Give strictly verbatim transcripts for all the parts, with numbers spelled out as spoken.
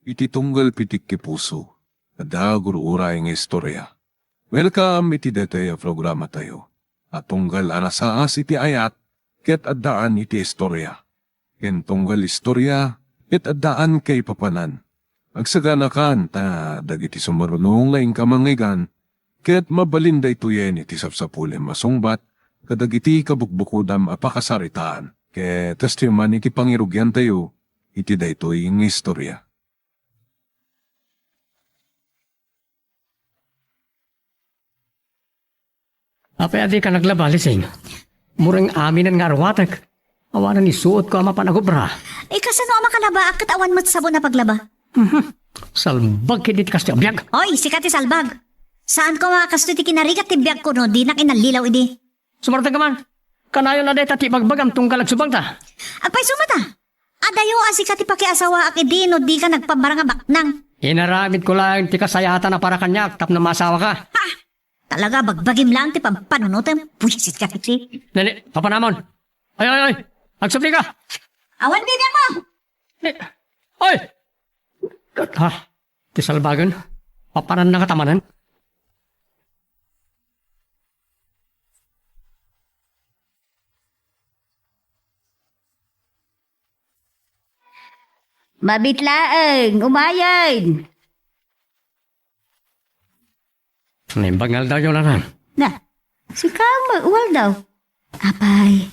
iti tunggal pitik ti puso, adda gur-uray nga istorya. Welcome iti daytoy a programatayo a tunggal a nasaas iti ayat ket addaan iti istorya, ken tunggal istorya ket addaan kaipapanan. Agsaganakan ta dagiti sumaruno nga inka mangngeggan ket mabalin daytoyen iti sapsapulem a sungbat kadagiti kabukbukodam a pakasaritaan. Ket kasta man iti pangirugiantayo iti daytoy nga istorya. Apay a dika naglaba, Lising? Mureng aminen nga arwatek. Awanen isuotko a mapan agubra. Eh, kasano a makalabaak ket awan met sabon a paglaba? Mhm. Salbag ketdi ti kastoy a biag. Oy, sika ti salbag. Saanko nga kastoy ti kinarigat ti biagko no dinak inallilaw idi. Sumartengka man. Kanayon a dayta ti ibagbagam tunggal agsubangta. Agpayso met a. Adayo a sika ti pakiasawaak idi no dika nagpamarang a baknang. Inaramidko laeng ti kasayaatan a para kaniak tapno maasawaka. Ha! Talaga, bagbagim laeng ti pampanunotem. Buisit ka, Pixie. Nani, papanamon. Ay, ay, ay. Agsubli ka. Awan bibiang mo. Eh, ay! Ha? Ti salbagen? Papananna ka tamanen? Mabitlaeng, umayen! Naimbag nga aldaw, Jonathan. Na, sika met, Waldo. Apay,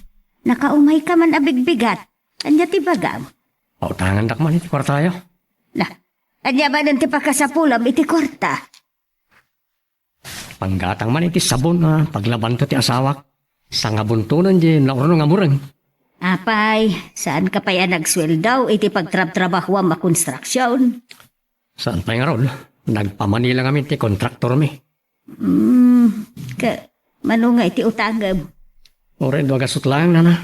nakaumayka man a bigbigat. Ania ti bagam? Pautangandak man iti kuartayo. Na, ania manen ti pakasapulam iti kuarta? Panggatang man iti sabon a paglabanto ti asawak. Sangabuntonen diay naurno nga mureng. Apay, saanka pay a nagsueldo iti pagtrabtrabahoam a konstruksion? Saan pay ngarud, nagpamanila ngamin ti kontraktormi. Hmm, ka, mano nga iti utangem? Uray dua gasut laeng, nana.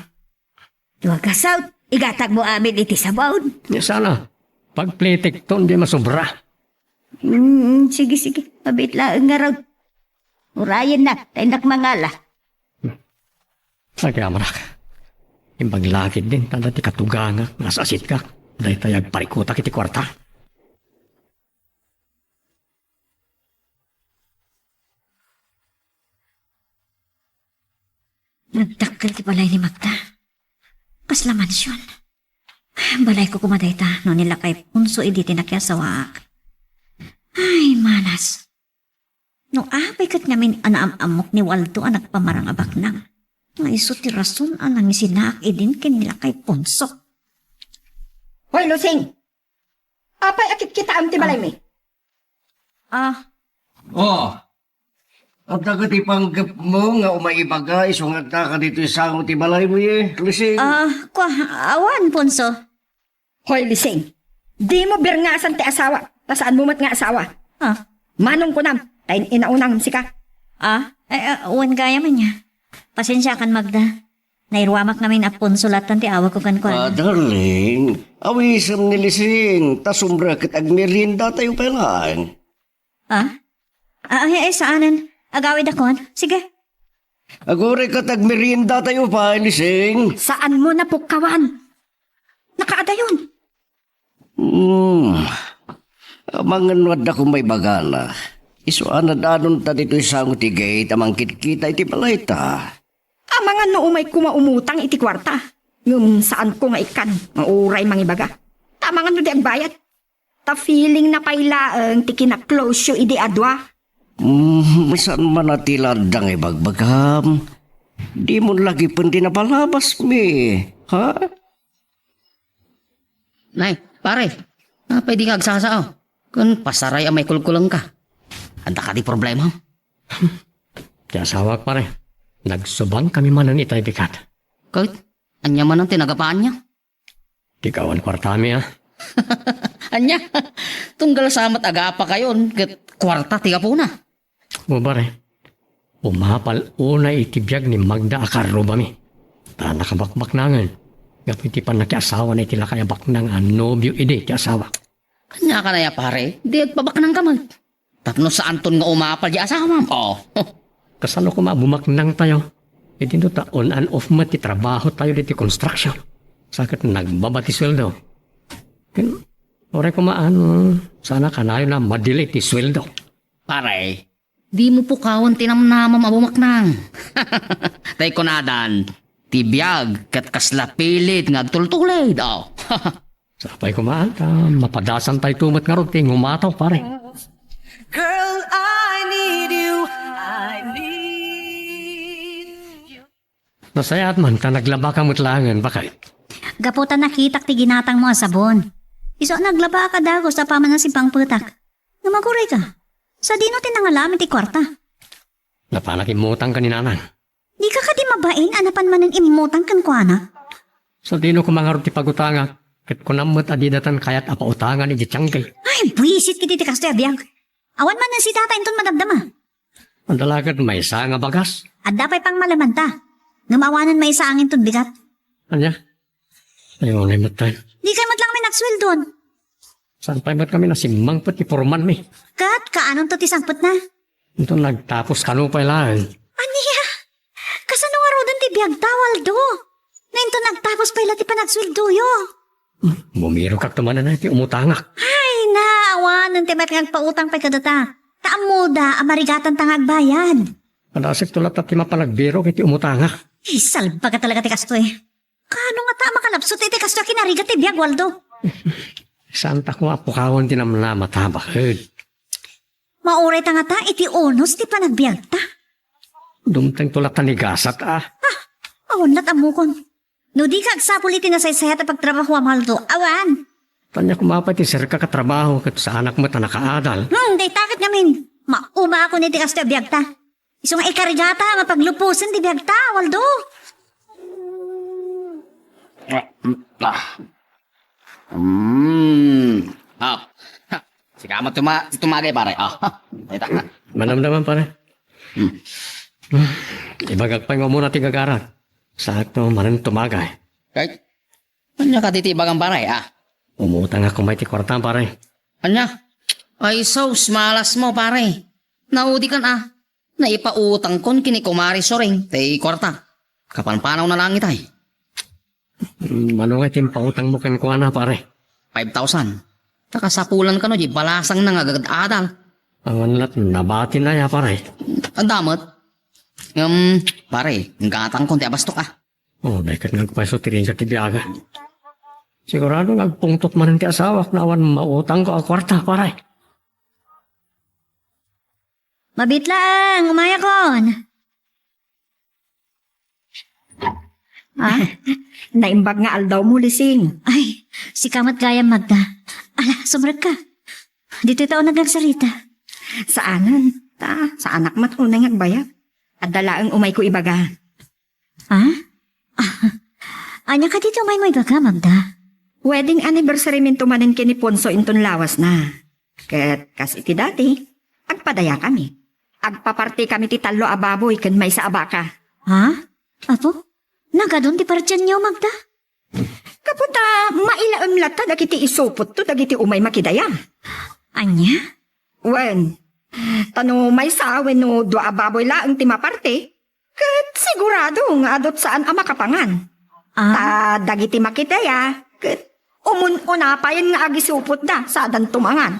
Dua gasut? Igatagmo amin iti sabon? Nia sana, pagplitikton diay masobra. Hmm, sige, sige. Mabit laeng ngarud. Urayennak, ta innak mangala. Agyamanak. Imbag la ketdin, ta adda ti katugangak nga as-asitka. Dayta agparikutak iti kuarta. Nagdakkel ti balay ni Magda. Kasla mansion. Balayko koma dayta no ni lakay Ponso idi ti nakiasawaak. Ay, manas. No apay ket ngamin a naam-ammok ni Waldo a nagpamarang a baknang, nga isu ti rason a nangisinaak idin ken ni lakay Ponso. Hoy, Lusing! Apay a kitkitaem ti balaymi? Ah. Oh. Adda ket ti panggepmo nga umay ibaga isu nga addaka ditoy sango ti balaymi, Lusing? Ah, kua, awan, Ponso. Hoy, Lising, dimo birngasan ti asawa, ta saanmo met nga asawa. Ah. Manong kunam, ta in-inaunam sika. Ah, eh, eh, wen gayam ania. Pasensiakan, Magda. Nairuamak ngamin a Ponso lattan ti awagko kenkuana. Ah, darling, awisem ni Lising, ta sumrek ket agmeriendatayo pay laeng. Ah? Ah, ay, ay, saanen. Agawidakon. Sige. Aguray ket agmeriendatayo pay, Lising. Saanmo napukkawan? Nakaadayon. Hmm. Amangan no adda koma ibagana. Isu a nadanon ta ditoy sango ti gate a mangkitkita iti balayta. Amangan no umay koma umutang iti kuarta. Ngem saanko nga ikkan nga uray mangibaga. Ta amangan no di agbayad. Ta feeling na pay laeng ti kinaklosyo idi a dua. Hmm, saan man a ti la adda nga ibagbagam? Dimon lagipen ti napalabasmi, ha? Nay, pare, apay dika agsasao? Ken pasaray a maikulkulengka. Adda kadi problema? Ti asawak, pare. Nagsubangkami manen itay bigat. Ket, ania manen ti nagapaanna? Ti kawan kuartami, a. Ania? Tunggal sa met agapakayon ket kuarta ti gapuna. O, pare, umapal unay iti biag ni Magda a karrubami. Ta nakabakbaknangen. Gapu iti pannakiasawana iti lakay a baknang a nobio idi ti asawa. Ania kanaya, pare? Di agpabaknangka met. Tapno saanton nga umapal di asawam. Oh. Kasano koma a bumaknangtayo? Iti no ta on and off met ti trabahotayo diti construction. Sa ket nagbaba ti sueldo. Ken, Uray koma, ano, sana kanayon a madili ti sueldo. Pare, dimo pukawen ti namnamam a bumaknang. Tay kunadan, ti biag ket kasla pilit nga agtultulid, oh. Sapay koma, ta mapadasan tayo met ngarud ti ngumataw, pare. Girl, I need you. I need you. Nasayaat man ta naglabaka met laengen, baket. Gapu ta nakitak ti ginatangmo a sabon. Isu a naglabaka dagus apaman a sippangpetak. Ngem agurayka, sadino ti nangala amin ti kuarta? Napanak immutang ken ni nanang. Dika kadi mabain a napan manen immutang kenkuana? Sadino koma ngarud ti pagutangak, ket kunam met a didatan kayat a pautangan iti tiangki. Ay, buisit kadi ti kastoy a biag. Awan manen si tata inton madamdama. Adda la ket maysa nga bagas. Adda pay pangmalemanta. Ngem awanen maysa a ngin ton bigat. Ania? Ay, unay met tayo. Dikay met laeng amin agsueldon. Saan pay met kami nasimmangpet ti pormanmi? Ket kaanonto ti sangpetna? Inton nagtapos kano pay laeng. Ania? Kasano ngaruden ti biagta, Waldo? No inton nagtapos pay la ti panagsueldoyo. Bumirokak to manen ti umutangak. Ay, na, awanen ti met nga agpautang pay kadata. Ta ammoda a marigatanta nga agbayad. Padasek to latta ti mapanagbirok iti umutangak. Ay, salbaga talaga ti kastoy. Kaano ngata a makalabsot iti kastoy a kinarigat ti biag, Waldo? Saan ta koma pukawen ti namnama ta, baket. Mauray ta ngata iti unos ti panagbiagta. Dumteng to latta ni gasat, ah. Ah, awan lat ammokon. No dika agsapul iti nasaysayat a pagtrabahoam, Waldo, awan. Ania koma pay ti serka a trabaho ket saanak met a nakaadal. Hmm, dayta ket ngamin. Maumakon iti kastoy a biagta. Isu nga ikarigata nga pagluposen ti biagta, Waldo. Ah, mm, ah. Mm. Ah. Ha. Sika met tuma-, tumagay, pare. Ah. Ha. Ita. Manamdaman, pare. Hmm. Ibagak pay nga umuna ti gagarak. Saak to manen tumagay. Kay, ania kadi ti ibagam, pare, ah? Umutang ako may ti kwarta, pare. Ania? Ay, sus, malasmo, pare. Naudikan, ah. Naipautangkon ken ni Kumare Suring ti kuarta. Kapanpanaw na langit ay. Mano nga ti impautangmo kenkuana, pare? Five thousand. Ta kasapulan kano di balasangna nga agad-adal. Awan lat nabati na ya, pare. Adda met. Ngem, pare, inggatangkon ti abastok, ah. Oh, dayket nga agpayso ti rinsa ti biaga. Sigurado nga agpungtot manen ti asawak no awan mautangko a kuarta, pare. Mabit laeng, umayakon. Ah? Naimbag nga aldawmo, Lising. Ay, sika met gayam, Magda. Ala, sumrekka. Ditoy ta uneg nga agsarita. Saanen, ta saanak met unay nga agbayag. Adda laeng umayko ibaga. Ah? Ah, ania kadi ti umaymo ibaga, Magda? Wedding anniversary minto manen ken ni Ponso inton lawasna. Ket kas iti dati, agpadayakami. Agpapartikami ti tallo a baboy ken maysa a baka. Ha? Apo? Nagadun ti partienyo, Magda? Gapu ta mailaem latta dagiti isupotto dagiti umay makidaya. Ania? Wen, ta no maysa wenno dua a baboy laeng ti maparti, ket sigurado nga adut saan a makapangan. Ah. Ta dagiti makidaya, ket umun-una payen nga agisupotda, sadanto mangan.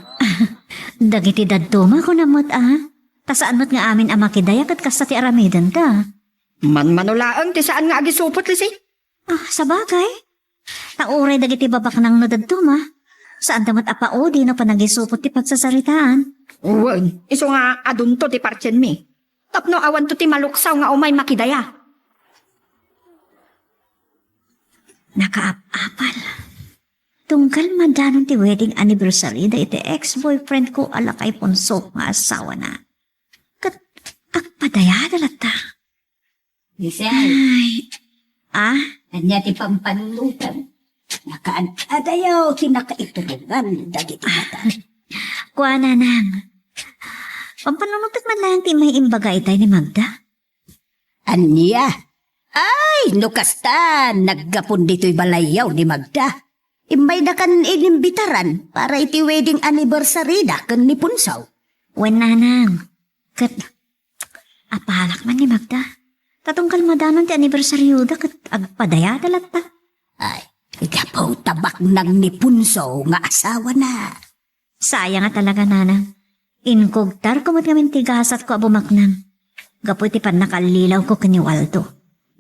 Dagiti dadduma, kunam met, a? Ta saan met nga amin a makidaya ket kasta ti aramidenda. Manmano laeng ti saan nga agisupot, Lising. Ah, sabagay. Ta uray dagiti babaknang no dadduma, saanda met a paudi no panagisupot ti pagsasaritaan. Wen, isu nga adunto ti partienmi. Tapno awanto ti maluksaw nga umay makidaya. Nakaap-apal. Tunggal madanon ti wedding anniversary da iti ex-boyfriend ko a lakay Ponso nga asawana. Ket agpadayada latta. Lising. Ay. Ah? Ania ti pampannutan? Nakaad-adayo ti nakaiturongan dagiti mata. Kua, nanang. Pampannunotek man laeng ti immay imbaga itay ni Magda? Ania? Ay, no kasta, naggapon ditoy balayyo ni Magda. Immaydakan inimbitaran para iti wedding anniversary da ken ni Punsaw. Wen, nanang. Ket apalak man ni Magda. Ta tunggal madanon ti anibersarioda ket agpadayada latta. Ay, Gapu ta baknang ni Punso nga asawana. Sayang a talaga, nanang. Inkugtarko met ngamin ti gasatko a bumaknang. Gapu iti pannakallilawko ken ni Waldo.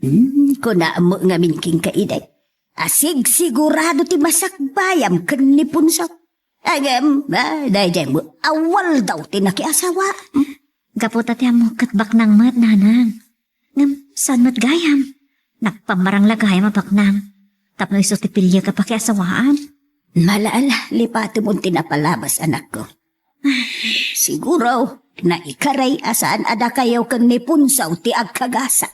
Hmm, kunam met ngamin kenka, Inay. Asigsigurado ti masakbayam ken ni Punso. Ngem, ah, daydiay met a Waldo ti nakiasawa. Gapu ta ti ammok ket baknang met, nanang. Ngem saan met gayam? Nagpammarang la gayam a baknang tapno isu ti piliek a pakiasawaan. Malaala, lipatemon ti napalabas, anakko. Siguro, naikari a saan a dakayo ken ni Punso ti agkagasa.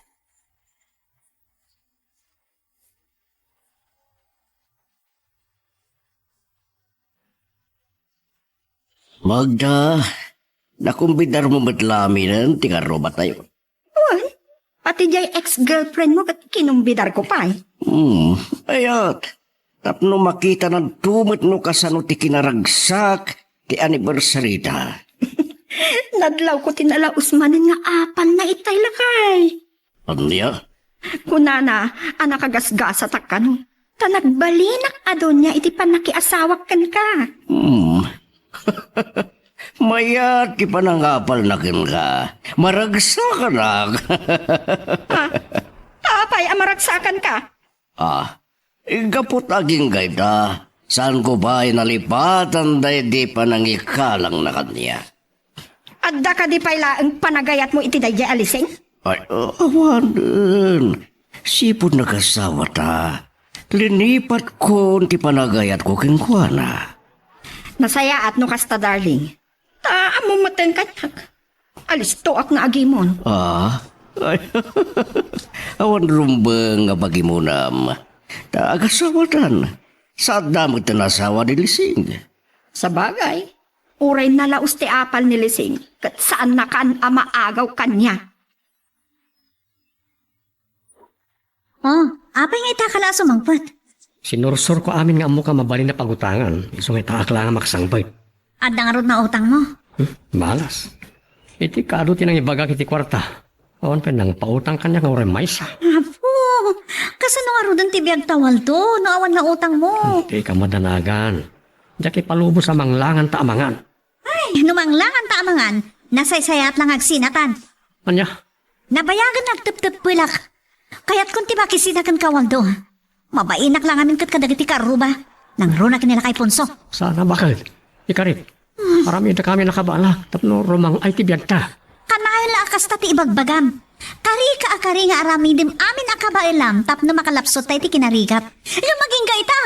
Magda, nakumbidarmo met la aminen ti karrubatayo. Wen, pati diay ex-girlfriend mo ket kinumbidarko pay. Hmm, ayat. Tapno makitananto met no kasano ti kinaragsak ti anniversary-da. Nadlawko ti nalaus manen nga apanna itay, lakay. Ania? Kunana a nakagasgasatak kano, ta nagbalinak a donia iti pannakiasawak kenka. Hmm. Mayat ti panangapalna kenka. Maragsakanak. Ah, apay a maragsakanka? Ah, gapu ta agingga ita, saanko pay nalipatan daydi panangikalangna kaniak. Adda kadi pay laeng panagayatmo iti daydiay a Lising? Ay, a-, awanen. Sipud nakasawata, linipatkon ti panagayatko kenkuana. Nasayaat no kasta, darling. Ta ammom metten kaniak. Alistoak nga agimon. Ah? Ay, awan rumbeng nga pagimonam. Ta agasawatan. Saadda met ti asawa ni Lising. Sabagay, uray nalaus ti apal ni Lising, ket saannakan a maagaw kaniak. Oh, apay nga ita ka la a sumangpet? Sinursurko amin nga ammoka mabalin a pagutangan, isu nga itaak la nga maksangpet. Adda ngarud nautangmo? Hmm, balas. Iti kado ti nangibagak iti kuarta. Awan pay nangpautang kaniak nga uray maysa. Apo, kasano ngaruden ti biagta, Waldo, no awan nautangmo? Hmm, dika madanagan. Diak ipalubos a manglangan ta amangan. Ay, no manglangan ta amangan, nasaysayaat la nga agsinatan. Ania? Nabayagen nga agteptepelak. Kayatkon ti makisina kenka, Waldo. Mabainak la ngamin ket kadagiti karruba. Nangruna ken ni lakay Ponso. Sana baket. Ikarit. Aramidakami a kabaelak tapno rumang-ay ti biagta. Kanayon la a kasta ti ibagbagam. Karika a kari nga aramidem amin a kabaelam tapno makalapsutta iti kinarigat. Ngem agingga ita,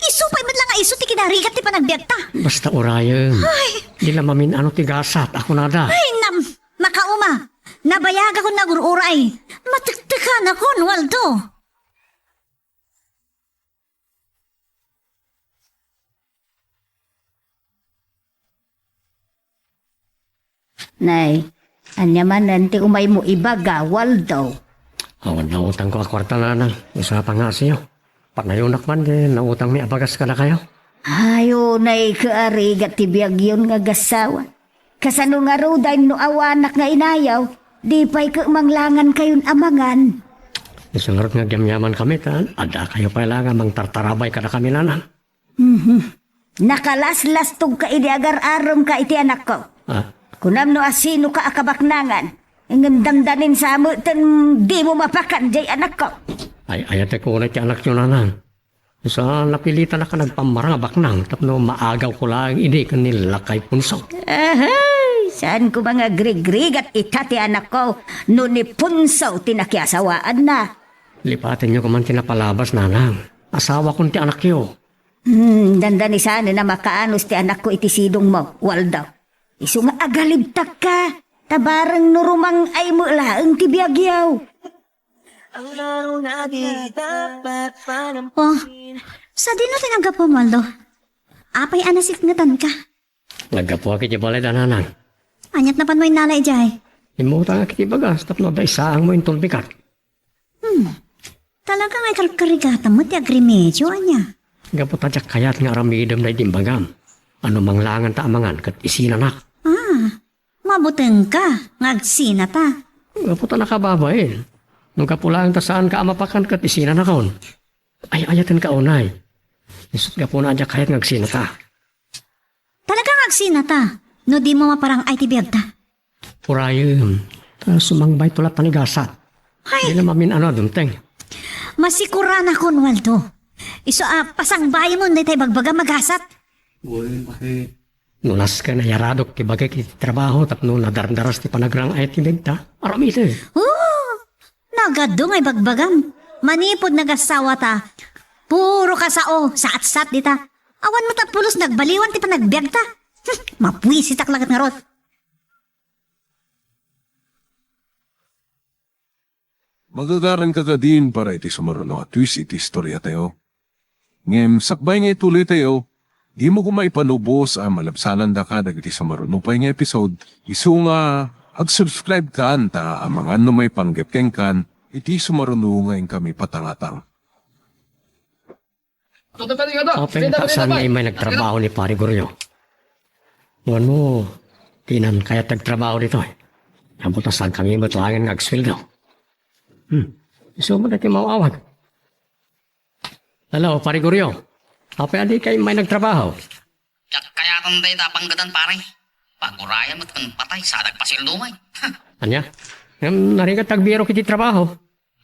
isu pay met la nga isu ti kinarigat ti panagbiagta. Basta urayem. Ay. Di la mamin-ano ti gasat a kunada. Ay, nam-, makauma. Nabayagakon nga agur-uray. Matektekanakon, Waldo. Nay, ania manen ti umaymo ibaga, Waldo? Awan nautangko a kuarta, nanang. Isu a pangngaasiyo. Panayonak man ti nautangmi a bagas kadakayo. Ay, unay ket arigat ti biagyon nga agassawa. Kasano ngaruden no awanak nga inayaw, di pay ket manglangankayon a mangan. Isu ngarud nga agyamyamankami ta addakayo pay la nga mangtartarabay kadakami, nanang. Mhm. Nakalaslastogka idi agar-aremka iti anakko. Ah. Kunam no asinoka a kabaknangan, ngem dandanin sa metten dimo mapakan diay anakko. Ay, ayatek unay ti anakyo, nanang. Sa napilitanak a nagpammarang a baknang tapno maagawko laeng idi ken ni lakay Punso. Ahay! Saan ko nga agrigrigat ita ti anakko no ni Punso ti nakiasawaanna? Lipatenyo koma ti napalabas, nanang. Asawakon ti anakyo. Hmm, dandani saan a makaanus ti anakko iti sidongmo, Waldo. Isu nga agalibtakka, ta bareng no rumang-ay met laeng ti biagyo. Oh, sadino ti naggapuam, Waldo? Apay a nasikngetanka? Naggapuak iti balay da nanang. Aniat napanmo innala idiay? Immutangak iti bagas tapno adda isaangmo inton bigat. Hmm. Talaga nga ikarkarigatam met ti agrimedio, ania? Gapu ta diak kayat nga aramidem daydi imbagam. Ano manglangan ta amangan ket isinanak. Ah, mabutengka nga agsinata. Gapu ta nakababain. No gapu laeng ta saanka a mapakan ket isinanakon. Ay-ayatenka unay. Isut' gapuna a diak kayat nga agsinata. Talaga nga agsinata no dimo maparang-ay ti biagta. Urayem, ta sumangbayto la panigasat. Ay! Dina mamin-ano a dumteng. Masikuranakon, Waldo. Isu a pasangbayemon dayta ibagbagam a gasat. Wen, bakit? No nasken a yaradok ti bagik iti trabaho tapno nadardaras ti panagrang-ay ti biagta, aramiden. Oh! Nagadu nga ibagbagam. Manipud nagasawa ta, puro ka sao, satsat dita. Awan met a pulos nagbaliwan ti panagbiagta. Hmm, mabuisitak la ket ngarud. Magagaranka kadin para iti sumaruno a twist iti istoriatayo. Ngem sakbay nga itulitayo, dimo koma ipanubos a malabsanandaka dagiti sumaruno pay nga episode, isu nga ag-subscribe kan ta amangan no maipanggep kenkan iti sumaruno nga inkami patangatang. Apay nga ta saan nga immay nagtrabaho ni Pari Goryo? Ngano, dinan kayat ti agtrabaho ditoy? Ammom ta saankami met laengen nga agsueldo. Hmm. Isu met ti maawag. Hello, Pari Goryo. Apay a dika immay nagtrabaho? Diak kayaten dayta a panggedan, pare. Pagurayan met ken patay, saan agpasueldo pay. Ania? Ngem narigat ti agbirok iti trabaho.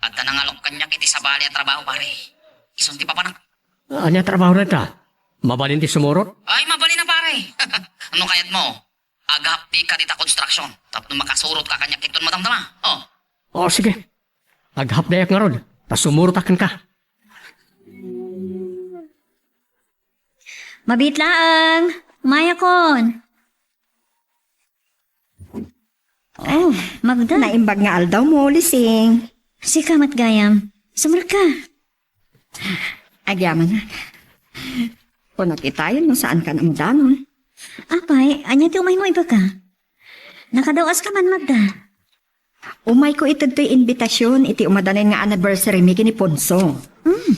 Adda nangalok kaniak iti sabali a trabaho, pare. Isun ti papanak. Ania trabaho dayta? Mabalin ti sumurot? Ay, mabalin a, pare. No kayatmo, aghapdika dita konstruksion tapno makasurotka kaniak inton madamdama. Oh. Oh, sige. Aghapdiak ngarud, ta sumurotak kenka. Mabiit laeng. Mayakon. Oh, Magda. Naimbag nga aldawmo, Lising. Sika met gayam. Sumrekka. Agyaman. Kunak itayon no saankan a madanon. Apay, ania ti umaymo ibaga? Nakadaw-aska man, Magda. Umayko iti daytoy invitation iti umadanen nga anniversary mi ken ni Ponso. Hmm.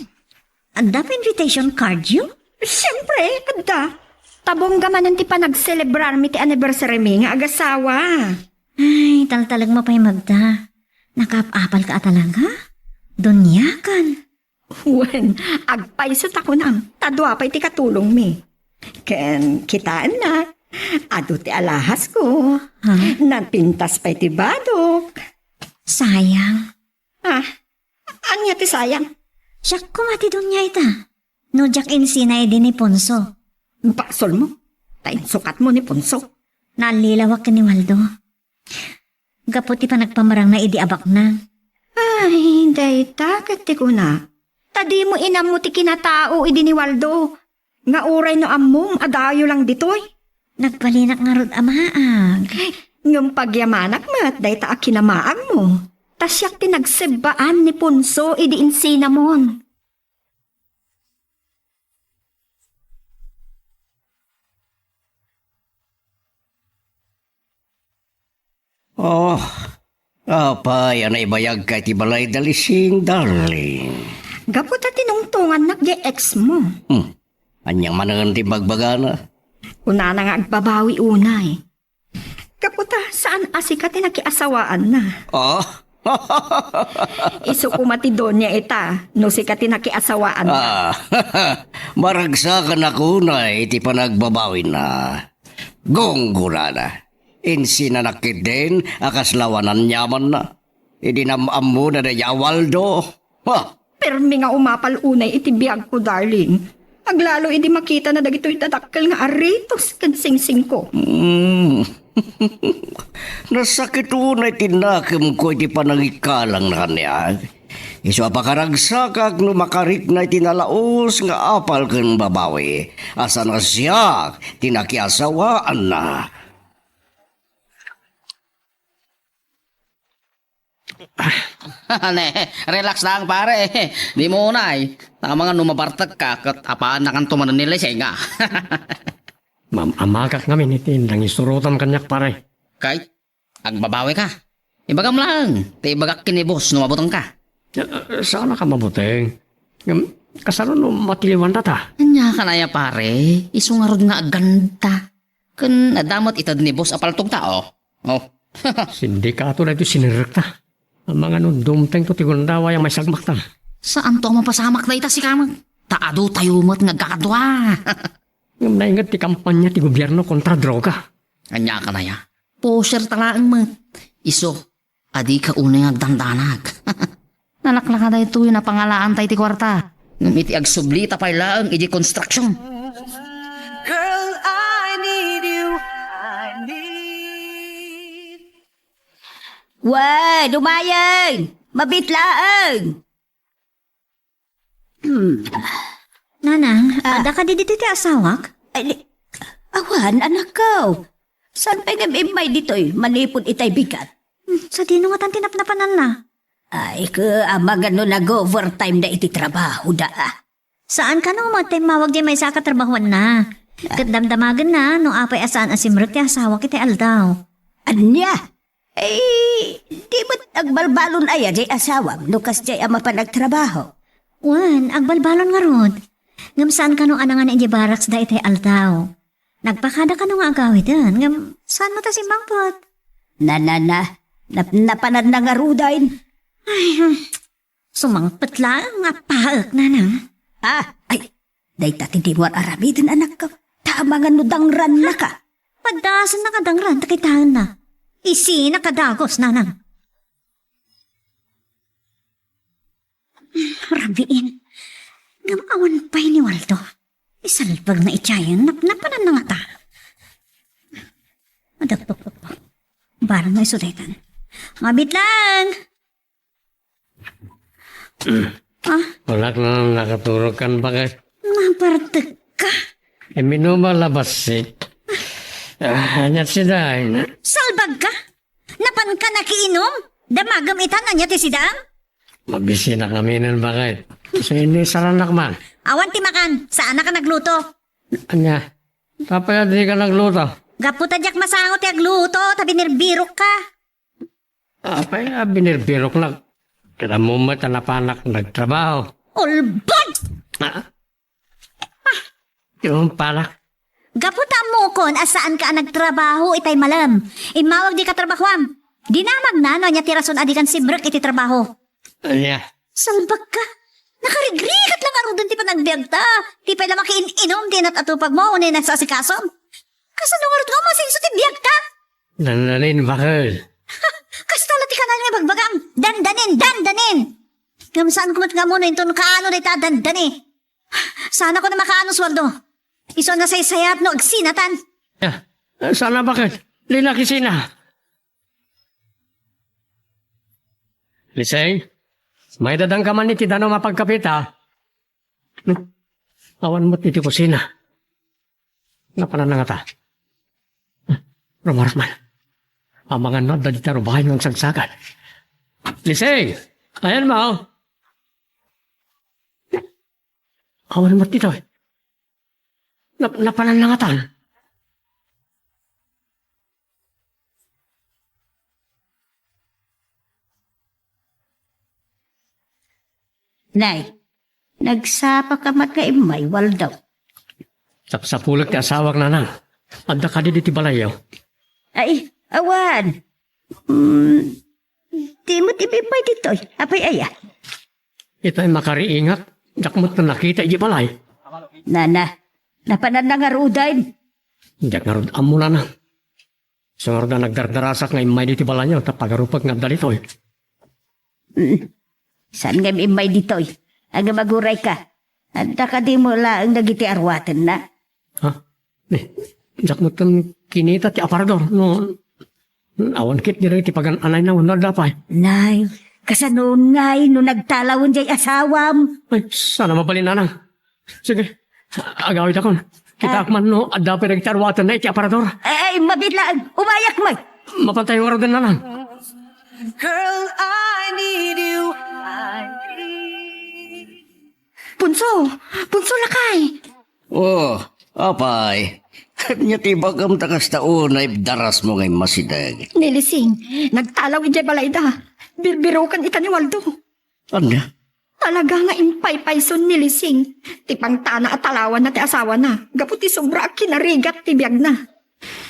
Adda pay invitation card yo? Siempre, adda. Ta bongga manen ti panagselebrarmi ti anniversary mi nga agasawa. Ay, taltalek mo pay, Magda. Nakaap-apalka a talaga? Duniakan. Wen, agpayso ta kunam, ta dua pay ti katulongmi. Ken kitaennak, adu ti alahasko. Ha? Napintas pay ti badok. Sayang. Ah, ania ti sayang? Siak koma ti dunia ita. No diak insina idi ni Ponso. Basolmo, ta insukatmo ni Ponso. Naallilawak ken ni Waldo. Gapu ti panagpamarangna idi abaknang. Ay, dayta ket ti kunak. Ta dimo inammo ti kinatao idi ni Waldo. Nga uray no ammom, adayo lang ditoy. Nagbalinak ngarud a maag. Ngem pagyamanak met dayta a kinamaagmo. Ta siak ti nagsebbaan ni Ponso idi insinamon. Oh, apay a naibayagka iti balay da Lising, darling? Gapu ta tinungtongannak diay ex mo. Hmm. Ania manen ti bagbagana? Kunana nga agbabawi unay. Gapu ta saan a sika ti nakiasawaanna. Oh? Isu koma ti donia ita, no sika ti nakiasawaanna. Ah, maragsakanak unay iti panagbabawina. Gunggurana. Insinanak ketdin a kasla awan aniamanna. Idi nam-ammona daydi a Waldo. Ha? Permi nga umapal unay iti biagko, darling. Aglalo idi makitana dagitoy dadakkel nga aritos ken singsingko. Hmm. Nasakit unay ti nakemko iti panangikkalangna kaniak. Isu a pakaragsakak no makarikna iti nalaus nga apal ken babawi, a saan a siak ti nakiasawaanna. Ne, relax lang, pare. Di mo unay. Tama nga no mabartek ka, ket apaannakanto manen ni Lising, ah. Mam-amagak ngamin iti nangisurotam kaniak, pare. Kay, agbabawi ka. Ibagam lang, ta ibagak ken ni boss no mabuteng ka. Eh, eh, saan ka mabuteng? Ngem, kasano no matiliwan ta? Ania ka na ya, pare? Isu ngarud nga aganta. Ken adda met ited ni boss a paltogta, oh. Oh. Sindikato daytoy sinirrekta. Amangan no dumtengto ti gundaway a maisagmakta. Saanto a mapasamak dayta sika met? Ta adu tayo met nga agkakadua. Ngem nainget ti kampanya ti gobierno kontra droga. Ania kanaya? Pusher ta laeng met. Isu, adika unay nga agdandanag. Nalaklaka daytoy, napangalaan tay ti kuarta. Ngem iti agsubli ta pay laeng iti construction. Girl, I need you. I need. Wen, umayen! Mabit laeng! Hmm. Nanang, ah, adda kadi ditoy ti asawak? Ay, di, awan, anakko. Saan pay nga immay ditoy, manipud itay bigat? Hmm, sadino ngatan ti napnapananna? Ay, ket amangan no nag-overtime da iti trabaho da, ah. Saan kano met ti immawag diay maysa a katrabahuanna? Ket damdamagenna no apay a saan a simrek ti asawak iti aldaw. Ania? Eh, di met agbalbalon aya diay asawam no kasdiay a mapan agtrabaho? Wen, agbalbalon ngarud. Ngem saan kano a nangan idiay barracks da itay aldaw. Nagpakada kano nga agawiden, ngem saan met a simmangpet? Na, na, na. Nap-, napananna ngaruden. Ay, hmm. Sumangpet laeng nga paek, nanang. Ah, ay, dayta ti dimo ar-aramiden, anakko. Ta amangan no dangrannaka. Paddasenna nga dangran ta kitaenna. Isina kadagos, nanang. Rabiin. Ngem awan pay ni Waldo. Isalbagna iti ayan, napnapananna ngata. Adagpagpagpag. Barang nga isu daytan. Mabit laeng! Ah? Wala ka na nakaturog kan bakit? Napartek ka? Eh, minuma la bassit. Ah, anyat si Dain. Salbag ka? Napan ka nakiinom? Damagem itan anya ti sidam? Mabisi na kami nun, bakit? Kasi ini saranak man. Awan ti makan, saan ka nagluto? Anya? Tapay a di ka nagluto? Gapu ta diak masango ti agluto, ta binirbirok ka. Apay a binirbiroknak? Kita mo met a napanak nagtrabaho. Ulbod! Ah? Ah, yung pala. Gapu ta ammokon a saan ka a nagtrabaho itay malem. Immawag di katrabahoam. Dinamagna no ania ti rason a di kan simrek iti trabaho. Ania? Salbag ka. Nakarigrigat lang ngaruden ti panagbiagta. Ti pay la makiin-inom ti inat a tupagmo wenno inasasikasom. Kasano ngarud nga umasenso ti biagta? Dandanin, bakel. Kasta la ti kanal nga ibagbagam. Dandanin, dandanin! Ngem saanko met nga ammo no inton kaano dayta a dandani. Saan a kuna makaano, Suardo. Isu a nasaysayat no agsinatan. Ah, sana, bakel? Lina, kisina. Liseng, maidadanka man iti danum a pagkapita. Hmm? Awan met iti kusina. Napanan na ngata? Hmm? Rumarot man. Amangan no adda dita rubayan nga agsagsagan. Liseng! Ayan mo. Awan met ditoy. Nap-, napanan na ngatan? Nay, nagsapa ka met nga immay, Waldo. Sapsapulek ti asawak, nanang. Adda kadi ditoy balayyo? Ay, awan. Mm, di met immay ditoy. Apay aya? Itay makariingak, diak met nakita iti balay. Nana, napanan na ngaruden? Diak ngarud ammo, nanang. Isu ngarud a nagdardarasak nga immay ditoy balayyo, ta pagarupek nga adda ditoy. Mm. Saan nga immay ditoy? Agmagurayka. Adda kadi mo laeng dagiti aruatenna? Ha? Ni, diak metten kinita ti aparador. No, awan ket dagiti pagan-anayna wenno adda pay. Nay, kasano ngay no nagtalawen diay asawam? Ay, saan a mabalin, nanang. Sige, agawidakon. Kitaak man no adda pay dagiti aruatenna iti aparador. Ay, mabit laeng. Umayak met. Mapantayo ngaruden, nanang. Girl, I need you. I need. Punso! Punso, lakay! Oh, apay. Ania ti ibagam ta kasta unay darasmo nga immasideg? Ni Lising, nagtalaw idiay balayda. Birbirokan ita ni Waldo. Ania? Talaga nga impaypayson ni Lising ti pangtana a talawanna ti asawana gapu ti sobra a kinarigat ti biagna.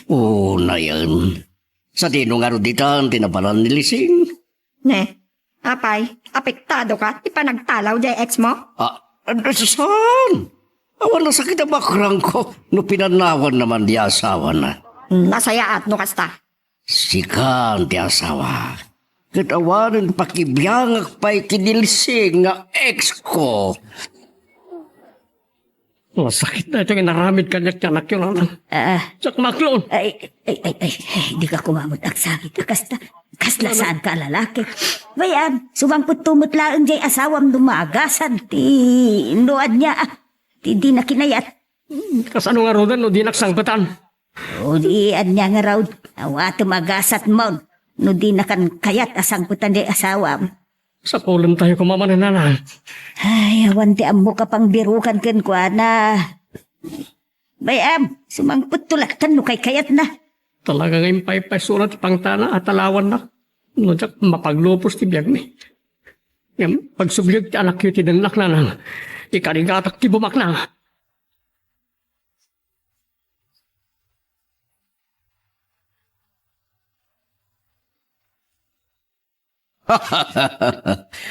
Unayen. Sadino ngarud ditan ti napanan ni Lising? Ne, apay, apektado ka ti panagtalaw diay ex mo? Ah, Ano, saan? Awan nasakit a bakrangko no pinanawan naman di asawana. Nasayaat no kasta. Sikan ti asawa. Ket awanen pakibiangak pay ken ni Lisi nga ex ko. Masakit na ito nga inaramid kaniak ti anakyo, nanang. Ah. Diak maklon. Ay, ay, ay, ay, ay, di ka kumamot agsakit. Kasta, kasla saan ka lalaki. Bayan, sumangpet tumot laeng jay asawam no magasat ti, no ania, ah, ti di na kinayat. Hmm, kasano nga rudan no di naksangpetan? O di ania nga raw, awatem agasat mon, no di nakan kayat a sangpetan jay asawam. Sapulentayo koma manen, nanang. Ay, awan ti ammok a pangbirukan kenkuana. Bay-am, sumangpet to latta no kaykayatna. Talaga nga impaypaysona ti pangtana a talawanna. No diak mapaglupos ti biagmi. Ngem, pagsubliek ti anakyo ti dennak, nanang. Ikarigatak ti bumaknang.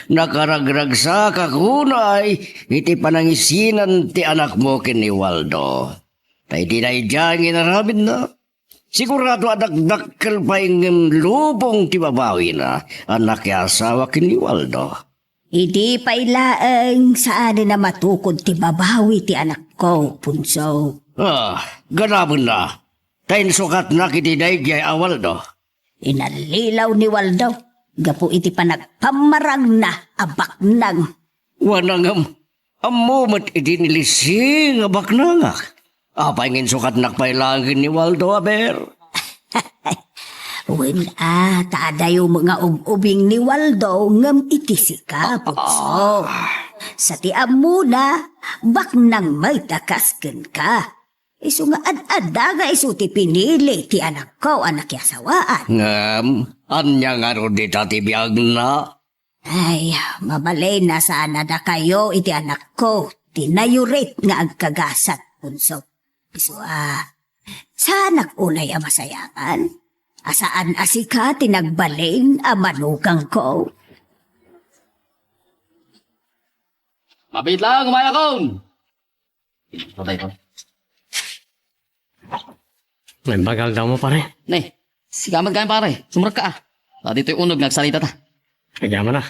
Nakaragragsakak unay iti panangisinan ti anakmo ken ni Waldo. Ta iti daydiay nga inaramidna, sigurado a dakdakkel pay ngem lubong ti babawina a nakiasawa ken ni Waldo. Idi pay laeng saanen a matukod ti babawi ti anakko, Punso. Ah, ganabenna. Ta insukatnak iti daydiay a Waldo. Inallilaw ni Waldo gapu iti panagpammarangna a baknang. Wana ngem, ammo met idi ni Lisi nga baknangak. Apay nga insukatnak pay laeng ken ni Waldo, aber? Wen a, ta adayo met nga ub-ubing ni Waldo ngem iti sika, Putso. Sa ti ammona, baknang met a kas kenka. Isu nga ad-adda nga isu ti pinili ti anakko a nakiasawaan. Ngem, ania ngarud dita ti biagna? Ay, mabalin a saan a dakayo iti anakko ti nayurit nga agkagasat, Punso. Isu a, saanak unay a masayangan? A saan a sika ti nagbalin a manugangko? Mabit lang, umayakon! Patay ko. Naimbag aldaw mo, pare. Ne, sika met gayam, pare. Sumrekka, ah. Ta ditoy uneg nga agsaritata. Agyaman na.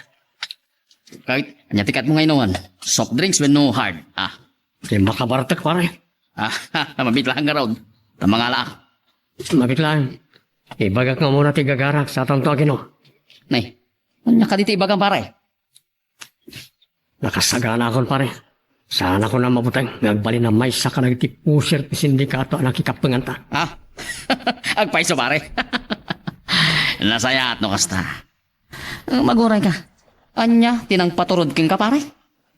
Kayat, ania ti kayatmo nga inuman? Soft drinks wenno hard? Ah. Di makabartek, pare. Ah, mabit lang ngarud. Ta mangala, ah. Mabit lang. Ibagak nga muna ti gagarak, satanto aginom. Ne, ania kadi ti ibagam, pare? Nakasaganakon, pare. Saanakon a mabuteng nga agbalin a maysa kadagiti pusir ti sindikato a nakikappenganta. Ah? Agpayso, pare. Nasayaat no kasta. Eh, maguray ka. Ania ti nangpaturod kenka, pare?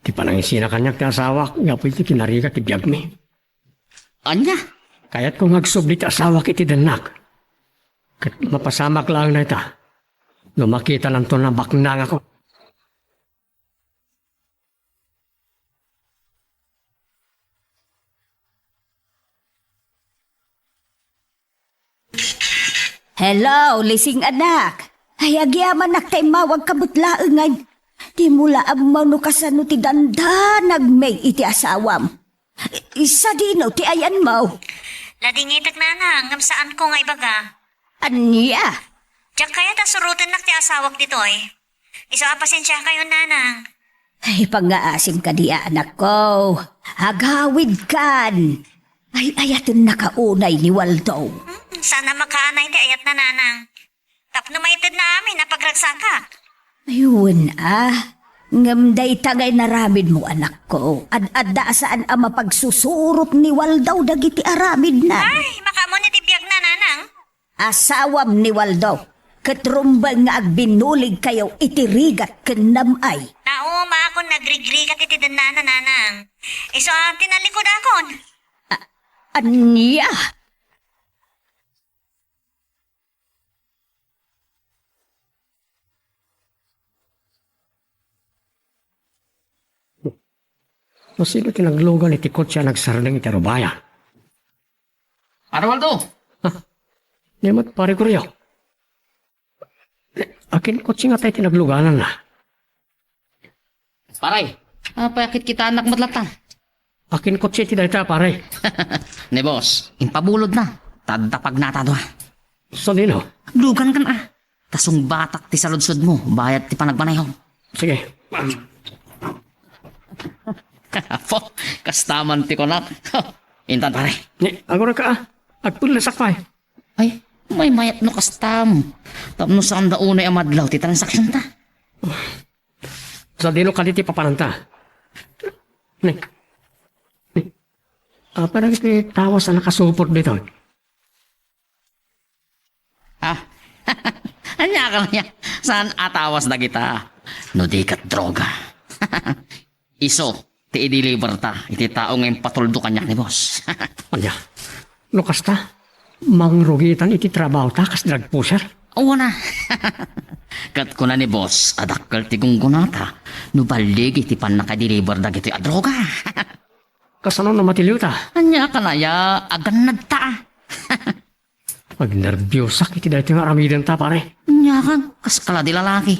Ti panangisina kaniak ti asawak gapu iti kinarigat ti biagmi. Ania? Kayatko nga agsubli ti asawak iti dennak. Ket mapasamak laeng dayta no makitananto a baknangakon. Hello, Lising anak. Ay, agyamanak ta immawagka met laengen. Dimo la ammo no kasano ti dandanag met iti asawam. I-, sadino ti ayanmo? Ladingitek, nanang, ngem saanko nga ibaga. Ania? Diak kayat a surotennak ti asawak ditoy. Isu a pasensiakayon, nanang. Ay, pangngaasim kadi a anakko. Agawidkan. Ay, ayatennaka unay ni Waldo. Hmm, saan a makaanay ti ayatna, nanang. Tapno maitedna amin a pagragsakak. Ay, wen a. Ngem dayta nga inaramidmo, anakko, ad-adda a saan a mapagsusurot ni Waldo dagiti aramidna. Ay, makaammoan iti biagna, nanang. Asawam ni Waldo, ket rumbeng nga agbinuligkayo iti rigat ken nam-ay. Nauma, a, kun nagrigrigat iti dennana, nanang. Isu a, tinalikudakon. A-, ania? No sino ti naglugan iti kotse a nagsardeng iti arubayan? Pare Waldo! Ah, ni met, Pare Corio. Akin kotse nga tay ti naglugananna? Pare, Apay a kitkitaennak met latta? Akin kotse iti dayta, pare. Ni boss, impabulodna. Ta adda pagnata dua. Sadino? Aglugankan a. Ta sungbatak ti saludsodmo bayat ti panagmaneho. Sige. Apo, kasta man ti kunak. Intan, pare. Ni, agurayka a. Agpellesak pay. Ay, maymayat no kastam. Tapno saanda unay a madlaw ti transaksionta. Sadino kadi ti papananta? Ni, ni, apay dagiti tawas a nakasupot ditoy? Ah, ania ka aya? Saan a tawas dagita? No di ket droga. Isu ti i-deliverta iti tao nga impatuldo kaniak ni boss. Ania? No kasta, mangrugitan iti trabahota kas drug pusher? Awan a. Ket kuna ni boss a dakkel ti gunggonata no balligi ti pannaka-deliver dagitoy a droga. Kasano no matiliwta? Ania ka aya? Agannadta a. Agnerbiosak iti daytoy nga aramidenta, pare. Ania kan, kas kala di lalaki.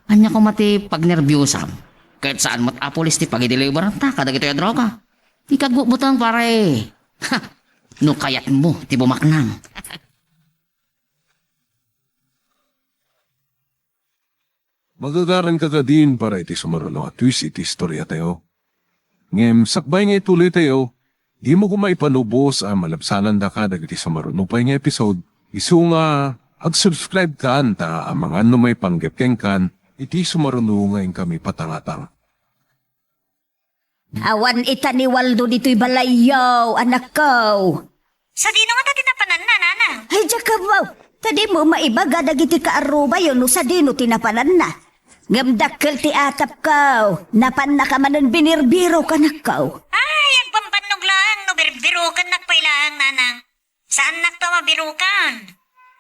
Ania koma ti pagnerbiosam? Ket saan met a pulis ti pagideliveranta kadagitoy a droga. Ti kagbutbutan, pare. Ha! No kayatmo ti bumaknang. Magagaranka kadin para iti sumaruno a twist iti istoriatayo. Ngem sakbay nga ituloytayo, dimo koma ipanubos a malabsanandaka dagiti sumaruno pay nga episode, isu nga ag-subscribe kan ta amangan no maipanggep kenkan iti sumaruno nga inkami patangatang. Awan ita ni Waldo ditoy balayyo, anakko. Sadino ngata ti napananna, nanang? Ay, diak ammo. Ta dimo maibaga dagiti kaarubayo no sadino ti napananna. Ngem dakkel ti atapko, napannaka manen binirbirok, anakko. Ay, agbambannog laeng no birbirokennak pay laeng, nanang. Saannakto a mabirokan.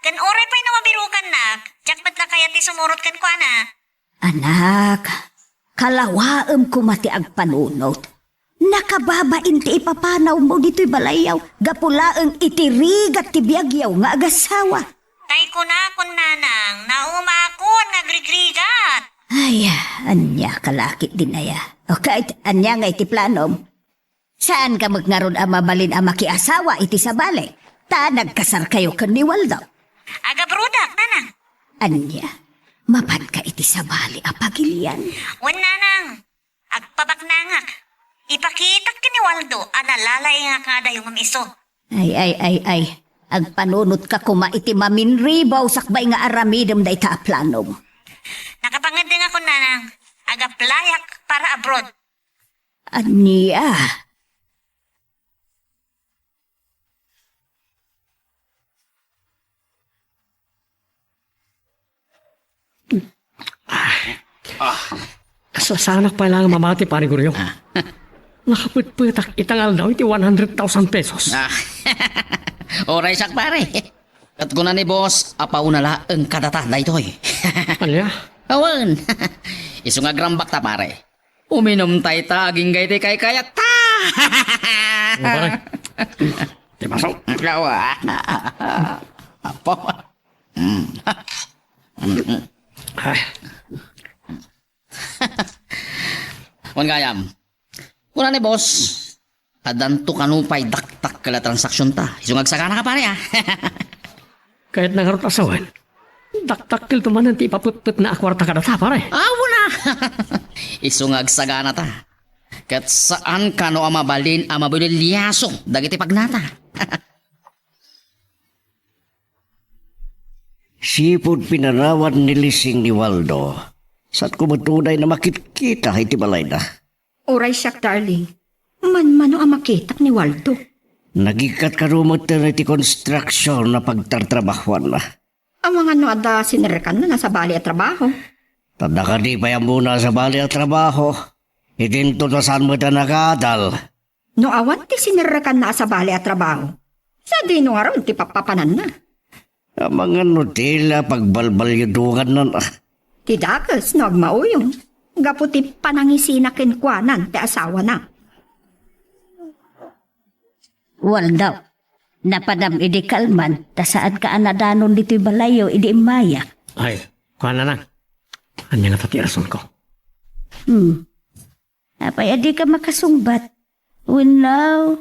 Ken uray pay no mabirokannak, diak met la kayat ti sumurot kenkuana. Anak, kalawaem koma ti agpanunot. Nakababain ti ipapanawmo ditoy balayyo, gapu laeng iti rigat ti biagyo nga agasawa. Tay kunakon, nanang, naumakon nga agrigrigat. Ay, ania ka la ketdin aya? O ket, ania ngay ti planom? Saanka met ngarud a mabalin a makiasawa iti sabali, ta nagkasarkayo ken ni Waldo. Agabrodak, nanang. Ania, mapanka iti sabali a pagilian? Wen, nanang, agpabaknangak. Ipakitak ken ni Waldo a nalalaingak nga adayo ngem isu. Ay, ay, ay, ay. Agpanunotka koma iti maminribaw sakbay nga aramidem dayta a planom. Nakapangeddengakon, nanang. Ag-applyak para abroad. Ania? Ah. Kaslasanak pay laeng mamati, Pare Goryo. Ah. Nakapetpetak ita nga aldaw iti one hundred thousand pesos. Ah. Uray siak, pare. Ket kuna ni boss, apauna laeng kadata daytoy. Ania? Awan. Isu nga agrambakta, pare. Uminumta ita agingga iti kaykayatta. Ano, pare? Ti baso. Awa. Apo. Mm. Mm. Ay. Wen gayam. Kuna ni boss, addanto kano pay dakdakkel a transaksionta. Isu nga agsaganaka, pare, a. Kayatna ngarud a sawen, dakdakkelto manen ti ipapetpetna a kuarta kadata, pare. Awan a. Isu nga agsaganata. Ket saan kano a mabalin a mabuliliaso dagiti pagnata. Sipud pinarawad ni Lising ni Waldo, saanko met unay a makitkita iti balayna. Uray siak, darling. Manmano a makitak ni Waldo. Nagikkat kano met iti construction a pagtartrabahoanna. Amangan no adda sinerrekanna a sabali a trabaho. Ta adda kadi pay ammona a sabali a trabaho. Idinto ta saan met a nakaadal. No awan ti sinerrekanna a sabali a trabaho, sadino ngarud ti pappapananna? Amangan no ti la pagbalbalyudokannan a. Ti dakes no agmauyong, gapu ti panangisina kenkuanan ti asawana. Waldo, napadam idi kalman, ta saanka a nadanon ditoy balayyo idi immay a. Ay, kuana na. Ania ngata ti rasonko? Hmm. Apay a dika makasungbat? Wenno,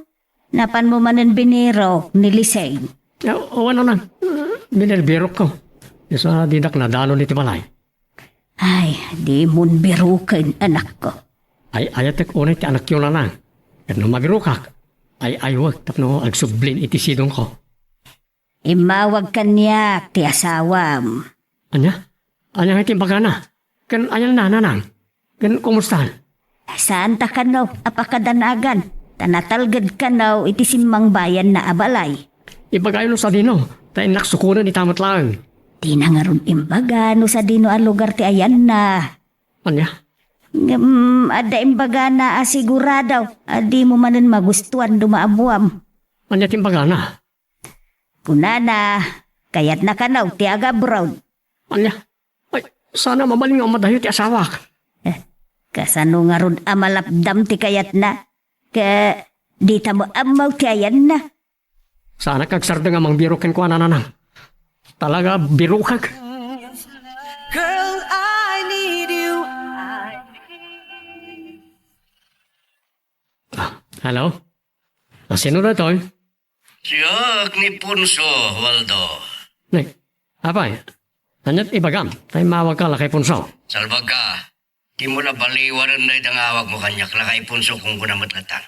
napanmo manen binirok ni Lising? Ah, oo, Nanang. Ah, binirbirokko. Isu a didak nadanon iti balay. Ay, dimon biroken, anakko. Ay, ayatek unay ti anakyo, Nanang. Ket no mabirokak, ay-aywek tapno agsublin iti sidongko. Immawag kaniak ti asawam. Ania? Ania nga ti imbagana? Ken ayanna, Nanang? Ken kumustan? Saanta kano a pakadanagan, ta natalged kano iti simmangbayanna a balay. Ibagayo no sadino, ta innak sukonen ita met laeng. Dina ngarud imbaga no sadino a lugar ti ayanna. Ania? Ngem adda imbagana a sigurado a dimo manen magustuan no maabuam. Ania ti imbagana? Kunana, kayatna kano ti agabroad. Ania? Ay, saan a mabalin nga umadayo ti asawak. Eh, kasano ngarud a malapdam ti kayatna? Ket dita met ammo ti ayanna. Saanak agsardeng a mangbirok kenkuana, Nanang. Talaga, birokak. Girl, I need you. Ah, hello? Ah, sino daytoy? Siak ni Ponso, Waldo. Ni, apay, aniat ibagam? Tay mawagka, Lakay Ponso. Salbagka, dimo nabaliwanen dayta nga awagmo kaniak, Lakay Ponso, kunkuna met latta.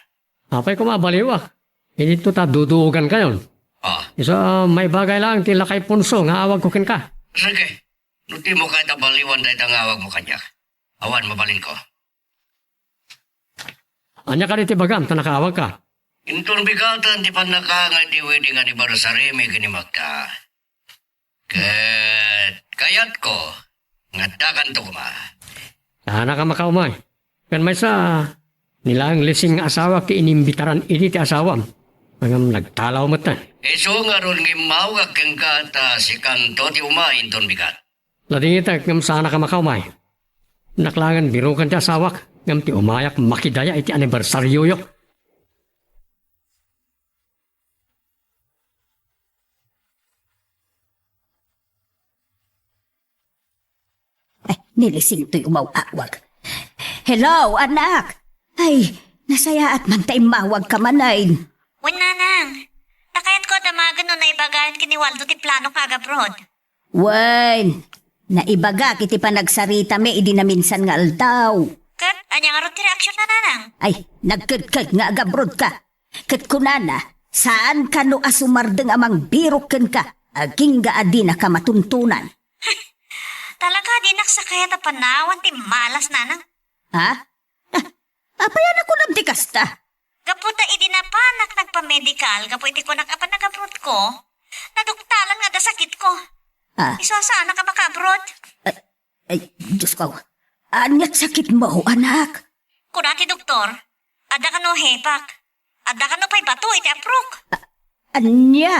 Apay koma a baliwak? Idinto ta duduogankayon. Ah. Isu a maibagay laeng ti Lakay Ponso nga awagko kenka. Sige, no dimo kayat a baliwan dayta nga awagmo kaniak, awan mabalinko. Ania kadi ti bagam ta nakaawagka? Inton bigaten ti pannakaanga iti wedding anniversary-mi ken ni Magda. Ket kayatko nga addakanto koma. Saanaka makaumay. Ken maysa, ni laeng Lising nga asawak ti inimbitaran idi ti asawam. Ngem nagtalaw metten. Isu ngarud nga immawagak kenka ta sikanto ti umay inton bigat. Laditek ngem saanaka makaumay. Innak laengen biroken ti asawak, ngem ti umayak makidaya iti anibersarioyo. Ay, ni Lising toy umaw-awag. Hello, anak! Ay, nasayaat man ta immawagka manen. Wen, Nanang. Ta kayatko a damagen no naibagayon ken ni Waldo ti planok nga agabroad. Wen, naibagak iti panagsaritami idi naminsan nga aldaw. Ket ania ngarud ti reaksion na, Nanang? Ay, nagkedked nga agabrodka. Ket kunana, saan kano a sumardeng a mangbirok kenka, agingga a dinaka matuntunan. Talaga, dinak sakayat a panawan ti malas, Nanang. Ha? Ah, apay a nakunam ti kasta? Gapu ta idi napanak nagpamedikal gapu iti kunak a panagabrodko, naduktalan nga adda sakitko. Ah. Isu a saanak a makaabroad. Ay, ay, Diosko. Aniat sakitmo, anak? Kuna ti doktor, adda kano hepak. Adda kano pay bato iti aprok. Ah, ania?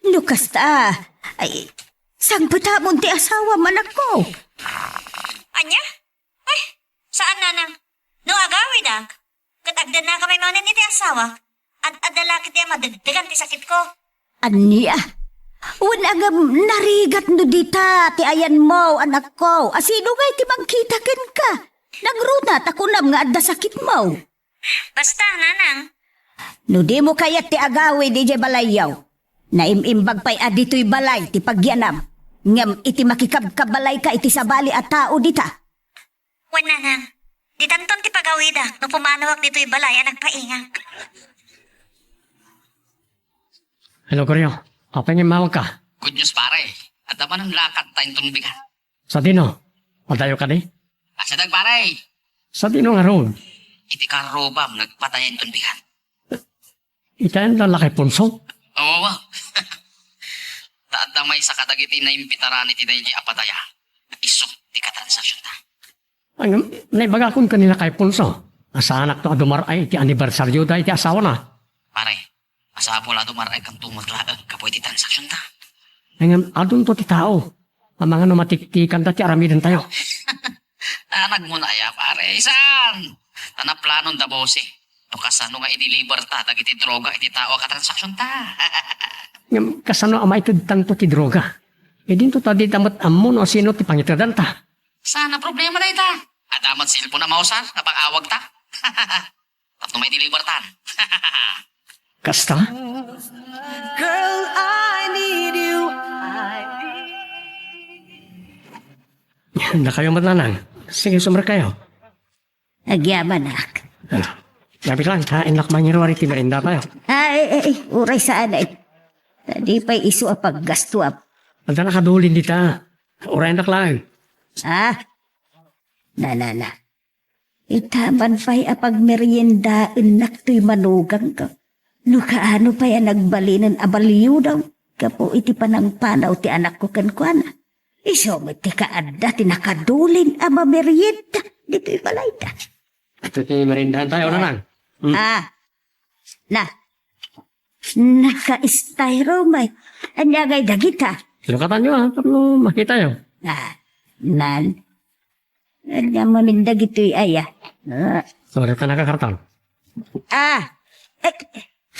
No kasta, ay, sangpetamon ti asawam, anakko. Ania? Ay, saan, Nanang. No agawidak, ket agdennaka manen iti asawak, ad-adda la ketdi a madegdegan ti sakitko. Ania? Wen, ngem narigat no dita ti ayanmo, anakko. A sino ngay ti mangkita kenka? Nagruna ta kunam nga adda sakitmo. Basta, Nanang. No dimo kayat ti agawid idiay balayyo, naim-imbag pay a ditoy balay ti pagyanam, ngem iti makikabkabalayka iti sabali a tao dita. Wen, Nanang, ditanton ti pagawidak no pumanawak ditoy balay a nagpaingak. Hello, Goryo. Apay nga immawagka? Good news, pare. Adda manen lakad ta inton bigat. Sadino? Adayo kadi? Asadag, pare. Sadino ngarud? Iti karrubam, nagpatay inton bigat. Iti ayan da Lakay Ponso? Oo. Ta adda maysa kadagiti naimbitaran iti daydi a padaya. Isu ti katransaksyon ta. Ay, naibagakon ken ni Lakay Ponso a saanakto a dumar-ay iti anibersaryo da iti asawana. Pare, masapul a dumar-ay kanto met laeng gapu iti transaksyon ta. Ay, ngem adunto ti tao. Amangan no matiktikan ta ti aramiden tayo. Nanagmon aya, pare? Saan? Ta naplanon da Bossing no kasano nga i-deliver ta dagiti droga iti tao a katransaksyon ta. Ngem kasano a maited tanto ti droga? Idinto ta dita met ammo no sino ti pangitedan ta. Saan a problema dayta? Adda met cellphone a mausar a pang-awag ta. Tapno may delivertan. Kasta? Girl, I need you. I need... Dakayo met, Nanang. Sige, sumrek kayo. Agyamanak. Ano? Lapit lang, ha? Innak mangiruar iti merendatayo. Ay, ay, ay, uray saan ay. Di pay isu a paggastuam. Adda nakadulin dita. Uray innak lang. Ah? Na, na, na. Ita man pay a pagmeriendaennak toy manugangko. No kaano pay a nagbalinen a baliw daw gapu iti panangpanaw ti anakko kenkuana. Isu met ti kaadda ti nakadulin a mamerienda ditoy balayda. Ito ti meriendahan tayo, Nanang. Hmm. Ah, na, naka-styro, may. Ania ngay dagita? Lukatanyo, ah, tapno makitayo. Ah, nan. Ania mamin dagitoy aya? Ah. Sorry, ta nakakarton. Ah, eh,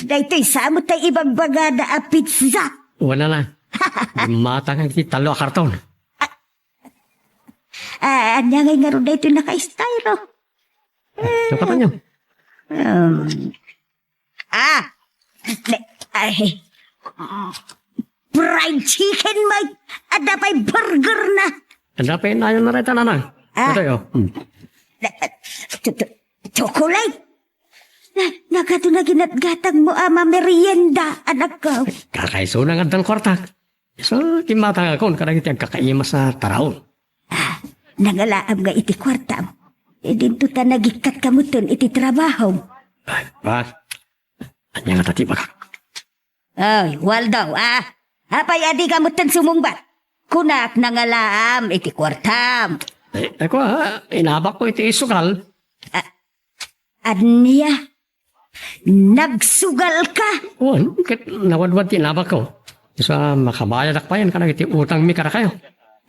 daytoy samo tay ibagbagada a pizza. Wala na. Matang ti talo a karton. Ah, ania ngay ngarud daytoy naka-styro? Lukatanyo. Um, Ah! Ne, ay, fried chicken, may adda pay burger na. Adda pay nayon na reta, Nanang. Ah. Ito, yo. Hmm. Ne, cho-, cho-, chocolate. Na, nagado na ginatgatang mo a mamerienda, anak ko. Kakaiso na nga addan kwartak. So, kimmatangakon kadagiti agkakaimas a taraon. Ah, nangalaam nga iti kuartam. Idinto ta nagikkat kamuton iti trabahom. Ay, pa. Ania nga ti bagak? Ay, Waldo, ah. Apay a dika metten sumungbat? Kunak nangalaam iti kuartam. Eh, ako, ah, inabakko iti isugal. Ah, ania? Nagsugalka? Wen, ket nawadwad ti inabakko. Sa makabayadak payen kadagiti utangmi kadakayo.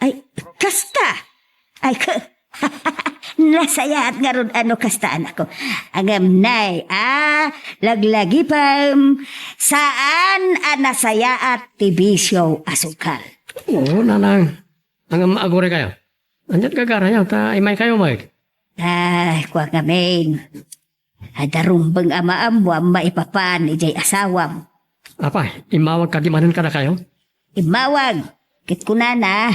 Ay, kasta? Ay, ka-, nasayaat ngarud a no kasta, anakko. Ngem nay, ah, laglagipem, saan a nasayaat ti bisio a sungkal. Oo, Nanang. Ngem aguraykayo. Ania't gagarayo, ta imaykayo met. Ay, kua ngamin. Adda rumbeng a maammoam maipapan idiay asawam. Apay, immawag kadi manen kadakayo? Immawag. Ket kunana,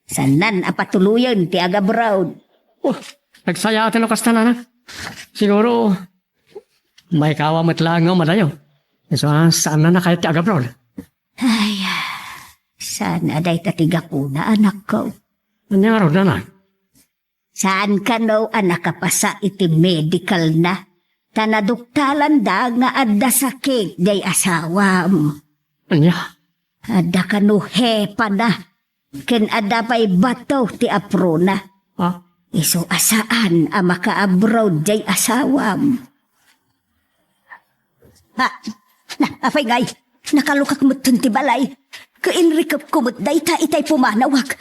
saannan a patuloyen ti agabroad. Oh, nagsayaaten no kasta, Nanang. Siguro, maikawa met laeng nga umadayo. Isu a, saanna kayat ti agabroad. Ay, saan a dayta ti gapuna, anakko? Ania ngarud, Nanang? Saan kano a nakapasa iti medical na? Ta naduktalanda nga adda sakit diay asawam. Ania? Adda kano hepana, ken adda pay bato ti aprona. Ha? Isu a saan a makaabroad diay asawam. Ah, na, apay ngay, nakalukak metten ti balay. Kainrikepko met dayta itay pumanawak.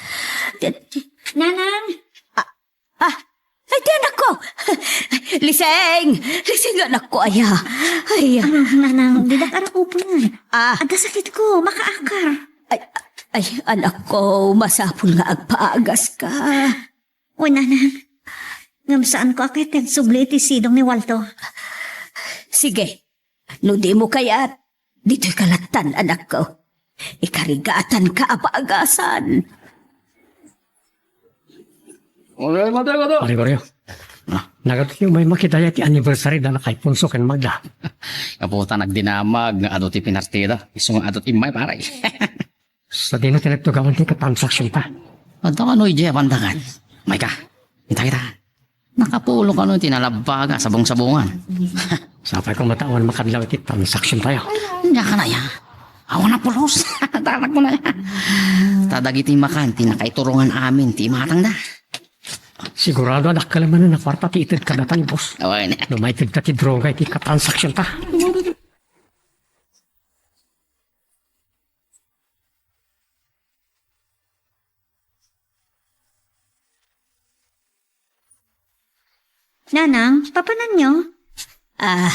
Nanang! Ah, ah, ay, ti anakko! Liseng! Liseng, anakko, aya. Ay. Ah, Nanang, didak arakupen. Ah. Adda sakitko, makaakar. Ay, ay, anakko, masapul nga agpaagas ka. Wen, Nanang. Ngem saanko a ket ti agsubli iti sidong ni Waldo. Sige. No dimo kayat, ditoy ka lattan, anakko. Ikarigatanka a paagasan. Pare Mario, nagatoyo met makidaya ti anniversary da Nakay Ponso ken Magda. Gapu ta nagdinamag nga adu ti pinartida. Isu nga adu ti immay, pare. Sadino ti nagtugawan ti katransaksionta? Adda kano idiay a bandagan? Mayka, ita, ita. Nakapulo kano ti nalabbaga a sabong-sabongan. Sapay ko met a awan makadlaw iti transaksiontayo. Ania kano aya? Awan a pulos. Tarakko na aya. Ta dagiti makan ti nakaiturongan amin ti imatangda. Sigurado a dakkel manen a kuarta ti ited kadata ni boss. Awan. No maitedta ti droga iti katransaksionta. Nanang, papananyo? Ah,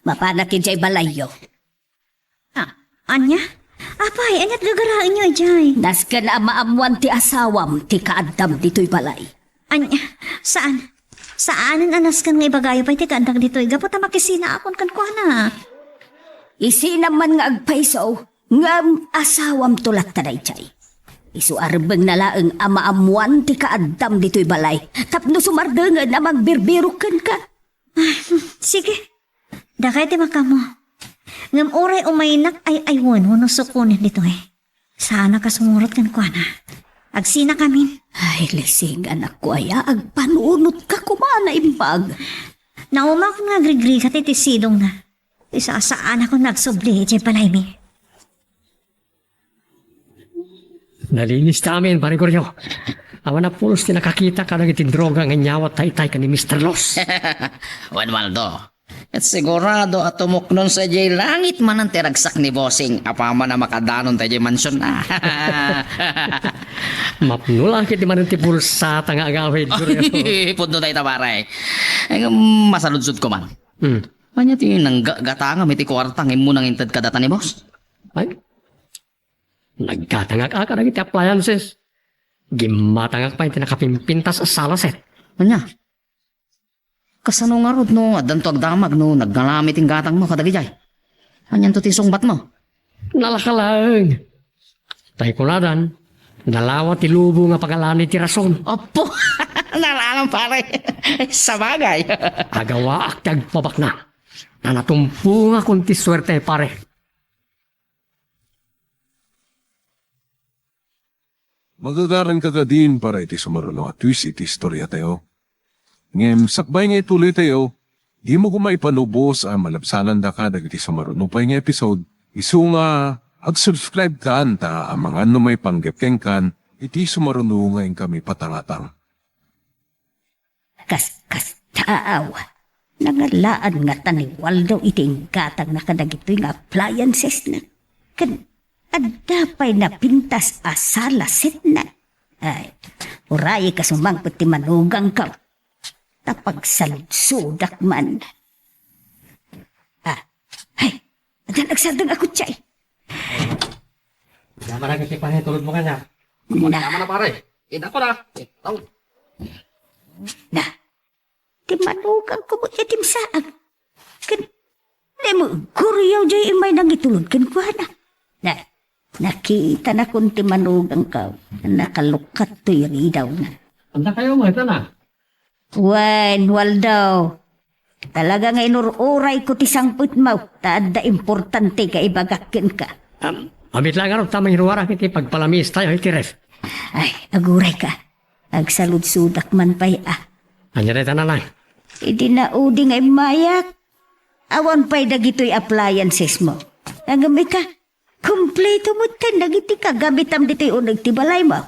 mapanak idiay balayyo. Ah, ania? Apay, ania't gagaraenyo idiay? Nasken a maammoan ti asawam ti kaaddam ditoy balay. Ania? Saan? Saanen a nasken nga ibagayo pay ti kaaddak ditoy gapu ta makisinaakon kenkuana. Isinam man nga agpayso, ngem asawamto latta daydiay. Isu a rebbengna laeng a maammoan ti kaaddam ditoy balay tapno sumardengen a mangbirbirok kenka. Sige, dakay ti makamo. Ngem uray umaynak ay-aywen wenno sukonen ditoy. Saanak a sumurot kenkuana. Agsinakamin. Ay, Lising, anakko aya, agpanunotka koma a naimbag. Naumakon nga agrigrigat iti sidongna. Ti sasaanakon nga agsubli idiay balaymi. Nalinis ta amin, Pare Goryo. Awan a pulos ti nakakita kadagiti droga nga inyawat ta itay ken ni Mister Los. Wen, Waldo, ket sigurado a tumuknonso idiay langit manen ti ragsak ni Bossing apaman a makadanonta idiay mansionna. Mapno la ket di manen ti bulsata nga agawid, Goryo. Pudno dayta, pare. Ay, masaludsodko man. Hmm. Ania ti nanggagatangam iti kuarta nga immuna nga inted kadata ni Boss? Ay, naggatangak a kadagiti appliances. Gimmatangak pay iti nakapimpintas a salaset. Ania? Kasano ngarud no addanto agdamag no nagngalami ti gatangmo kadagijay? Anianto ti sungbatmo? Nalaka laeng. Tay kunadan, nalawa ti lubong a pagalanid ti rason. Apo! Nalalam, pare. Sabagay. Agawaak ti agpabaknang. Ta natumpongakon ti suerte, pare. Magagaranka kadin para iti sumaruno a twist iti istoriatayo. Ngem sakbay nga ituloytayo, dimo koma ipanubos a malabsanandaka dagiti sumaruno pay nga episode, isu nga ag-subscribe kan ta amangan no maipanggep kenkan iti sumaruno nga inkami patangatang. Kas, kas taaw, nangalaan ngata ni Waldo iti inggatangna kadagitoy nga appliancesna. Ken adda pay napintas a salasetna. Ay, uray kasumangpet ti manugangko. Ta pagsaludsodak man. Ah, ay, addan agsardeng a kutsa. Yaman ang kasi pangitulog mo kanya. Na. Yaman na, pare. Ina ko na. Ikaw. Na. Ti manugangko met ti imsaag. Ken, ne mo, guriyaw jay imay nangitulod kenkuana. Na, nakitanakon ti manugangko. Nakalukkat toy ridawna. Anda kayo mo, ito na. Wen, Waldo, talaga nga inur-urayko ti sangpetmo, ta adda importante nga ibagak kenka. Am, ammit la ngarud ta mangiruarak iti pagpalamistayo iti ref. Ay, agurayka. Agsaludsodak man pay a. Ania dayta, nanang? Idi naudi nga immayak, awan pay dagitoy appliancesmo. Ngem ika, kompleto metten dagiti kagamitam ditoy uneg ti balaymo.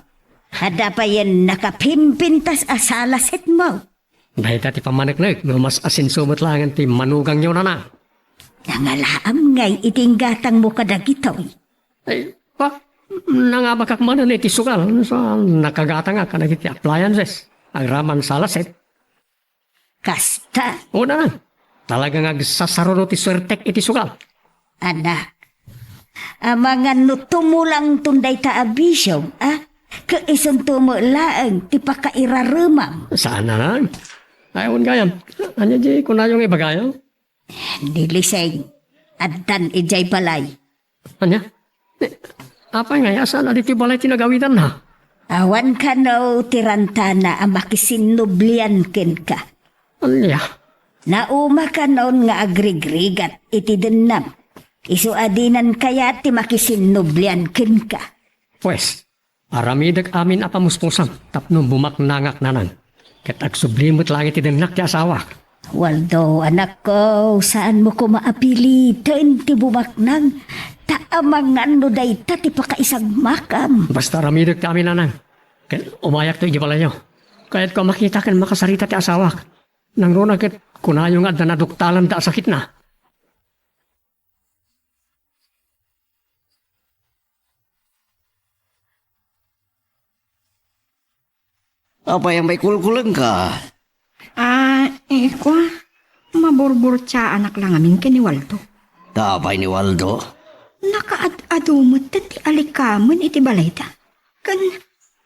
Adda payen nakapimpintas a salasetmo. Dayta ti pammaneknek no mas asenso met laengen ti manugangyo, nanang. Nangalaam ngay iti inggatangmo kadagitoy. Ay, pa, nangabakak manen iti sugal, sa nakagatangak kadagiti appliances, agraman salaset. Kasta. Una, talaga nga agsasaruno ti suertek iti sugal. Anak, amangan no tumulangton dayta a bisiom, a? Ket isunto met laeng ti pakairaremam. Saan a lang? Ay, awan gayam. Ania di kunayo nga ibagayo? Ni Liseng, addan idiay balay. Ania? Eh, apay nga, saan a ditoy balay ti nagawidanna? Awan kano ti rantana a makisinnublian kenka. Ania? Nauma kanon nga agrigrigat iti dennam. Isu a dinan kayat ti makisinnublian kenka. Pues, aramidek amin a pamuspusan tapno bumaknangak, nanang. Ket agsubli met laeng iti dennak ti asawak. Waldo, anakko, saanmo koma a piliten ti bumaknang, ta amangan no dayta ti pakaisagmakam. Basta aramidek ti amin, nanang. Ket umayakto idiay balayyo. Kayatko a makita ken makasarita ti asawak. Nangruna ket kunayo nga adda naduktalanda a sakitna. Apay a maikulkulengka? Ah, eh, kua, maburburtiaanak la ngamin ken ni Waldo. Apay ni Waldo? Nakaad-adu met ti alikamen iti balayda. Ken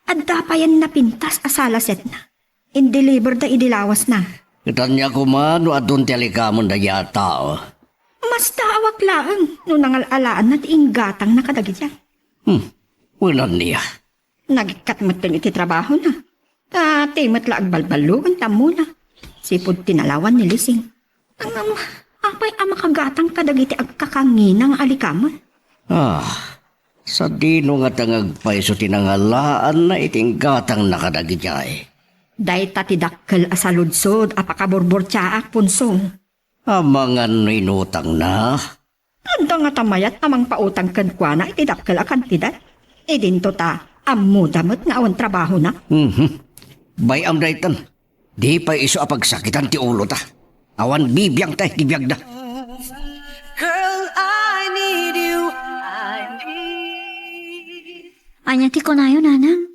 adda payen napintas a salasetna. in-deliver da idi lawasna. Ket ania koma no adun ti alikamen daydiay a tao? Mastaawak laeng no nangal-alaanna ti inggatangna kadagiti. Hmm, wen ania? Nagikkat metten iti trabahona. Ta ti met la agbalballuen ti ammona. Sipud tinalawan ni Lising. Ngem, apay a makagatang kadagiti agkakangina nga alikamen? Ah, sadino ngata nga agpayso ti nangalaanna iti inggatangna kadagijay? Dayta ti dakkel a saludsod a pakaburburtiaak, Punso. Amangan no inutangna? Adda ngata mayat a mangpautang kenkuana iti dakkel a kantidad. Idinto ta ammoda met nga awan trabahona. Mhm. Bay-am daytan. Di pay isu a pagsakitan ti ulota. Awan bibiangta iti biagda. Girl, I need you. I need Ania ti kunayo, nanang?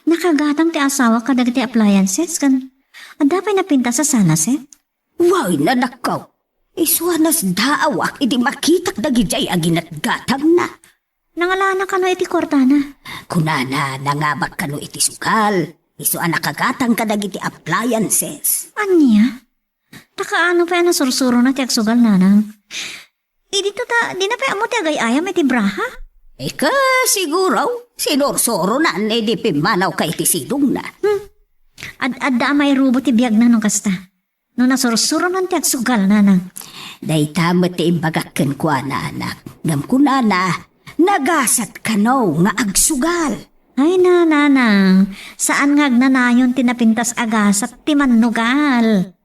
Nakagatang ti asawa kadagiti appliances ken adda pay napintas a sanaset? Wen, anakko. Isu a nasdaawak idi makitak dagidiay a ginatgatangna. Nangalana kano iti kuartana? Kunana, nangabak kano iti sugal. Isu a nakagatang kadagiti appliances. Ania? Ta kaano pay a nasursurona ti agsugal, nanang? Idinto ta, dina pay ammo ti agay-ayam iti braha? Ika, siguro, sinursuronan idi pimmanawka iti sidongna. Hmm. Ad-adda a mairubo ti biagna no kasta. No nasursuronan ti agsugal, nanang. Dayta met ti imbagak kenkuana, anak. Ngem kunana, nagasat kano nga agsugal. Ay na, nanang, saan nga agnanayon ti napintas a gasat ti mannugal.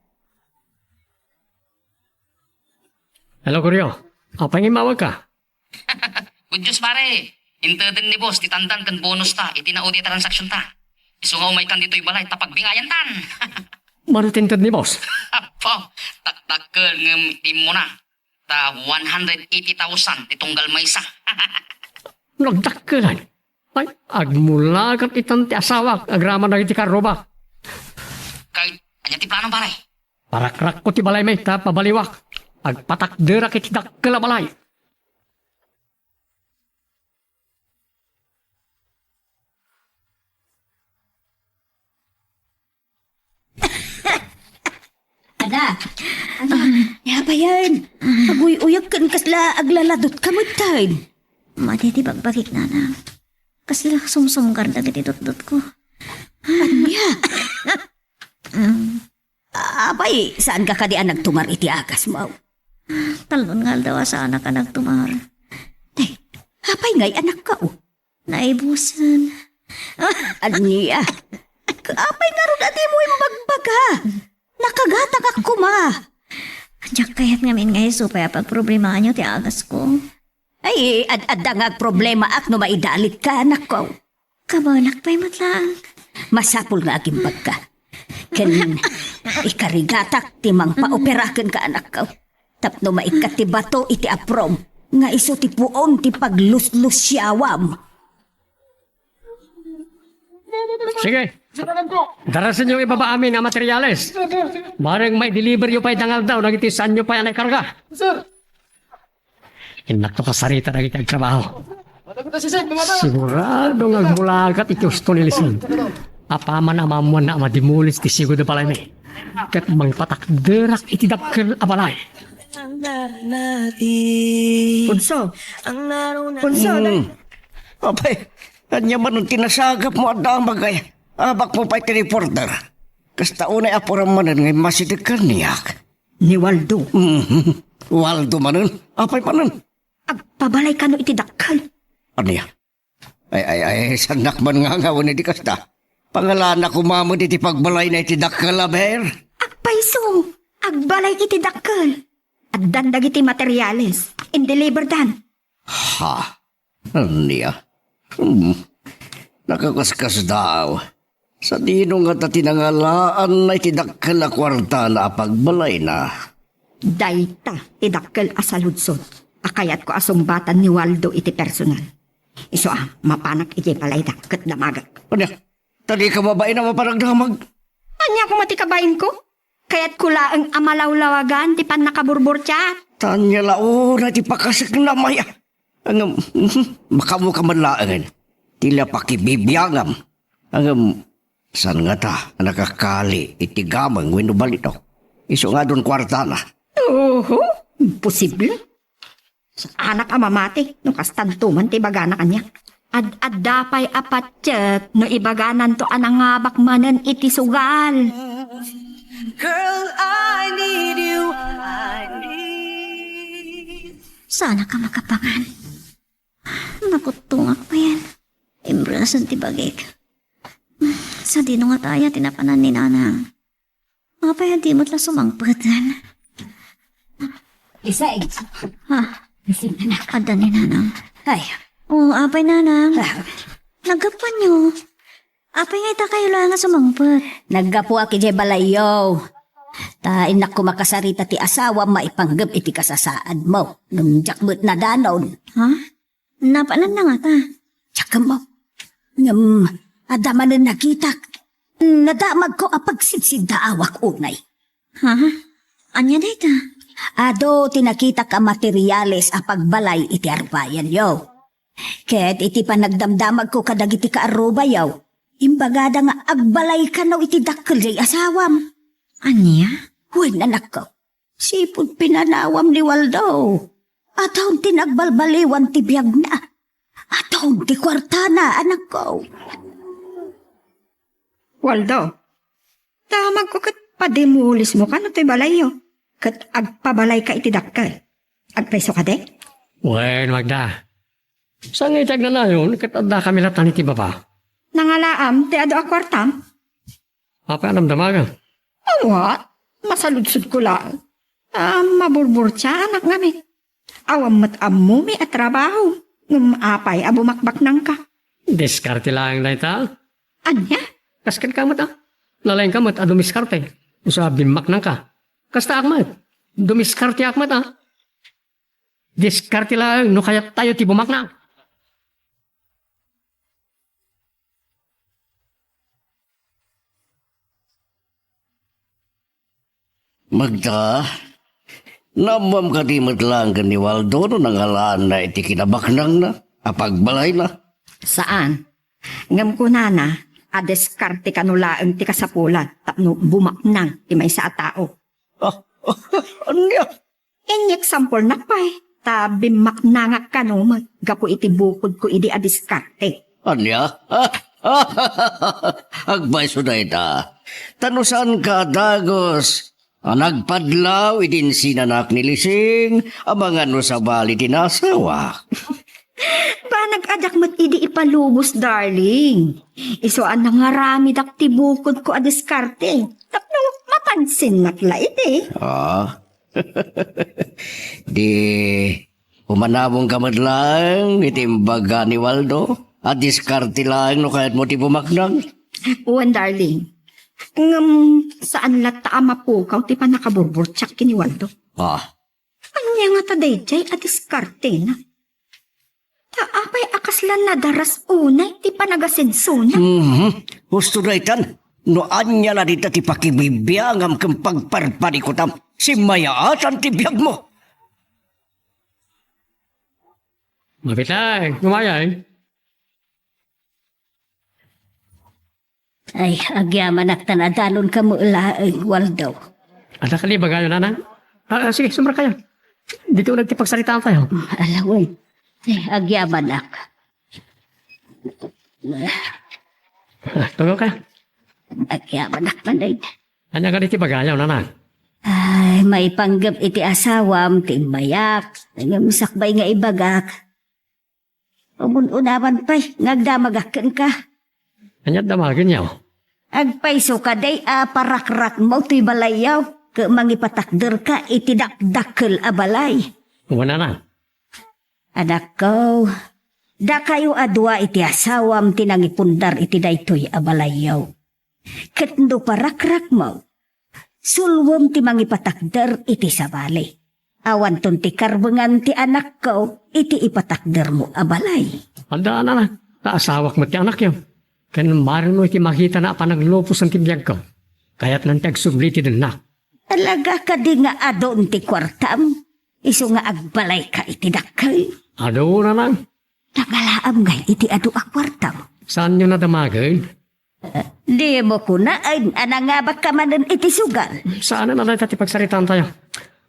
Hello, Goryo. Apay nga immawagka? Good news, pare. Inteden ni boss ti tandang ken bonus ta iti naudi a transaction ta. Isu nga umaykan ditoy balay ta pagbingayan tan. Mano ti inted ni boss? Apo, takdakkel ngem ti immuna. Ta one hundred eighty thousand ti tunggal maysa. Nagdakkelan. Ay, agmulagat itan ti asawak agraman dagiti karrubak. Kay, ania ti plano, pare? Parakrakko ti balaymi ta pabaliwak. Agpatakderak iti dakkel a balay. Ada. Ada. Ania pay yan? Aguy-uyag ken kasla aglaladutka metten. Madi ti bagbagik, nanang. Kasla sumsumgar dagiti dutdotko. Ania? Mm. Apay, saanka kadi a nagtumar iti agasmo? Tallo nga aldaw a saanak a nagtumar. Ay, apay ngay, anakko? Naibusen. Ania? Apay ngarud a dimo imbagbaga? Nakagatangak koma. Diak kayat ngamin nga isu pay a pagproblemaanyo ti agasko. Ay, ad-adda nga agproblemaak no maidalitka, anakko. Kabaelak pay met laeng. Masapul nga agimbagka. Ken ikarigatak ti mangpaopera kenka, anakko. Tapno maikkat ti bato iti aprom nga isu ti puon ti pagluslusiawam. Sige. Darasenyo ibaba amin a materyales. Bareng maideliveryo pay dangaldaw dagiti saanyo pay a naikarga. Sir. Innakto kasarita dagiti agtrabaho. Sigurado nga agmulagat iti husto ni Lising. Apaman a maammoanna a madimulis ti sigud a balaymi. Ket mangpatakderak iti dakkel a balay. Punso. Punso, Hmm. Apay, ania manen ti nasagapmo a damag ay? Abakmo pay ti reporter. Kasta unay a puram manen nga immasideg kaniak. Ni Waldo. Mhm. Waldo manen? Apay manen? Agpabalay kano iti dakkel. Ania? Ay, ay, ay, saannak man nga angawen iti kasta. Pangalanak koma met iti pagbalayna iti dakkel a ber. Agpayso, agbalay iti dakkel. Addan dagiti materiales, indeliverdan. Ha? Ania? Hmm. Nakakaskasdaaw. Sadino ngata ti nangalaanna iti dakkel a kuartana a pagbalayna? Dayta ti dakkel a saludsod a kayatko a sungbatan ni Waldo iti personal. Isu a, mapanak idiay balayda ket damagek. Ania? Ta dika babain a mapan agdamag? Ania koma ti kabainko? Kayatko laeng a malawlawagan ti pannakaburburtiak. Ta ania la unay ti pakaseknam aya? Ngem, mhm, makaammoka man laengen ti la pakibibiangam. Ngem, Saan ngata a nakakali iti gameng wenno balitok? Isu nga adun kuartana. Oho, imposible. Saanak a mamati no kastanto man ti ibagana kaniak. Ad-adda pay a patiek no ibagananto a nangabak manen iti sugal. Girl, I need you. I need. Saanak a makapangan. Nakuttongak payen. Imbrasen ti bagik. Sadino ngata aya ti napanan ni Nanang? Apay a di met la sumangpeten? Isay. Ha? Isay na. Adda ni Nanang. Ay. O, apay, Nanang? Ah. Naggapuanyo. Apay nga ita kayo la nga sumangpet? Naggapuak idiay balayyo. Ta innak koma kasarita ti asawam maipanggep iti kasasaadmo. Ngem diak met nadanon. Ha? Napanan na ngata? Diak ammo. Ngem, adda manen nakitak. Nadamagko a pagsidsiddaawak unay. Ha? Ania dayta? Adu ti nakitak a materiales a pagbalay iti arubayanyo. Ket iti panagdamdamagko kadagiti kaarrubayo, imbagada nga agbalay kano iti dakkel diay asawam. Ania? Wen, anakko. Sipud pinanawam ni Waldo, adun ti nagbalbaliwan ti biagna. Adun ti kuartana, anakko. Waldo, damagko ket pademolismo kano toy balayyo, ket agpabalayka iti dakkel. Agpayso kadi? Wen, Magda. Saan nga iti agnanayon ket addakami latta iti baba? Nangalaam ti adu a kuartam? Apay a damdamagem? Awan, masaludsodko laeng. Ta maburburtiaanak ngamin. Awan met ammomi a trabaho, ngem apay a bumakbaknangka? Diskarte laeng dayta. Ania? Kas kenka met a. Nalaingka met a dumiskarte. Isu a bimmaknangka. Kastaak met. Dumiskarteak met a. Diskarte laeng no kayattayo ti bumaknang. Magda, naammom kadi met laeng ken ni Waldo no nangalaanna iti kinabaknangna a pagbalayna? Saan. Ngem kunana a diskarte kano laeng ti kasapulan tapno bumaknang ti maysa a tao. Ah, ania? Inyek sampolnak pay, ta bimmaknangak kano met gapu iti bukodko idi a diskarte. Ania? Agpayso dayta. Ta no saanka a dagus a nagpadlaw idi insinanak ni Lising a mangan no sabali ti nasawak. Banag a diak met idi ipalubos, darling. Isu a nangaramidak ti bukodko a diskarte. Tapno mapansinnak la idi. Ah, Di umanamongka met laeng iti imbaga ni Waldo a diskarte laeng no kayatmo ti bumaknang? Wen, darling. Ngem saan latta a mapukaw ti pannakaburburtiak ken ni Waldo. Ah. Ania ngata daydiay a diskartena? Ta apay a kasla nadaras unay ti panagasensiona? Mhm. Husto daytan. No ania la dita ti pakibibiangam ken pagparparikutam, simmayaatan ti biagmo. Mapitay, kumayay. Ay, agyamanak ta nadanonka met laeng, Waldo. Adda kadi ibagayo, Nanang? Ah, ah, sige, sumrek kayo. Ditoy uneg ti pagsaritaantayo. Mm, ala wen. Ay, agyamanak. Ah, tugaw kayo. Agyamanak manen. Ania kadi ti ibagayo, Nanang? Ay, maipanggep iti asawam ti immayak. Ngem sakbay nga ibagak, umun-unaman pay nga agdamagak kenka. Ania damagenyo? Agpayso kadi a parakrakmo toy balayyo ket mangipatakderka iti dakdakkel a balay. Wen, Nanang. Anakko, dakayo a dua iti asawam ti nangipundar iti daytoy a balayyo. Ket no parakrakmo, sulwem ti mangipatakder iti sabali. Awanton ti karbengan ti anakko iti ipatakdermo a balay. Adda, Nanang, ta asawak met ti anakyo. Ken marino iti makitana a panagluposen ti biagko. Kayatnan ti agsubli ti dennak. Talaga kadi nga adun ti kuartam? Isu nga agbalayka iti dakkel? Adu, Nanang. Nangalaam ngay iti adu a kuartam? Saanyo nadamagen? Dimo kunaen a nangabakka manen iti sugal. Saanen a dayta ti pagsaritaantayo.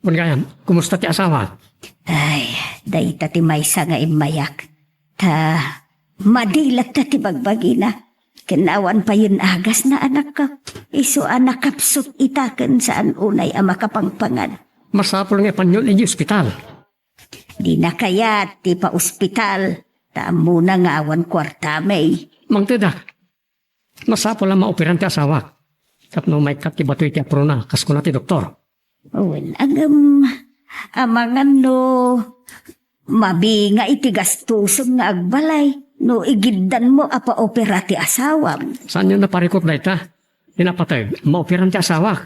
Wen gayam, kumusta ti asawa? Ay, dayta ti maysa nga immayak. Ta, madi latta ti bagbagina. Ken awan payen agasna, anakko. Isu a nakapsut ita ken saan unay a makapangpangan. Masapul nga ipanyon iti ospital. Dina kayat ti paospital, ta ammona nga awan kuartami. Mangtedak. Masapul a maoperan ti asawak. Tapno maikkat ti batoy ti aprona, kas kuna ti doktor. Wen, ngem, amangan no mabinga iti gastusom nga agbalay no igiddanmo a paopera ti asawam. Saanyo naparikut dayta? Ti napateg, maoperan ti asawak.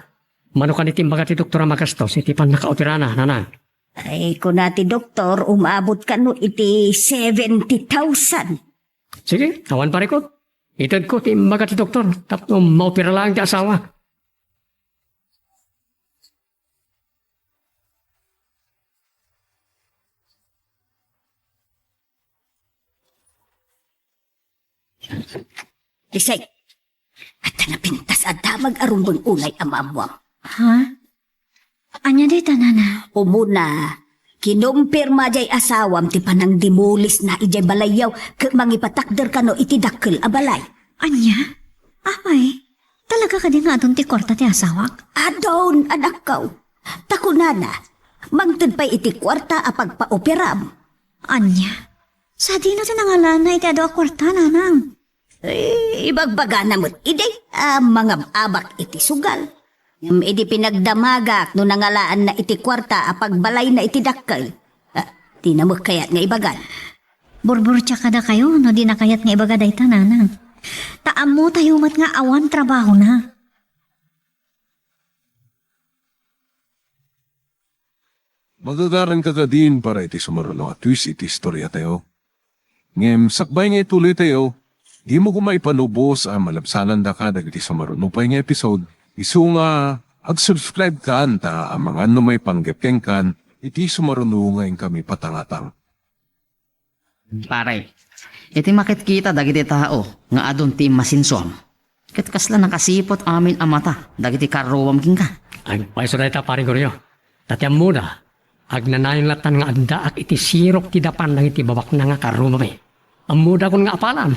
Mano kadi ti imbaga ti doktor a magastos iti pannakaoperana, nanang? Ay, kuna ti doktor, umabot kano iti seventy thousand. Sige, awan parikut. Itedko ti imbaga ti doktor, tapno maopera laeng ti asawa. Lisay, adda napintas a damag a rumbeng unay a maammuam. Ha? Ania dayta, nana? Umuna, kinumpirma diay asawam ti panangdimolisna idiay balayyo ket mangipatakder kano iti dakkel a balay. Ania? Apay, talaga kadi nga adun ti kuarta ti asawak? Adun, anakko. Ta kunana, mangted pay iti kuarta a pagpaoperam. Ania? Sadino ti nangalaanna iti adu a kuarta, nanang? Eh, ibagbagana met idi a mangab-abak iti sugal. Ngem idi pinagdamagak no nangalaanna iti kuarta a pagbalayna iti dakkel, ah, dina met kayat nga ibagan. Burburtia kadakayo no dina kayat nga ibaga dayta, nanang. Ta ammotayo met nga awan trabahona. Magagaranka kadin para iti sumaruno a twist iti istoriatayo. Ngem sakbay nga ituloytayo, dimo koma ipanubos a malabsanandaka dagiti sumaruno pay nga episode, isu nga ag-subscribekan ta amangan no maipanggep kenkan iti sumaruno nga inkami patangatang. Pare, iti makitkita dagiti tao nga adun ti immasinsuam, ket kasla nakasiput amin a mata dagiti karruam kenka. Agpayso dayta, Pare Goryo. Ta ti ammoda, agnanayon lattan nga addaak iti sirok ti dapan dagiti babaknang a karruami. Ammodakon nga apalan.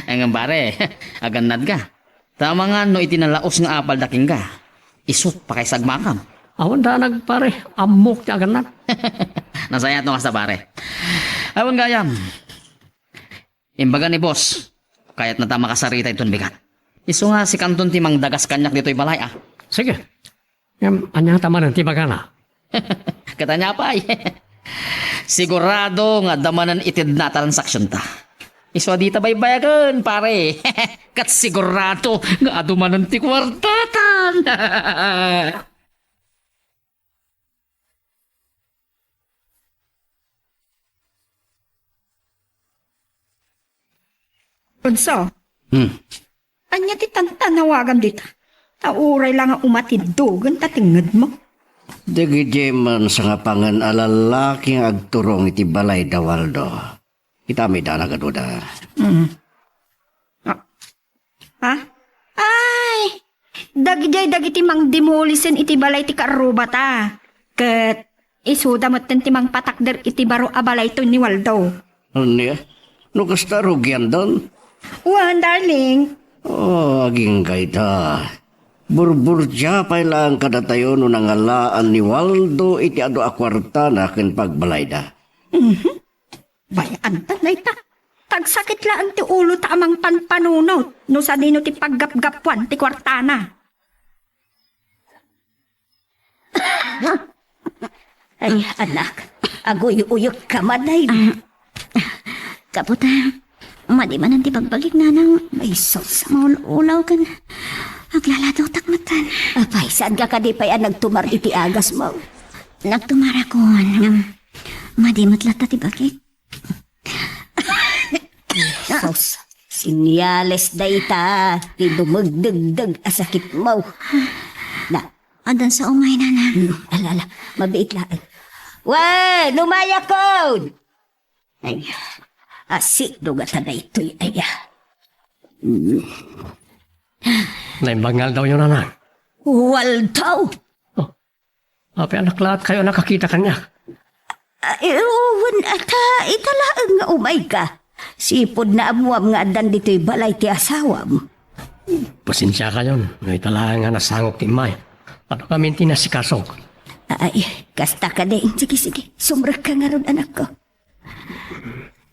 Ngem pare, agannadka. Ta amangan no iti nalaus nga apalda kenka, isu pakaisagmakam. Awan danag, pare. Ammok ti agannad. Nasayaat no kasta, pare. Awan gayam. Imbaga ni boss, kayatna ta makasarita iton bigat. Isu nga sikanton ti mangdagas kaniak ditoy balay, a. Sige. Ngem, ania ta manen ti ibagana? Ket ania pay? Sigurado nga adda manen itedna a transaksionta. Isu a dita baybayagen, pare. Ket sigurado nga adu manen ti kuartatan. Bunso, Hmm. Ania ti tantanawagam dita? Ta uray la nga umatiddogen ta tengngedmo. Dagiti man sangapangen a lallaki nga agturong iti balay da Waldo. Ita mi da nagaduda. Mm. Ah. Ha? Ay! Dagidiay dagiti mangdimolisen iti balay ti karrubata. Ket isuda metten ti mangpatakder iti baro a balayto ni Waldo. Ania? No kasta, rugiandan? Wen, darling. Oh, agingga ita. Burburtia pay laeng kadatayo no nangalaan ni Waldo iti adu a kuartana ken pagbalayda. Mhm. Bay-antan dayta. Tagsakit laeng ti ulota a mangpanpanunot no sadino ti paggapgapuan ti kuartana. Ay, anak, aguy-uyot ka man ay. Ah, kaputa, madi manen ti bagbagik, nanang. Ay, sus. Maul-ulaw ken aglaladotak metten. Apay, saan ka kadi pay a nagtumar iti agasmo? Nagtumarakon, ngem madi met latta ti bagik. Sus, sinyales dayta ti dumagdagdag a sakitmo. Na, addan sa umay, nanang. Hmm, ala, ala, mabiit laeng. Wen, umayakon! Ay, asino ngata daytoy, aya? Naimbag nga aldawyo, nanang. Waldo! Oh, apay a naklaatkayo a nakakita kaniak? Ay, wen, ata, ita laeng nga umayka. Sipud naammuam nga addan ditoy balay ti asawam. Pasensiakayon, no ita laeng nga nasangok ti immay. Ano kami ti nasikasok? Ay, kasta kadi. Sige, sige. Sumrekka ngarud, anakko.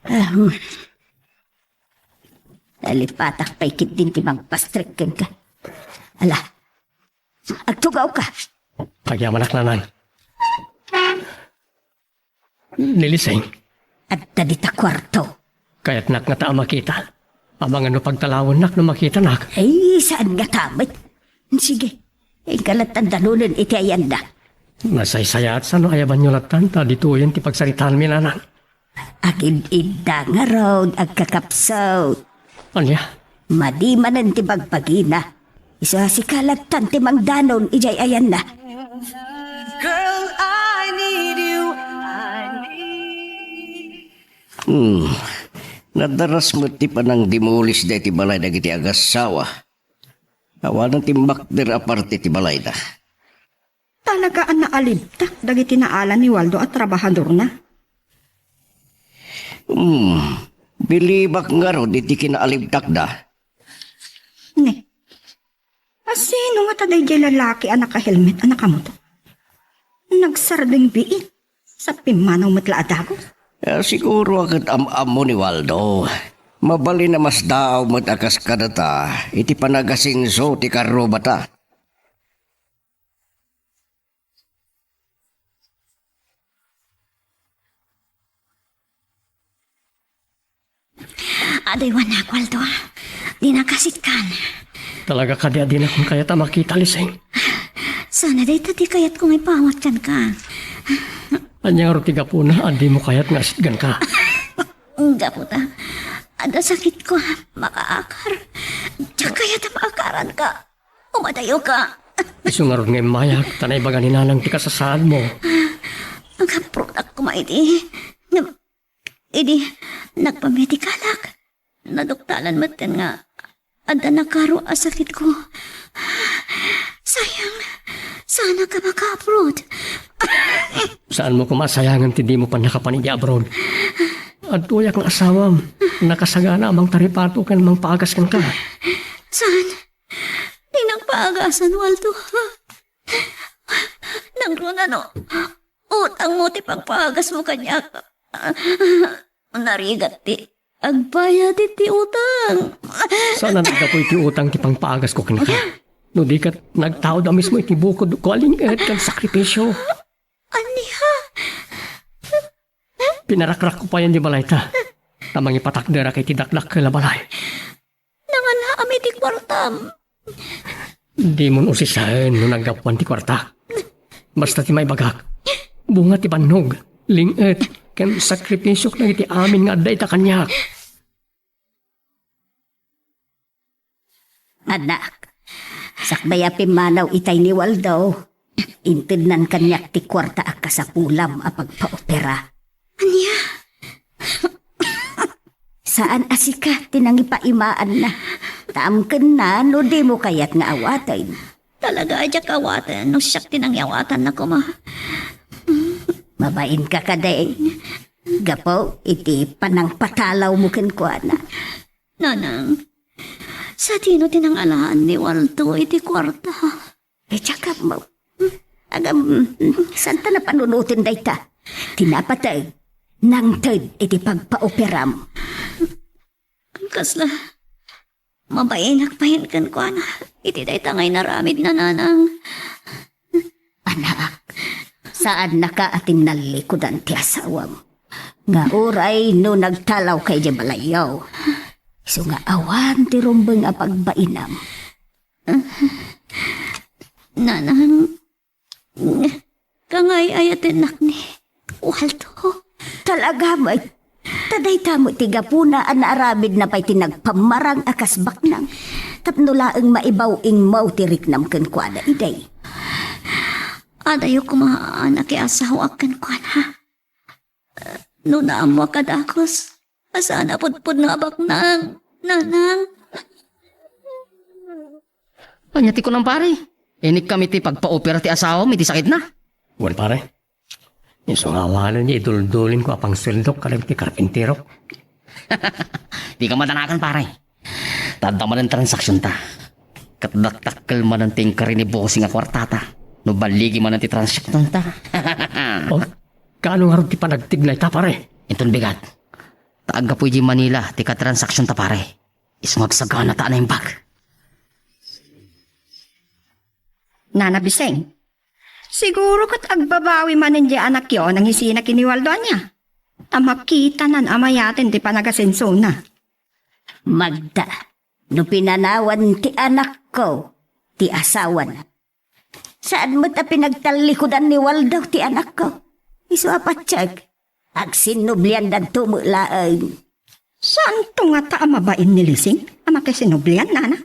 Ahem. Nalipatak pay ketdin ti mangpastrek kenka. Ala, agtugawka. Agyamanak, nanang. Ni Lising. Adda dita kuarto. Kayatnak ngata a makita. Amangan no pagtalawennak no makitanak. Ay, saan ngata met? Sige, inka lattan danonen iti ayanna. Nasaysayaat sa no ayabanyo lattan ta ditoyen ti pagsaritaanmi, nanang. Agid-idda ngarud, agkakapsut. Ania? Madi manen ti bagbagina. Isu a sika lattan ti mangdanon idiay ayanna. Girl, I need you. I need Hmm. Nadaras met ti panangdemolis daytoy balay dagiti agassawa. Awanen ti makder a parte ti balayda. Talaga a naalibtak dagiti naala ni Waldo a trabahadorna. Hmm. Bilibak ngarud iti kinaalibtakda. Ne. A sino ngata daydiay lalaki a nakahelmet a nakamotor? Nagsardeng biit. Sa pimmanaw met la a dagus. Eh, siguro a ket am-ammo ni Waldo. Mabalin a masdaaw met a kas kadata iti panagasenso ti karrubata. Adaywanak, Waldo, a. Dinak asitkan. Talaga kadi a dinakon kayat a makita, Lising? Sana dayta ti kayatko nga ipaawat kenka. Ania ngarud ti gapuna a dimo kayat nga asitganka? Gapu ta adda sakitko a makaakar. Diak kayat a maakaranka. Umadayoka. Isu ngarud nga immayak, ta naibaga ni Nanang ti kasasaadmo. Agaprutak koma idi. Ngem, idi nagpamedikalak, naduktalan metten nga adda nakaro a sakitko. Sayang, saanak a maka-abroad. Saanmo koma a sayangen ti dimo pannakapan idi abroad. Adtoyak nga asawam, nakasagana a mangtaripato ken mangpaagas kenka. Saan? Dinak paagasan, Waldo. Nangruna no utangmo ti pagpaagasmo kaniak. Narigat ti agbayad iti utang. Saan a naggapu iti utang ti pangpaagasko kenka? No di ket nagtaud a mismo iti bukodko a ling-et ken sakripisio. Ania? Pinarakrakko payen ti balayta, ta mangipatakderak iti dakdakkel a balay. Nangalaam iti kuartam. Dimon usisaen no naggapuan ti kuarta. Basta ti maibagak, bunga ti bannog, ling-et, ken sakrifisiok dagiti amin nga adda ita kaniak. Anak, sakbay a pimmanaw itay ni Waldo, intednan kaniak ti kuarta a kasapulam a pagpaopera. Ania? Saan a sika ti nangipaimaanna. Ta amkenna no dimo kayat nga awaten. Talaga a diak awaten no siak ti nangiawatanna koma. Mabainka kadi gapu iti panangpatalawmo kenkuana. Nanang, sadino ti nangalaan ni Waldo iti kuarta? Iti agammo. Agam, santa napanunoten dayta. Ti napateg, nangted iti pagpaoperam. Kasla, mabainak payen kenkuana iti dayta nga inaramidna, Nanang. Anak, saannaka a tinnallikudan ti asawam. Nga uray no nagtalawka idiay balayyo, isu nga awan ti rumbeng a pagbainam. Nanang, kangay-ayatennak ni Waldo. Talaga met. Ta dayta met ti gapuna a naaramidna pay ti nagpammarang a kas baknang. Tapno laeng maibaw-ingmaw ti riknam kenkuana idi. Adayo koma a nakiasawaak kenkuana. No naammoak a dagus, a saan a pudpudno a baknang, Nanang. Ania ti kunam, pare? Inikkam iti pagpaopera ti asawam iti sakitna? Wen, pare. Isu nga awanen nga iduldulinko a pangsueldok kadagiti karpinterok. Dika madanagan, pare. Ta adda manen transaksionta. Ket dakdakkel manen ti inkari ni Bossing a kuartata. No balligi manen ti transaksionta. Oh, kaano ngarud ti panagtibna ita, pare? Inton bigat. Ta aggapu idiay Manila ti katransaksionta, pare. Isu nga agsagana ta a naimbag. Nana Biseng, siguro ket agbabawi manen diay anakyo a nangisina ken ni Waldo, ania? Ta makitanan a mayaten ti panagasensona. Magda, no pinanawan ti anakko ti asawana, saan met a pinagtallikudan ni Waldo ti anakko. Isu a patiek, agsinnubliandanto met laeng. Saanto ngata a mabain ni Lising a makisinnublian, nana?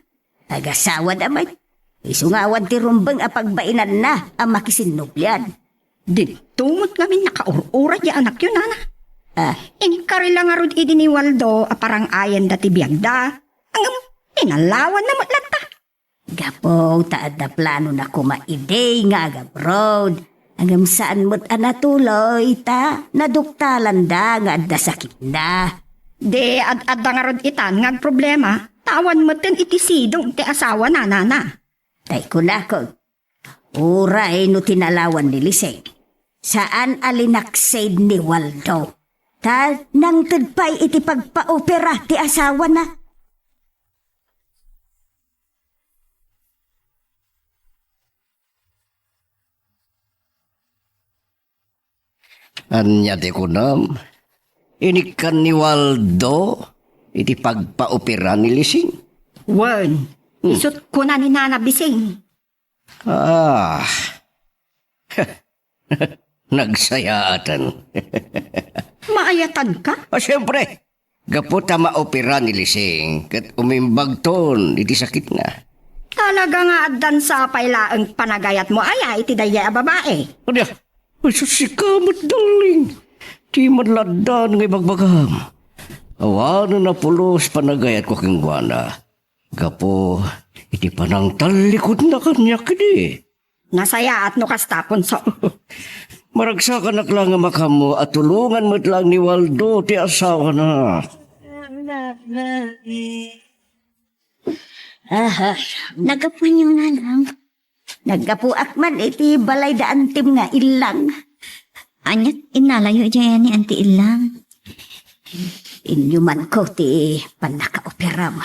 Agasawada met. Isu nga awan ti rumbeng a pagbainanna a makisinnublian. Didto met ngamin nakaur-uray ti anakyo, nana. Ah. Inkari la ngarud idi ni Waldo a parang-ayenda ti biagda. Ngem inalawanna met latta. Gapu ta adda planona koma idi nga agabroad. Ngem saan met a natuloy ta naduktalanda nga adda sakitna. Di ad-adda ngarud itan nga agproblema, ta awan metten iti sidong ti asawana, nana. Tay kunakon, uray no tinalawan ni Liseng, saan a linaksid ni Waldo. Ta nangted pay iti pagpaopera ti asawana. Ania ti kunam? Inikkan ni Waldo iti pagpaopera ni Lising? Wen, hmm, isut' kuna ni Nana Bising. Ah. Nagsayaaten. Maayatan ka? Ah, siyempre. Gapu ta maopera ni Lising, ket umimbagton iti sakitna. Talaga nga addan sapay laeng panagayatmo aya iti daydiay a babae? Ania? Ay, sus, sika met, darling. Di man la addan nga ibagbagam. Awanen a pulos panagayatko kenkuana. Gapu iti panangtallikudna kaniak idi. Nasayaat no kasta, Ponso. Maragsakanak la nga makaammo a tulongan met laeng ni Waldo ti asawana. Aha, naggapuenyo nga lang. Naggapuak man iti balay da Antim nga illang. Aniat innalayo idiay ni Anti Illang? Inyumanko ti pannakaoperam.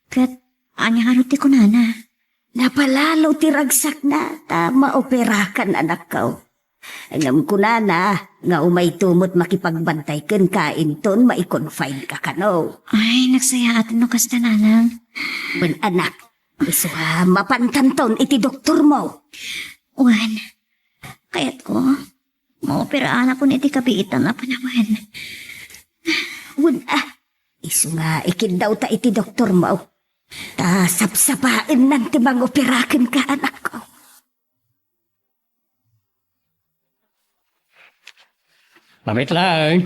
Ket ania ngarud ti kunana? Napalalo ti ragsakna ta maoperakan, anakko. Ngem kunana nga umayto met makipagbantay kenka inton mai-confineka kano. Ay, nagsayaaten no kasta, nanang. Wen, anak, isu a mapantanton iti doktormo. Wen, kayatko, maoperaanakon iti kabiitan a panawen. Wen, ah, isu nga ikiddawta iti doktormo. Ta sapsapaennan ti mangopera kenka, anakko. Mamit lang.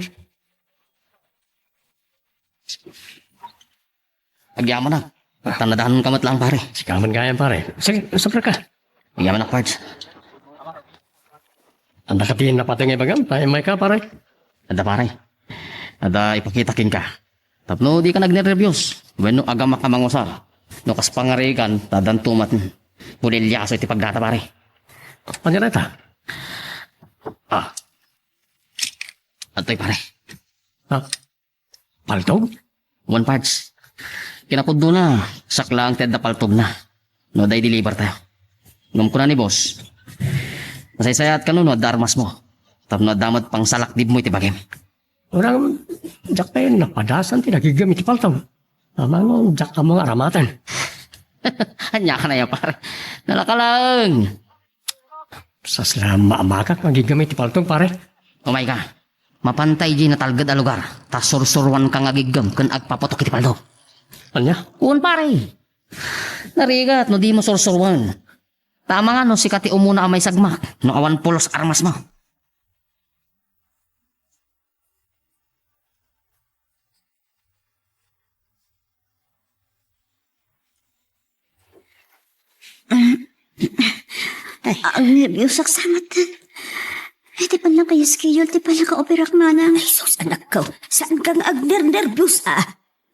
Agyamanak. Tannadanon ka met lang, pare. Sika man gayam, pare. Sige, sobra ka. Agyamanak, Pards. Anda ka ti napatay nga ibagam? Tayo may ka, pare. Anda, pare. Anda ipakita kenka. Tapno di ka nagnerbios. Wenno agamak a mangusar. No kas pangarigan, tadanto met. Pulilyaso iti pagdata, pare. Panireta? Ah. Atoy, pare. Ah. Paltog? Wen, Pards. Kinapudnona, siak laeng ti adda paltogna. No adda i-deliver tayo. Ngem kuna ni boss, masaysayaat kano no adda armasmo. Tapno adda met pangsalakdibmo iti bagim. Urang, diak pay napadasan ti nagiggam iti paltog. Amangan, diak ammo nga aramaten. Ania kanaya, pare? Nalaka laeng. Sasla, mamakak nga agiggam iti paltog, pare. Umay ka. Mapantay diay natalged a lugar, ta sursuroanka nga agiggam ken agpaputok iti paltog. Ania? Wen, pare. Narigat no dimo sursuroan. Ta amangan no sika ti umuna a maisagmak no awan pulos armasmo. Agnerbiosak sa met. Iti pannakayaskiyol ti pannakaoperak, nanang. Ay, sus, anakko. Saanka nga agnernerbios, a?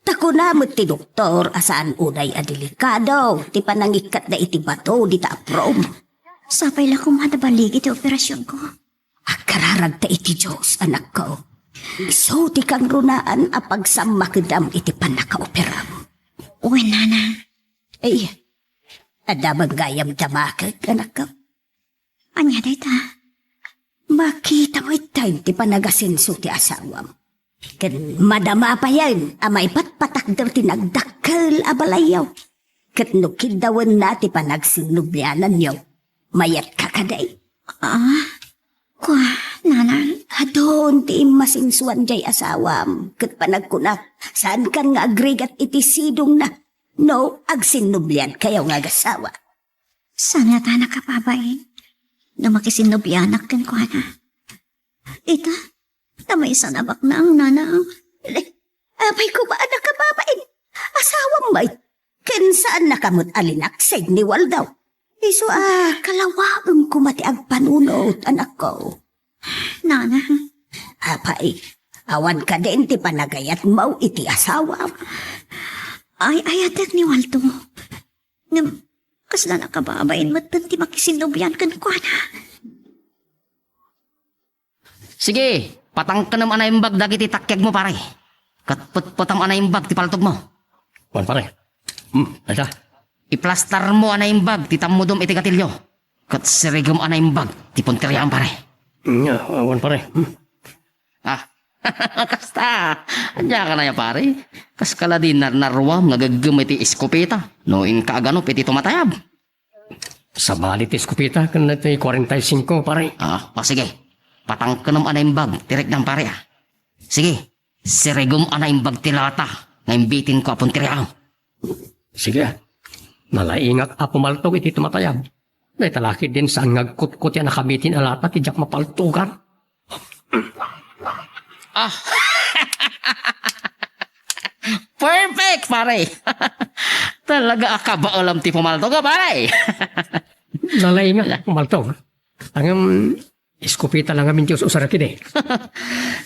Ta kuna met ti doktor a saan unay a delikado ti panangikkatda iti bato dita aprom. Sapay la koma ta balligi ti operasionko. Agkararagta iti Dios, anakko. Isu ti kangrunaan a pagsammakedam iti pannakaoperam. Wen, nana. Ay, adda man gayam damakek, anakko. Ania dayta? Makita mo itay ti panagasenso ti asawam. Ken madama payen a maipatpatakder ti nagdakkel a balayyo. Ket no kiddawenna ti panagsinnubliananyo, mayatka kadi? Ah, kua, nanang? Adun ti immasensoan jay asawam, ket panagkunak, saankan nga agrigat iti sidongna no agsinnubliankayo nga agasawa. Saan ngata nakababain no makisinnublianak kenkuana? Ita, ta maysa a baknang, nanang. Apay koma a nakababain? Asawam met. Ken saannaka met a linaksig ni Waldo. Isu a kalawaem koma ti agpanunot, anakko. Nanang. Apay, awan kadin ti panagayatmo iti asawam? Ay-ayatek ni Waldo. Ngem, kasla nakababain metten ti makisinnublian kenkuana. Sige, patangkenem a naimbag dagiti takiagmo, pare. Ket petpetem a naimbag ti paltogmo. Wen, pare. Hmm, ita. Iplastarmo a naimbag ti tammudom iti gatilio. Ket sirigem a naimbag ti punteriam, pare. Nya, wen, pare. Hmm. Ah, kasta. Ania ka na ya, pare? Kas kala di narnaruam nga geggem iti eskopeta no inka aganup iti tumatayab. Sabali ti eskopeta ken ti kuarenta y singko, pare. Ah, o sige. Patangkenem a naimbag ti riknam, pare, ah. Sige, sirigem a naimbag ti lata nga imbitinko a punteriam. Sige, ah. Nalaingak a pumaltog iti tumatayab. Dayta la ketdin saan nga agkutkot ti nakabitin a lata ti diak mapaltogan. Ah. Perfect, pare. Talaga a kabaelam ti pumaltog, a, pare. Nalaingak a pumaltog. Ngem, eskopeta la ngamin ti us-usarek idi.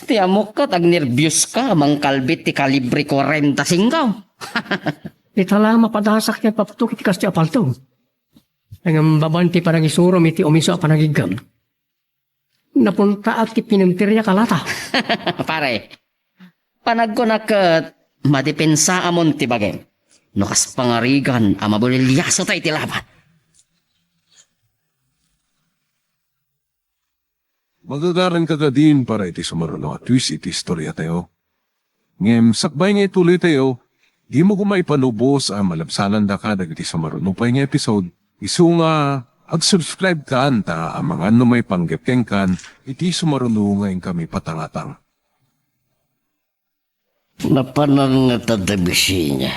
Ti ammok ket agnerbioska, mangkalbit ti kalibre kuarenta singko. Ita la mapadasak ti agpapto iti kastoy a paltog. Ngem babaen ti panangisurom iti umiso a panagigem, napuntaak ti pinenteriak a lata. Pare, panagkunak ket madepensaamon ti bagim no kas pangarigan a mabuliliaso tayo iti laban. Magagaranka kadin para iti sumaruno a twist iti istoriatayo. Ngem sakbay nga ituloytayo, dimo koma ipanubos a malabsanandaka dagiti sumaruno pay nga episode. Isu nga ag-subscribe kan ta amangan no maipanggep kenkan iti sumaruno nga inkami patangatang. Napanan ngata da Bisenia.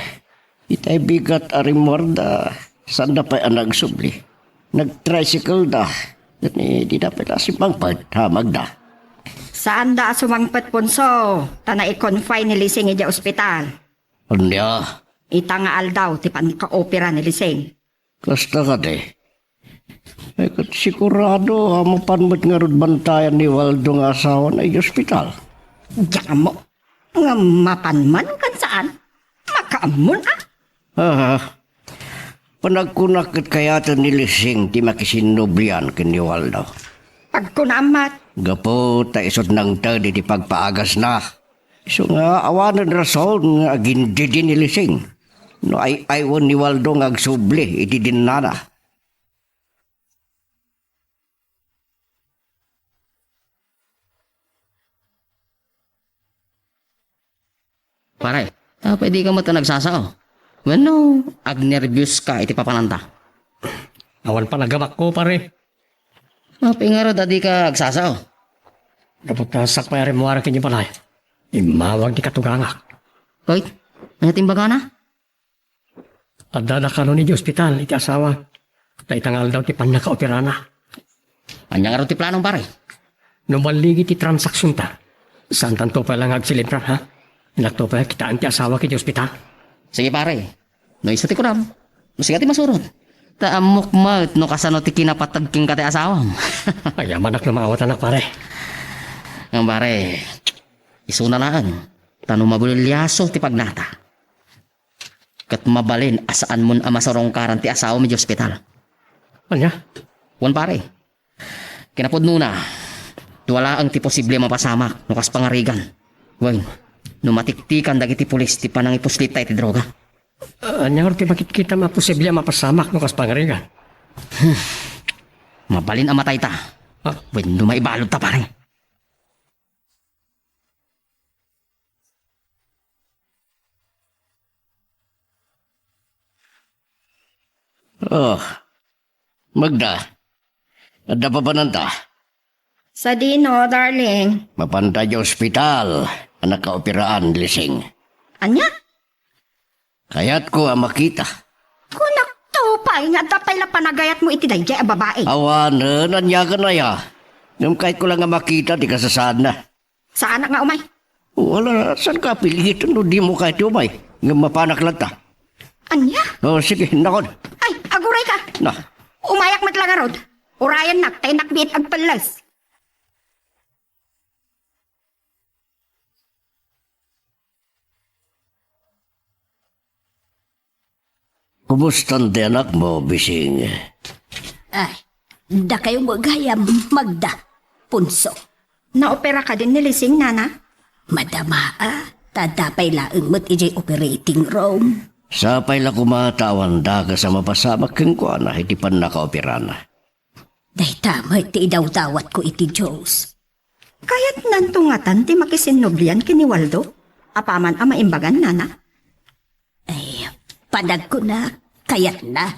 Itay bigat a rimmuarda, saanda pay a nagsubli. Nagtricycle da. Ket ni, dida pay la sumangpet, hamagda. Saanda a sumangpet, Ponso, ta nai-confine ni Lising idiay ospital. Ania? Ita nga aldaw ti panka-opera ni Lising. Kasta kadi. Ay, ket sigurado a mapan met ngarud bantayan ni Waldo nga asawana idiay ospital. Diak ammo. Nga mapan man ken saan? Makaammon a? Ah, panagkunak ket kayaten ni Lising ti makisinnublian ken ni Waldo. Pagkunaam met. Gapu ta isut' nangted iti pagpaagasna. Isu nga awanen rason nga agindidi ni Lising no ay-aywen ni Waldo nga agsubli iti dinnana. Pare, apay dika met nagsasao? Wenno, agnerbioska iti papananta? Awan panagabakko, pare. Apay ngarud a dika agsasao? Gapu ta sakbay a rimmuar ken ni Balay, immawag ti katugangak. Hoy, ania ti imbagana? Addada kanon idiay ospital iti asawa. Ta ita nga aldaw ti pannakaoperana. Ania ngarud ti planom, pare? No balligi ti transaksionta, saantanto pay la nga agselebrar, ha? Inatto pay a kitaen ti asawak idiay ospital. Sige, pare. No isu ti kunam, no sika ti masurot, Ta ammok met no kasano ti kinapateg kenka ti asawam. Ay, amanak no maawatanak, pare. Ngem, pare, isuna laeng, ta no mabulilliaso ti pagnata, ket mabalin a saanmon a masurungkaran ti asawam idiay ospital. Ania? Wen, pare. Kinapudnona, dua laeng ti posible a mapasamak no kas pangarigan. Wen, no matiktikan dagiti pulis ti panangipuslita iti droga. Ah, ania ti makitkitam a posible a mapasamak no kas pangarigan? Mabalin a matayta. Ah. Wenno maibaludta, pare. Oh, Magda, adda papananta? Sadino, darling? Mapanta idiay ospital a nakaoperaan ni Lising. Ania? Kayatko a makita. Kunakto pay nga adda pay la panagayatmo iti daydiay a babai. Awanen, aniakan aya. Ngem kayatko la nga makita ti kasasaadna. Saanak nga umay. O, ala, saan ka apilgiten no dimo kayat ti umay? Ngem mapanak latta. Ania? O, sige, nakon. Ay, agurayka. Na. Umayak met la ngarud. Urayennak, ta innak biit agpelles. Kumustan ti anakmo, Bising? Ay, dakayo met gayam, Magda, Punso. Naopera kadin ni Lising, nana? Madama a, ta adda pay laeng met idiay operating room. Sapay la koma ta awan dakes a mapasamak kenkuana iti pannakaoperana. Dayta met ti idawdawatko iti Dios. Kayatnanto ngatan ti makisinnublian ken ni Waldo? Apaman a maimbagan, nana? Ay, panagkunak, kayatna.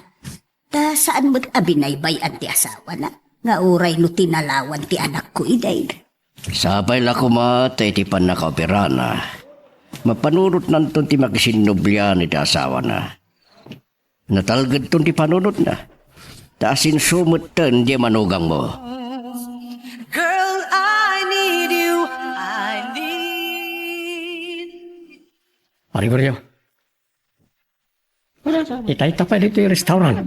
Ta saan met a binaybay-an ti asawana, nga uray no tinalawan ti anakko idi. Sapay la koma ta iti pannakaoperana, mapanunotnanton ti makisinnublian iti asawana. Natalgedton ti panunotna. Ta asenso metten diay manugangmo. Girl, I need you. I need. Pare Goryo. Itay ta pay ditoy restaurant.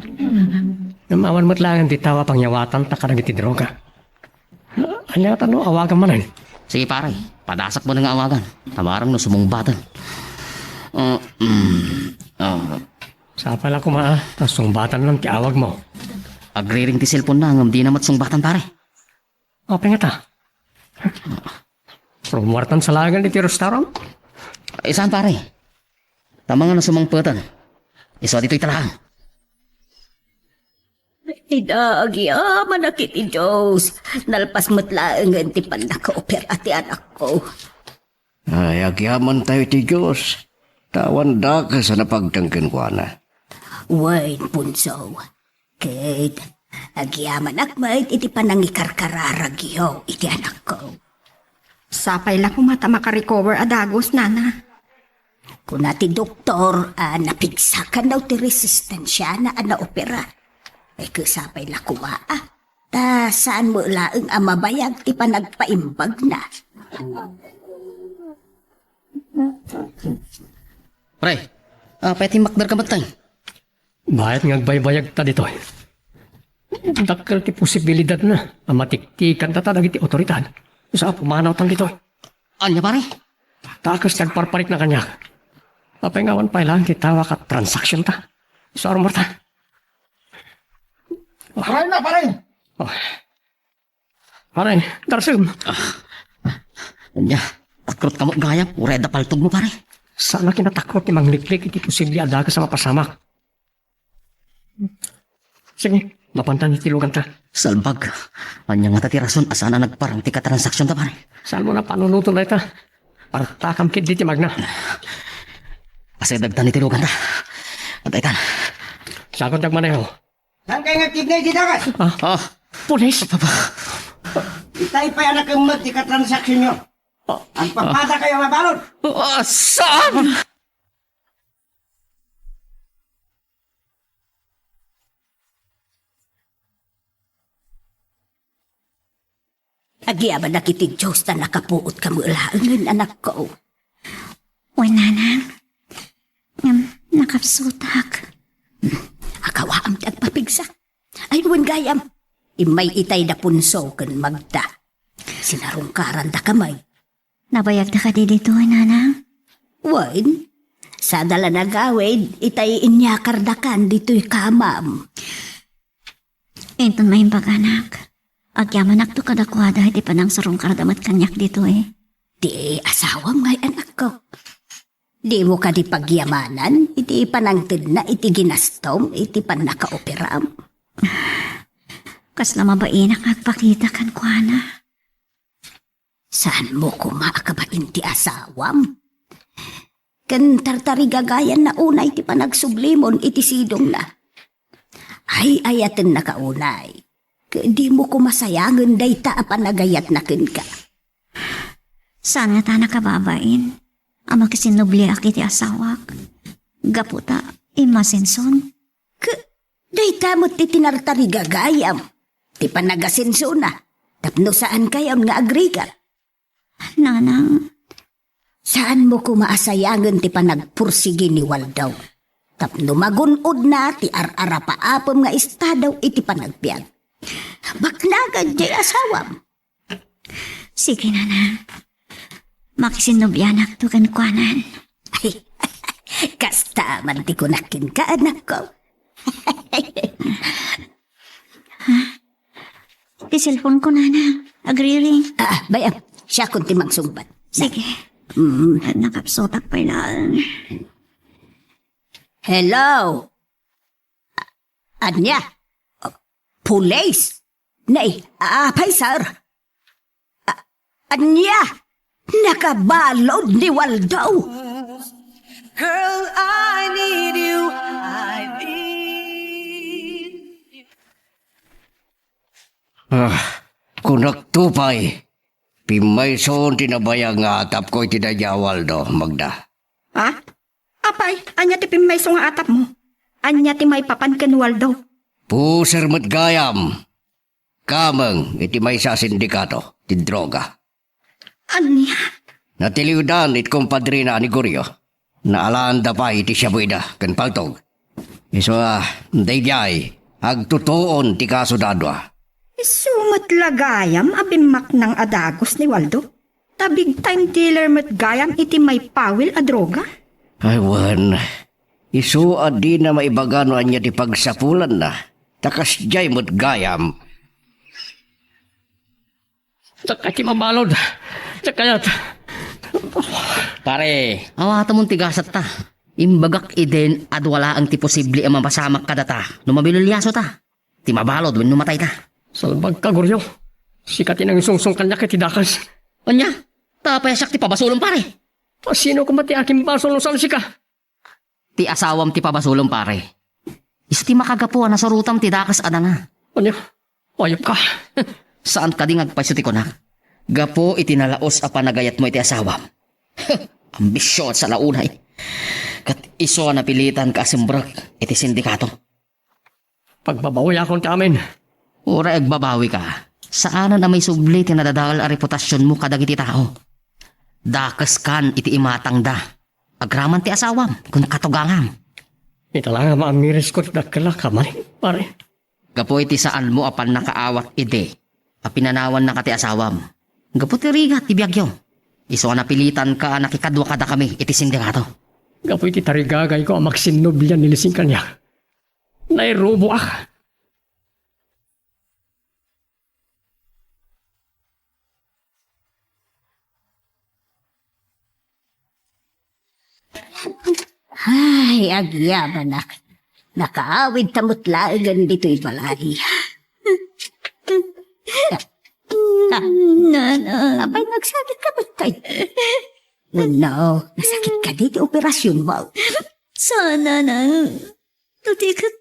Ngem awan met laeng ti tao a pangyawatanta kadagiti droga. Ania ta no awagan manen? Sige, pare. Padasakmo nga awagan. Tamarang no sumungbaten. Uh, mm, uh. Sapay la koma, ah, ta sungbatanna ti awagmo. Agriring ti cellphone-na, ngem dina met sungbatan, pare. Apay ngata? Rumuartan sa laengen iti restaurant? Ay, saan, pare? Tama nga no sumungbaten. Isu a ditoy talaga. Ida, agyamanak iti Dios. Nalpas met laengen ti pannakaopera ti anakko. Ay, agyamantayo iti Dios. Ta awan dakes a napagteng kenkuana. Wen, Punso. Ket agyamanak met iti panangikarkararagyo iti anakko. Sapay la koma ta makarecover a dagus, nana. Kuna ti doktor a napigsakan daw ti resistensiana a naopera. Ay, ket sapay la koma, a. Ta saan met laeng a mabayag ti panagpaimbagna. Pre, apay ti makder ka met tay? Bayat nga agbaybayag ta ditoy. Dakkel ti posibilidadna a matiktikan ta dagiti otoridad. Sa pumanawtan ditoy. Ania, pare? Dakes ti agparparikna kaniak. Apay nga awan pay laeng ti tawak a transaction ta. Sa rumor ta. Pare na, pare! Oh. Pare, Darsem. Ah. Ania, takrot ka met gayam, uray adda paltogmo, pare. Saan a kinatakrot ti mangliklik iti posible a dakes a mapasamak. Sige, mapantan iti luganta. Salbag. Ania ngata ti rason a saan a nagparang ti katransaksyon ta, pare? Saan mo na panunuton dayta? Partakam ketdi ti magna. Asidegtan iti luganta. At itan. Sakot nagmaneho. Saan kayo nga kidney di dagat? Ah. Ah. Pulis. Itay pay anak emmet ti katransaksyon nyo. Ah. Agpapada kayo nga balon. Ah, saan? Agyamanak iti Dios ta nakapuot ka met laengen, anakko. Wen, nanang. Ngem, nakapsutak. Akawaam ti agpapig Wen gayam, immay itay da Punso ken Magda. Sinarungkarandaka met. Nabayagda kadi ditoy, Nanang? Wen, sada la nagawid itay inyakardakan ditoy kamam. Inton maimbag, anak, agyamanakto kadakuada iti panangsarungkarda met kaniak ditoy. Ti asawam ngay, anakko. Dimo kadi pagyamanan iti panangtedna iti ginastom iti pannakaoperam? Kasla mabainak nga agpakita kenkuana. Saanmo koma a kabain ti asawam? Ken tartarigagayanna unay ti panagsublimon iti sidongna. Ay-ayatennaka unay, ket dimo koma sayangen dayta a panagayatna kenka. Saan ngata a nakababain a makisinnubliak iti asawak? Gapu ta immasenson. Ket dayta met ti tinartarigagayam ti panagasensona tapno saankayon nga agrigat. Nanang. Saanmo koma a sayangen ti panagpursigi ni Waldo tapno magun-odna ti ar-arapaapem nga estado iti panagbiag. Baknangan diay asawam. Sige, Nanang. Makisinnublianakto kenkuanan. Ay, kasta man ti kunak kenka, anakko. Ha? Ti cellphone ko, Nanang. Agriring. Ah, ah, bay-am. Siakon ti mangsungbat. Sige. Mm. Nakapsutak pay laeng. Hello? Ania? Pulis? Nay, apay, sir? A-, ania? Nakabalud ni Waldo? Girl, I need you. I need you. Ah, kunakto pay. Pimmayson ti nabayag nga atapko iti daydiay a Waldo, Magda. Ha? Apay, ania ti pimmayso nga atapmo? Ania ti maipapan ken Waldo? Puser met gayam. Kameng iti maysa a sindikato ti droga. Ania? Natiliwdan iti kumpadrina a ni Gorio. Naalaanda pay iti siabuida ken paltog. Isu a, daydiay, agtutuon ti kasoda a dua. Isu met la gayam a bimmaknang a dagus ni Waldo? Ta big time dealer met gayam iti maipawil a droga? Ay, wen. Isu a dina maibaga no ania ti pagsapulanna. Ta kasdiay met gayam. Dakay ti mabalud. Dakayat. Pare, awatemon ti gasetta. Imbagak idi a dua laeng ti posible a mapasamak kadata no mabiloliasota. Ti mabalud wenno matayta. Salbagka, Gorio. Sika ti nangisungsong kaniak iti dakes. Ania? Ta apay a siak ti pabasolem, pare? Sino koma ti akimbasol no saan sika? Ti asawam ti pabasolem, pare. Isu ti makagapu a nasurotam ti dakes a dana. Ania? Ayupka. Saan kadi nga agpayso ti kunak? Gapu iti nalaus a panagayatmo iti asawam. Ambisyon sa launay. Ket isu a napilitanka a simrek iti sindikato. Pagbabawiakon ti amin. Uray agbabawika, saanen a maisubli ti nadadael a reputasionmo kadagiti tao. Dakeskan iti imatangda. Agraman ti asawam ken katugangam. Ita la nga maamirisko ti dakkelak a malin, pare. Gapu iti saanmo a pannakaawat idi a pinanawannaka ti asawam. Gapu ti rigat ti biagyo. Isu a napilitanka a nakikadua kadakami iti sindikato. Gapu iti tarigagayko a magsinnublian ni Lising kaniak. Nairuboak. Ay, agyamanak. Nakaawidta met laengen ditoy balay. Nana. Apay, nagsakit ka ba, tay? Wenno, nasakit ka di ti operasyonmo? Saan, Nana. No di ket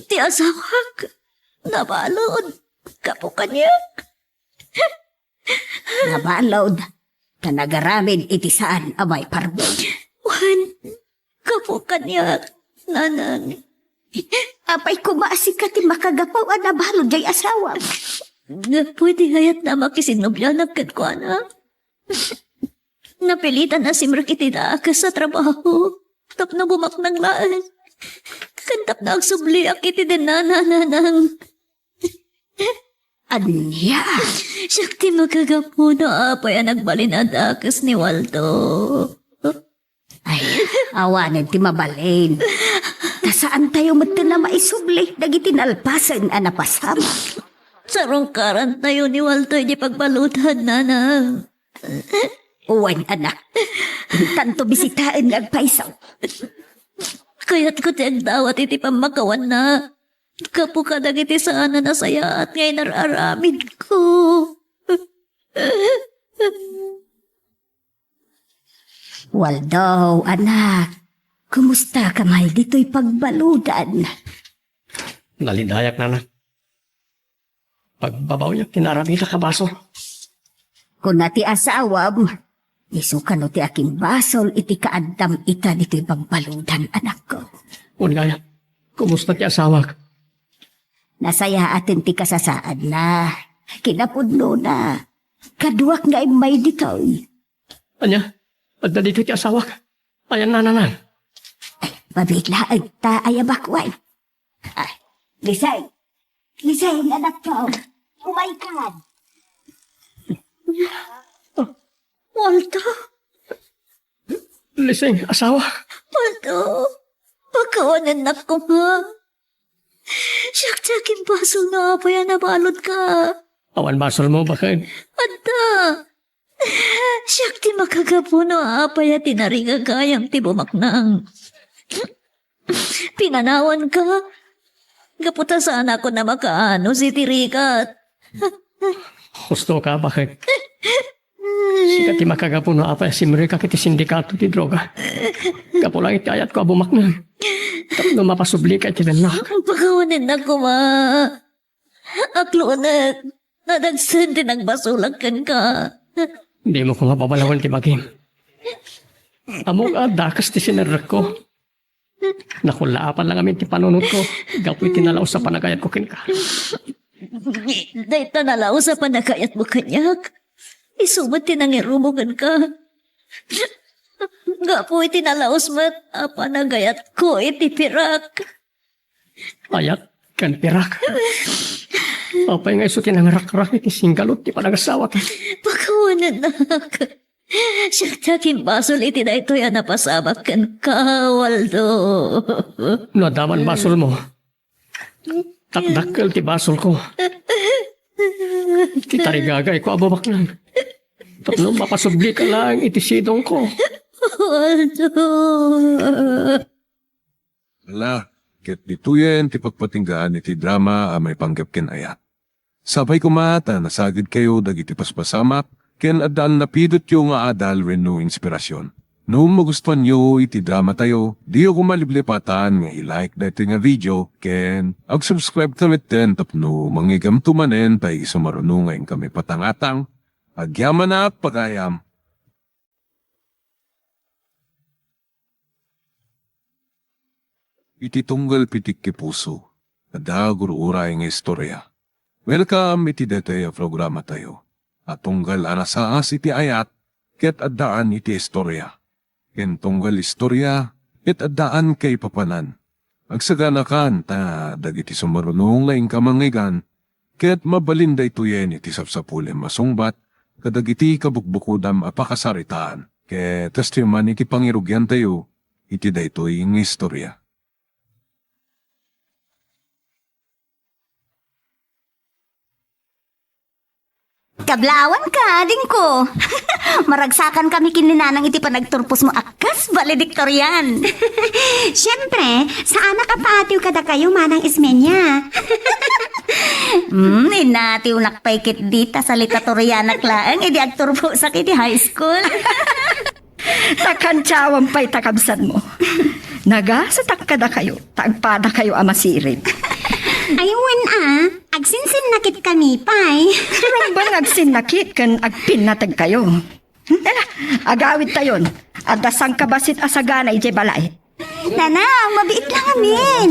ti asawak, nabalud, gapu kaniak. Nabalud, ta nagaramid iti saan a maiparbo. Wen, gapu kaniak, Nanang. Apay koma a sika ti makagapu a nabalud diay asawam? Gapu iti kayatna a makisinnublianak kenkuana. Napilitan a simrek iti dakes a trabaho tapno bumaknang laeng. Ken tapno agsubliak iti dinana, nanang. Ania? Siak ti makagapu no apay a nagbalin a dakes ni Waldo. Ay, awanen ti mabalin. Ta saantayo metten a maisubli dagiti nalpasen a napasamak. Sarungkarantayo ni Waldo iti pagbaludan, nanang. Wen, anak. Intanto bisitaen nga agpayso. Kayatko ti agdawat iti pammakawanna. Gapu kadagiti saan a nasayaat nga inar-aramidko. Waldo, anak, kumusta ka may ditoy pagbaludan? Nalidayak, nanang. Pagbabawiak ti naaramidak a basol. Kuna ti asawam, isu kano ti akimbasol iti kaaddam ita ditoy pagbaludan, anakko. Wen gayam, kumusta ti asawak? Nasayaaten ti kasasaadna. Kinapudnona. Kaduak nga immay ditoy. Ania? Adda ditoy ti asawak? Ayanna, nanang? Ay, mabiit laeng ta ayabak wen. Ay, Lisay. Lisay, anakko. Umaykan. Waldo. Lising, asawa. Waldo. Pakawanennak koma. Siak ti agimbasol no apay a nabaludka. Awan basolmo, baket? Adda. Siak ti makagapu no apay a tinarigagayam ti bumaknang. Pinanawanka. Gapu ta saanakon a makaanus iti rigat. Husto ka, baket? Sika ti makagapu no apay a simrekak iti sindikato ti droga. Gapu lang iti ayatko a bumaknang. Tapno mapasublika iti dennak. Pakawanennak koma. Aklunek, nadagsen ti nagbasolak kenka. Dimo koma babalawen ti bagim. Ammok a dakes ti sinerrekko. Nakullaapan lang amin ti panunotko gapu iti nalaus a panagayatko kenka. Dayta nalaus a panagayatmo kaniak, isu met ti nangirumo kenka. Gapu iti nalaus met a panagayatko iti pirak. Ayat ken pirak. Apay nga isu ti nangrakrak iti singgalut ti panagasawak? Pakawanennak. Siak ti agimbasol iti daytoy a napasamak kenka, Waldo. No adda man basolmo, dakdakkel ti basolko. Ti tarigagayko a bumaknang. Tapno mapasublika laeng iti sidongko. Waldo. Ala, ket ditoyen ti pagpatinggaan iti drama a maipanggep ken ayat. Sapay koma ta nasagidkayo dagiti paspasamak ken addaan napidotyo nga adal wenno inspirasyon. No magustuanyo iti dramatayo, diyo koma liplipatan nga i-like daytoy nga video ken ag-subscribe ta metten tapno mangigamto manen ta isu maruno nga inkami patangatang. Agyamanak pagayam. Iti tunggal pitik ti puso, adda gur-uray nga istorya. Welcome iti daytoy a programatayo a tunggal a nasaas iti ayat ket addaan iti istorya. Ken tunggal istorya ket addaan kaipapanan. Agsaganakan ta dagiti sumaruno nga inka mangngeggan, ket mabalin daytoyen iti sapsapulem a sungbat kadagiti kabukbukodam a pakasaritaan. Ket kastoy man iti pangirugiantayo iti daytoy nga istorya. Kablaawanka, adingko. Maragsakan kami ken ni Nanang iti panagturposmo a kas valedictorian. Siempre, saanak a paatiw kadakayo, Manang Ismeña. Hmm, inatiwnak pay ketdi ta salitatorianak laeng idi agturposak iti high school. Ta kantiawam pay ta kabsatmo. Nagasatak kadakayo, ta agpadakayo a masirib. Ay, wen a, agsinsinnakit kami pay. Rumben nga agsinnakit ken agpinnategkayo. Tara, agawidtayon. Adda sangkabassit a sagana idiay balay. Nanang, mabiit lang amin.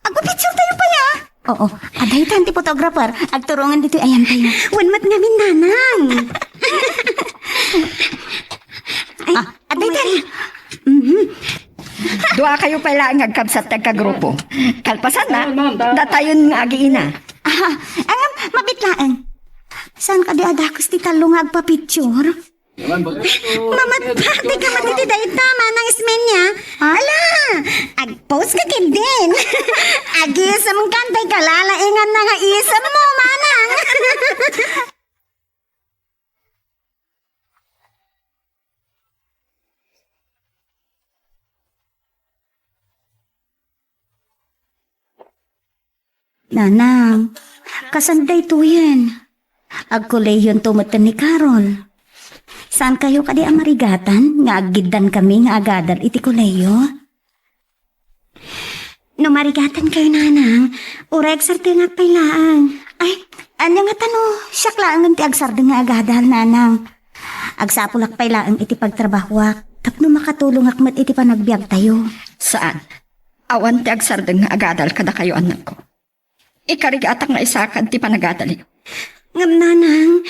Agpapicture tayo pay, ah. Oo, adda itan ti photographer. Agturongan ditoy ayantayo. Wen met ngamin, Nanang. Ay, ah, adda itan. Mhm. Duakayo pay laeng nga agkabsat ti agkagrupo. Kalpasanna, datayon nga agiina. Ah, ngem, mabit laeng. Saan kadi a dakes ti tallo nga agpa-picture? Mamatpati ka met iti dayta, Manang Ismeña. Ala, agpost ka ketdin. Agisem kan tay kalalainganna nga isemmo, Manang. Nanang, kasan daytoyen? Agkolehionto metten ni Carol. Saankayo kadi a marigatan nga aggiddankami nga agadal iti kolehio? No marigatankayo, Nanang, uray agsardengak pay laeng. Ay, ania ngata no siak laengen ti agsardeng nga agadal, Nanang? Agsapulak pay laeng iti pagtrabahoak tapno makatulongak met iti panagbiagtayo. Saan. Awan ti agsardeng nga agadal kadakayo, annakko. Ikarigatak nga isakad ti panagadalyo. Ngem, Nanang,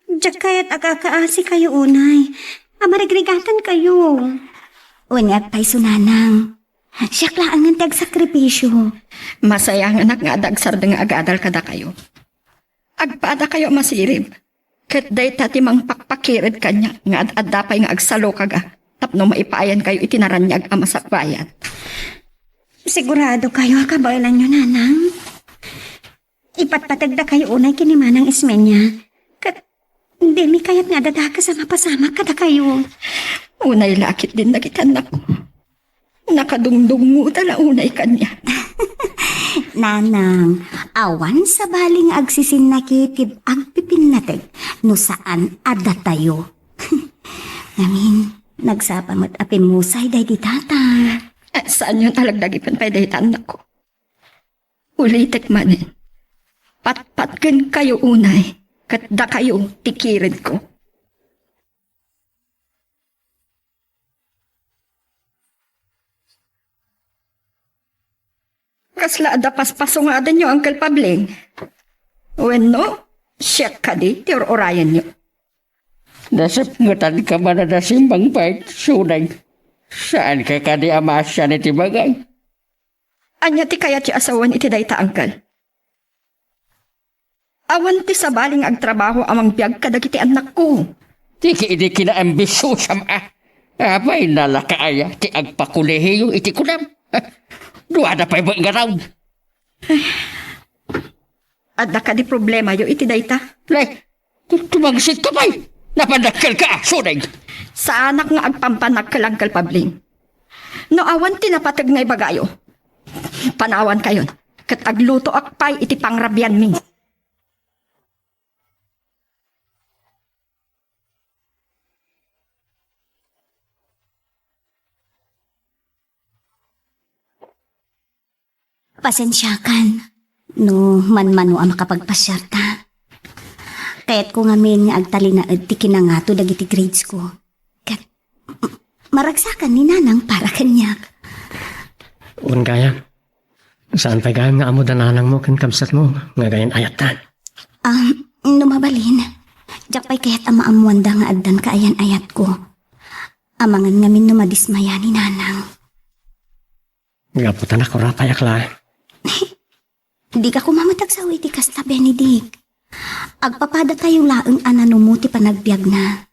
diak kayat agkaasikayo unay. A marigrigatankayo. Wen, agpayso, Nanang. Siak laengen ti agsakripisio. Masayanganak nga adda agsardeng nga agadal kadakayo. Agpadakayo a masirib, ket dayta ti mangpakpakired kaniak nga ad-adda pay nga agsalukaga tapno maipayankayo iti naraniag a masakbayan. Siguradokayo a kabaelanyo, Nanang? Ipatpategdakayo unay ken ni Manang Ismeña, ket dimi kayat nga adda dakes a mapasamak kadakayo. Unay la ketdin dagiti annakko. Nakadungdungngoda la unay kaniak. Nanang, awan sabali nga agsisinnakitib agpipinnateg no saan a datayo. Ngamin, nagsapa met a pimmusay daydi tata. Eh, saanyon a laglagipen pay dayta, annakko? Ulitek manen, patpatgenkayo unay, ket dakayo ti kiredko. Kasla adda paspasungadenyo, Uncle Pabling? Wenno, siak kadi ti ur-urayenyo? Nasipngetanka man a nasimbang pay, Sunay. Saanka kadi a maasian iti bagay? Ania ti kayatyo a sawen iti dayta, Uncle? Awan ti sabali nga agtrabaho a mangbiag kadagiti annakko. Ti ki-, idi kinaambisiosam a. Apay, nalaka aya ti agpakolehiyo iti kunam? Duada pay met nga raon. Adda kadi problemayo iti dayta? Lay, tu-, tumangsitka pay. Napandakkelka, Sunay. Saanak nga agpampanakkel, Uncle Pabling. No awan ti napateg nga ibagayo, panawankayon, ket aglutoak pay iti pangrabianmi. Pasensiakan no manmano a makapagpasiarta. Kayatko ngamin nga agtalinaed ti kinangato dagiti grades ko. Ket m-, maragsakan ni Nanang para kaniak. Wen gayam, saan pay gayam nga ammo da nanangmo ken kabsatmo nga gayen ayattan? Ah, no mabalin, diak pay kayat a maammoanda nga addan kaayan-ayatko. Amangan ngamin no madismaya ni Nanang. Gapu ta nakurapayak laeng. Dika koma met agsao iti kasta, Benedict. Agpapadatayo laeng a nanumo ti panagbiagna.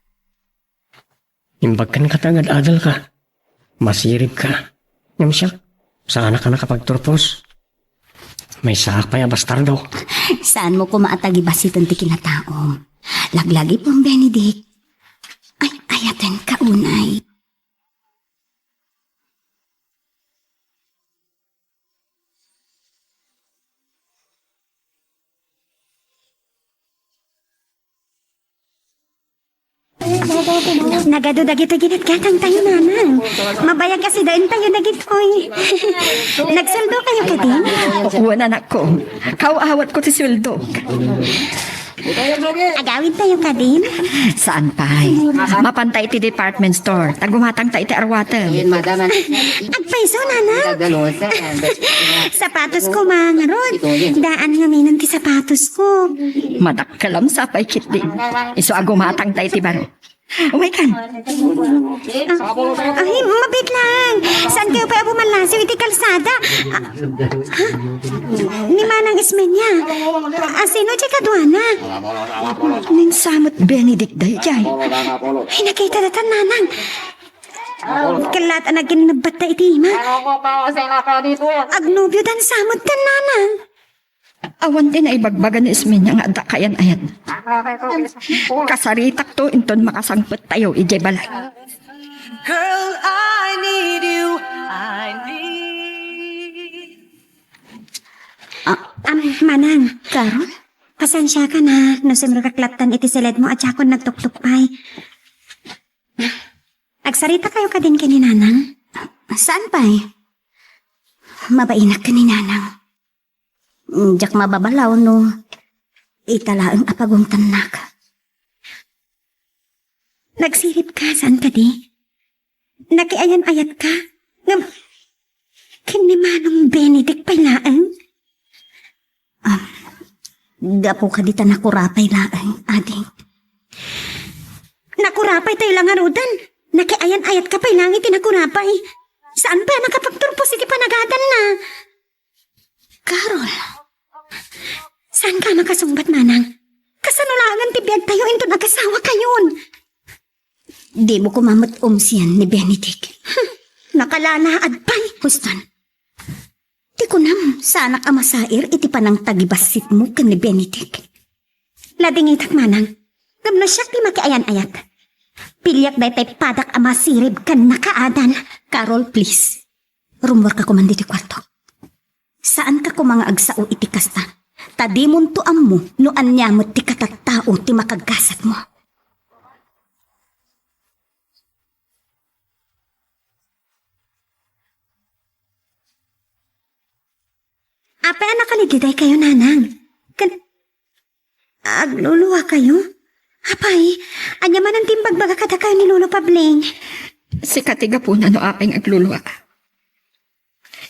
Imbag kenka ta agad-adalka. Masiribka. Ngem siak, saanak a nakapagturpos. Maysaak pay a bastardo. Saanmo koma a tagibasiten ti kinataom. Laglagipem, Benedict. Ay, ayatenka unay. Nagadu dagiti ginatgatangtayo, Nanang. Mabayag a sidaentayo dagitoy. Nagsueldokayo kadin? Wen, anakko. Kaaw-awatko ti sueldo. Agawidtayo kadin? Saan pay. Mapanta iti department store. Ta gumatangta iti arwaten. Agpayso, Nanang. Sapatosko, Manang Rod. Daan ngamin ti sapatosko. Madakkelam sapay ketdi. Isu a gumatangta iti baro. Umaykan. Ah, ay, mabit lang. Saan kayo pa Ada, ah, ha? Ni Manang Ismeña. Asino diay kaduana? Ni Sam met Benedict daydiay. Ay, nakita datan, Nanang. Ket la ta naginnebbatta iti ima. Agnobiodan sa met ken Nanang. Awan ti naibagbaga ni Ismeña nga adda kaayan-ayat. Kasaritakto inton makasangpettayo idiay balay. Girl, I need you. I need. Ah, am, Manang. Carol? Pasensiaka na, no simreklattan iti siledmo a diakon nagtuktok pay. Agsaritakayo kadin ken ni Nanang? Saan pay? Mabainak ken ni Nanang. Diak mababalaw no ita laeng a pagungtannak. Nagsiribka, saan kadi? Nakiayan-ayatka? Ngem, ken ni Manong Benedict pay laeng? Ah, gapu kadi ta nakurapay laeng, ading. Nakurapay tayo la ngaruden. Nakiayan-ayatka pay laeng iti nakurapay. Saan pay a nakapagturpos iti panagadanna? Carol. Saanka a makasungbat, Manang? Kasano laengen ti biagtayo inton agasawakayon? Dimo koma met umsian ni Benedict. Hmm, nakalalaad pay. Huston. Ti kunam, saanak a masair iti panangtagibassitmo ken ni Benedict. Ladingitak, Manang. Ngem no siak ti makiayan-ayat, piliak daytay padak a masirib ken nakaadan. Carol, please. Rummuarka koman ditoy kuarto. Saanka koma nga agsao iti kasta. Ta dimonto ammo no ania met ti katattao ti makagasatmo. Apay a nakalidliday kayo, Nanang? Ken agluluakayo? Apay, ania manen ti imbagbaga kadakayo ni Lolo Pabling? Sika ti gapuna no apay nga agluluaka.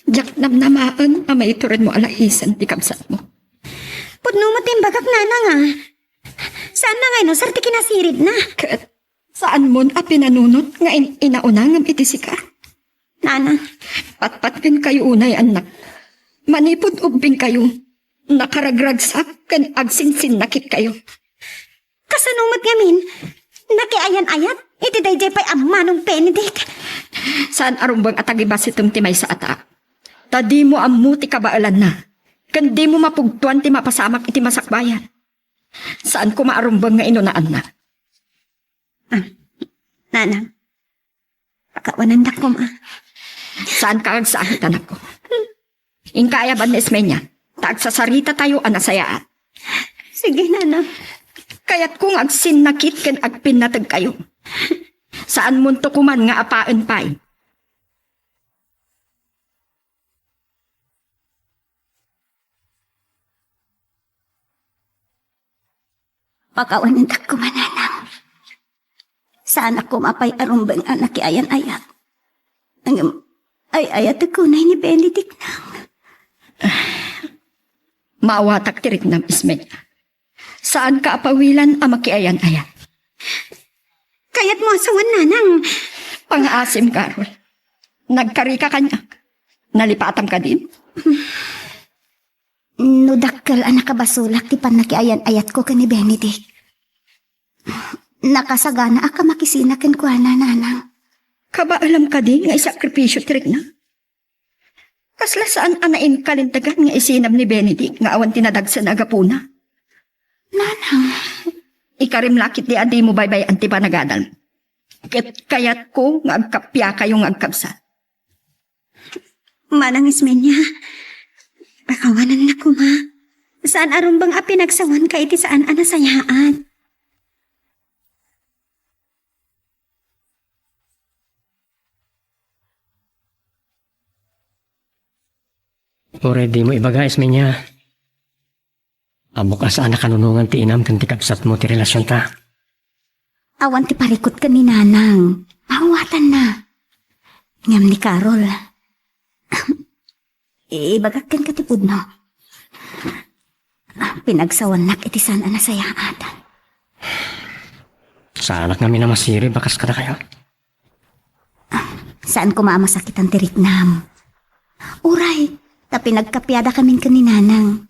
Diak namnamaen a maituredmo a laisen ti kabsatmo. Pudno met ti imbagak, Nanang, a. Saan na nga inusar ti kinasiribna? Ket saanmon a pinanunot nga in-inauna ngem iti sika? Nanang. Patpat kenkayo unay, annak. Manipud ubbingkayo, nakaragragsak ken agsinsinnakitkayo. Kasano met ngamin? Nakiayan-ayat iti daydiay pay a Manong Benedict. Saan a rumbeng a tagibassitem ti maysa a tao. Ta dimo ammo ti kabaelanna, ken dimo mapugtoan ti mapasamak iti masakbayan. Saan koma a rumbeng nga inunaanna. Ah, Nanang, pakawanandak koma. Saanka agsakit, anakko. Inka ayaban ni Ismeña, ta agsasaritatayo a nasayaat. Sige, Nanang. Kayatko nga agsinnakit ken agpinnategkayo. Saanmonto koman nga apaen pay. Pakawanendak koma, Nanang. Saanak koma pay a rumbeng a nakiayan-ayat. Ngem, ay-ayatek unay ni Benedict, Nang. Maawatak ti riknam, Ismeña. Saanka a pawilan a makiayan-ayat. Kayatmo a sawen, Nanang. Pangaasim, Carol. Nagkarika kaniak. Nalipatam kadin? No dakkel a nakabasolak ti pannakiayan-ayatko ken ni Benedict, nakasaganaak a makisina kenkuana, Nanang. Kabaelam kadi nga isakripisio ti rikna? Kasla saan a nainkalintegan nga isinam ni Benedict nga awan ti nadagsen a gapuna? Nanang. Ikarim la ketdi a dimo baybay-an ti panagadalmo. Ket kayatko nga agkappiakayo nga agkabsat. Manang Ismeña, pakawanannak koma. Saan a rumbeng a pinagsawanka iti saan a nasayaat. Uray dimo ibaga, Ismeña. Ammok a saan a kanunongan ti inam ken ti kabsatmo ti relasionta. Awan ti parikut ken ni Nanang. Maawatanna. Ngem ni Carol, ibagak kenka ti pudno. Pinagsawannak iti saan a nasayaat. Saanak ngamin a masirib a kas kadakayo. Saan koma a masakitan ti riknam. Uray, ta pinagkapiadakamin ken ni Nanang.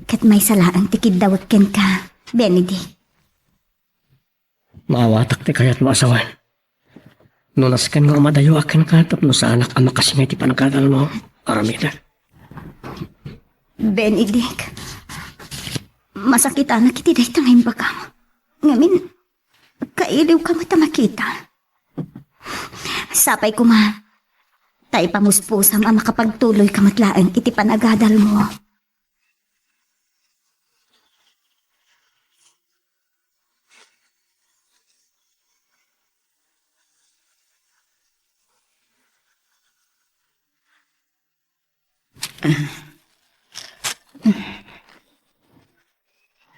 Ket maysa laeng ti kiddawek kenka, Benedict. Maawatak ti kayatmo a sawen. No nasken nga umadayoak kenka tapno saanak a makasingay ti panagadalmo, aramidek. Benedict, masakitanak iti dayta nga imbagam. Ngamin, kailiwka met a makita. Sapay koma, ta ipamuspusam a makapagtuloyka met laeng iti panagadalmo.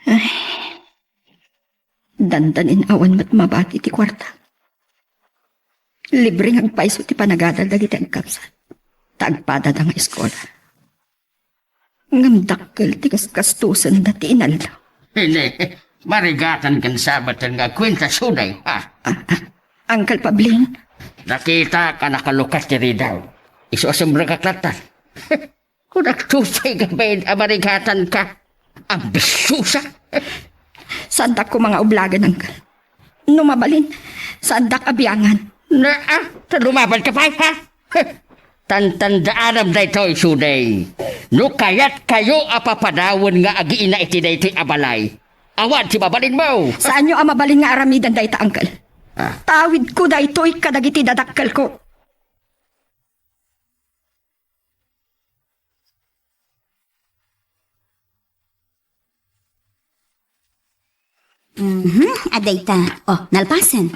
Ay, dandanin awan met mabati ti kuarta. Libre nga agpayso ti panagadal dagiti agkabsat, ta agpadada nga eskola. Ngem dakkel ti gasgastusenda ti inaldaw. Ine, marigatan ken sabaten nga agkuenta, Suday, ha? Ah, ah, Uncle Pablin? Nakitak a nakalukat ti ridaw. Isu a sumrekak latta. Kunak, Suday, nga bain a marigatanka. Ambisiosa. Saandak koma nga ublagen, Uncle. No mabalin, saandak a biangan. Naa, ta lumabanka pay, ha? Tantandaanam daytoy, Suday. No kayatkayo a papanawen nga agiina iti daytoy a balay, awan ti mabalinmo. Saanyo a mabalin nga aramiden dayta, Uncle. Ah. Tawidko daytoy kadagiti dadakkelko. Mhm, adayta. O, nalpasen.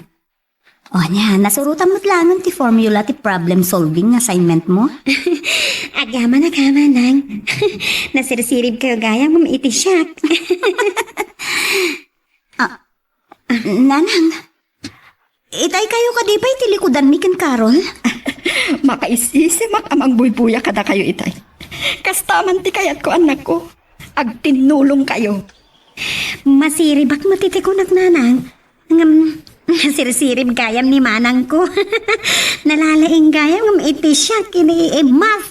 O, ania, nasurotam met laengen ti formula ti problem solving nga assignment mo? Agyamanak, Nanang. Nasirsiribkayo gayam ngem iti siak. Ah, Nanang, itay kayo kadi pay ti likudanmi ken Carol? Makaisisimak a mangbuybuya kadakayo itay. Kasta man ti kayatko, annakko. Agtinnulongkayo. Masiribak met iti kunak, Nanang. Ngem, nasirsirib gayam ni manangko. Nalalaing gayam ngem iti siak iniimas.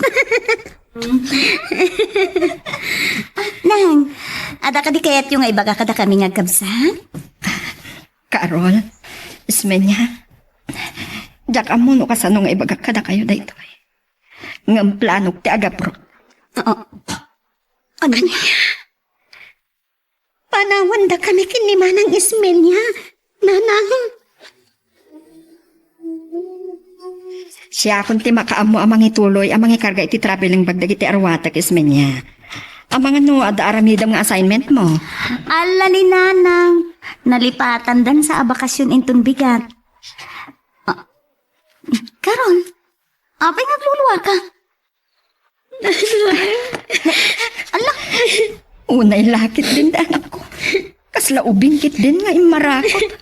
Nang, adda kadi kayatyo nga ibaga kadakami nga agkabsat? Carol, Ismeña, diak ammo no kasano nga ibagak kadakayo daytoy. Ngem planok ti agaprot. Oo. Ania? Panawendakami ken ni Manang Ismeña, Nanang. Siakon ti makaammo a mangituloy a mangikarga iti traveling bag dagiti arwatek, Ismeña. Amangan no adda aramidem nga assignment mo. Alla ni Nanang, nalipatandansa a bakasion inton bigat. Ah, Carol, apay nga agluluaka? Ala! Unay la ketdin, anakko. Kasla ubing ketdin nga immarakot.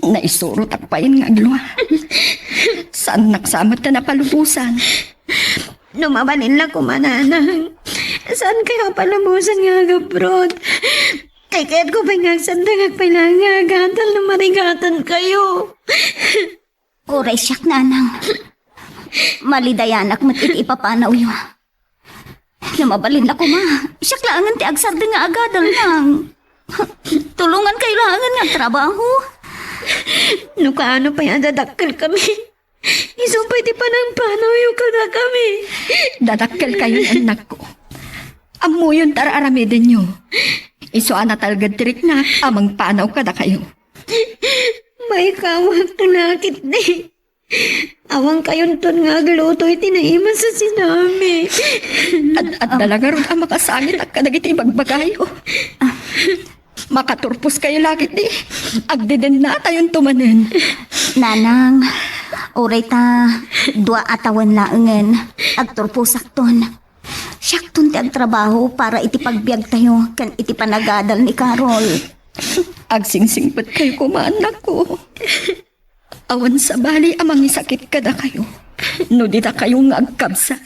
Naisurotak payen nga aglua. Saannak sa met a napalubosan. No mabalin la koma, Nanang, saankayo a palubosan nga agaprot. Kayatko pay nga agsardengak pay laeng nga agadal no marigatankayo. Uray siak, Nanang. Malidayanak met iti ipapanawyo. No mabalin la koma, siak laengen ti agsardeng nga agadal, Nang. Tulongankayo laengen nga agtrabaho. No kaano pay a dadakkelkami, isu pay ti panangpanawyo kadakami. Dadakkelkayon, annakko. Ammoyon ti ar-aramidenyo. Isu a natalged ti riknak a mangpanaw kadakayo. Maikawak to lakit di. Awankayonton nga agluto iti naimas a sinami. Ad-, adda la ngarud a makasangit a kadagiti ibagbagayo. Makaturposkayo lakit di. Agdedennatayonto manen. Nanang, uray ta dua a tawen laengen, agturposakton. Siakton ti agtrabaho para iti pagbiagtayo ken iti panagadal ni Carol. Agsingsingpetkayo koma, annakko. Awan sabali a mangisakit kadakayo no ditakayo nga agkabsat.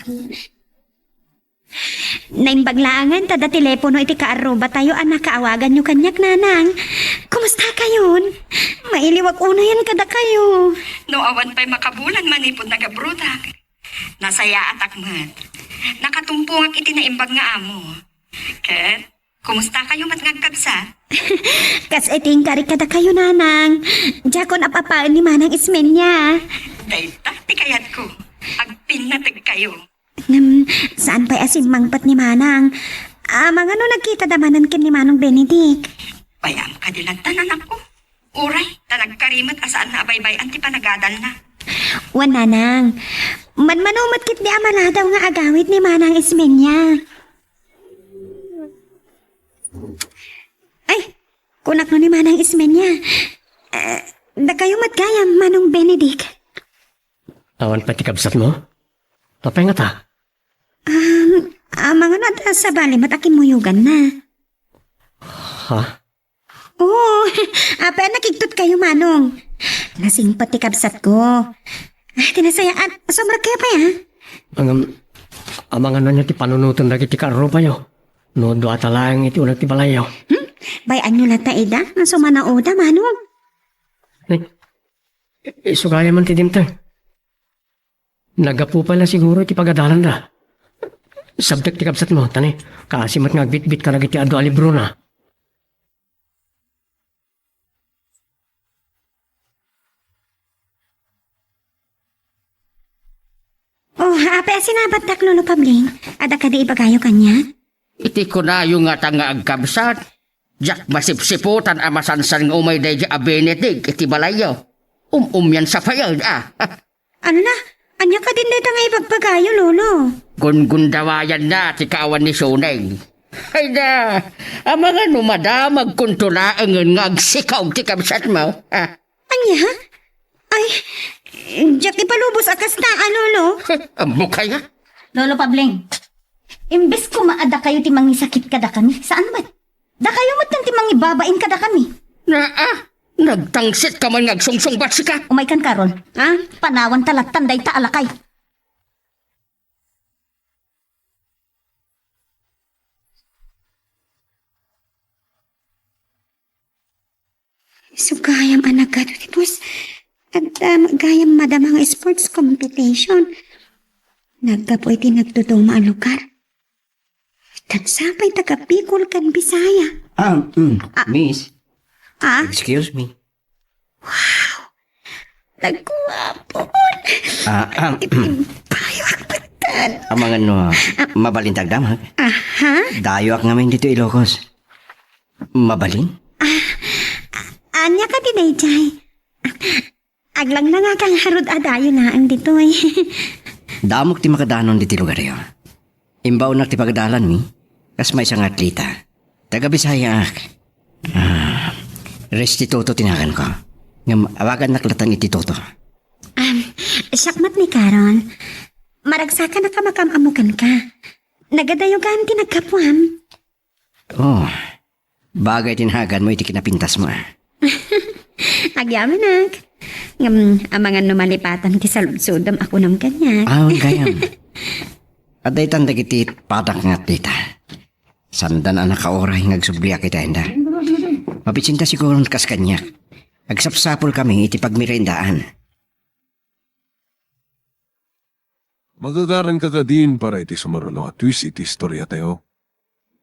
Naimbag laengen ta adda telepono iti kaarrubatayo a nakaawaganyo kaniak, Nanang. Kumustakayon? Mailiwak unayen kadakayo. No awan pay makabulan manipud nagabrotak, Nasayaatak met. Nakatumpongak iti naimbag nga amo. Ket, kumustakayo met nga agkabsat? Kas iti inkari kadakayo, Nanang. Diakon ap-apaen ni Manang Ismeña. Dayta ti kayatko. Agpinnategkayo. Ngem, saan pay a simmangpet ni Manang? Amangano nagkitada manen ken ni Manong Benedict? Bayam kadi latta, anakko. Uray, ta nagkarimet a saan nga abaybay-an ti panagadalna. Wen, Nanang. Manmano met ketdi a maladaw nga agawid ni Manang Ismeña. Ay, kunak no ni Manang Ismeña. Eh, dakayo met gayam, Manong Benedict. Awan pay ti kabsatmo? Apay ngata? Um, amangano adda sabali met a kimmuyoganna. Ha? Oo, apay a nakigtotkayo, Manong? Nasingpet ti kabsatko. Ah, ti nasayaat, sumrekkayo pay, ha? Ngem, amangano ti panunoten dagiti kaarrupayo? No duata laeng iti uneg ti balayyo. Hmm? Bay-anyo latta ida, nga sumanao da, Manong. Ni, isu gayam man ti dimteng. Naggapu pay la siguro iti pagadalanda. Sabtek ti kabsatmo, tani, kaasi met nga agbitbit kadagiti adu a librona. Oh, apay a sinabatdak, Lolo Pabling? Adda kadi ibagayo kaniak? Iti kunayo ngata nga agkabsat, diak masipsiputan a masansan nga umay daydiay a Benedict iti balayyo. Um-umian sa payag, ah. Ala, ania kadin dayta nga ibagbagayo, Lolo? Gungundawayanna ti kaawan ni Suneng. Ay na, amangano madamagkonto laengen nga agsikaog ti kabsatmo, ah. Ania? Ay, diak ipalubos a kasta, a, Lolo. Ammok aya? Lolo Pabling, imbes koma a dakayo ti mangisakit kadakami, saan met? Dakayo met ti mangibabain kadakami. Naa, nagtangsit ka man nga agsungsungbat sika. Umaykan, Carol. Ha? Panawanta lattan dayta a lakay. Isu gayam a nagadu ti bus. Adda gayam madama nga sports competition. Naggapu iti nagduduma a lugar. Ket sapay taga Bicol ken Bisaya. Ah, mm, Ah. Miss. Ah? Excuse me. Wow! Nagguapon! Ah, ah, Ipimpayo ak patan. Amangan no, mabalin ta agdamag. Aha? Dayoak ngamin ditoy Ilocos. Mabalin? Ah, ania kadi daydiay? Aglanglangakan ngarud a dayo laeng ditoy. Damok ti makadanon ditoy lugaryo. Imbaonak ti pagadalanmi, kas maysa nga atleta. Taga Bisayaak. Ah, restituto ti naganko. Ngem awagannak latan iti Toto. Am, siak met ni Carol. Maragsakanak a makam-ammo kenka. Nagadayogan ti naggapuam. Oh, bagay ti naganmo iti kinapintasmo, ah. Agyamanak. Ngem, amangan no malipatan ti saludsodem a kunam kaniak. Ah, gayam. Adda itan dagiti padak nga atleta. Saanda a nakauray nga agsubliak iti ayanda. Mapisinda siguron kas kaniak. Agsapsapulkami iti pagmeriendaan. Magagaranka kadin para iti sumaruno a twist iti istoriatayo.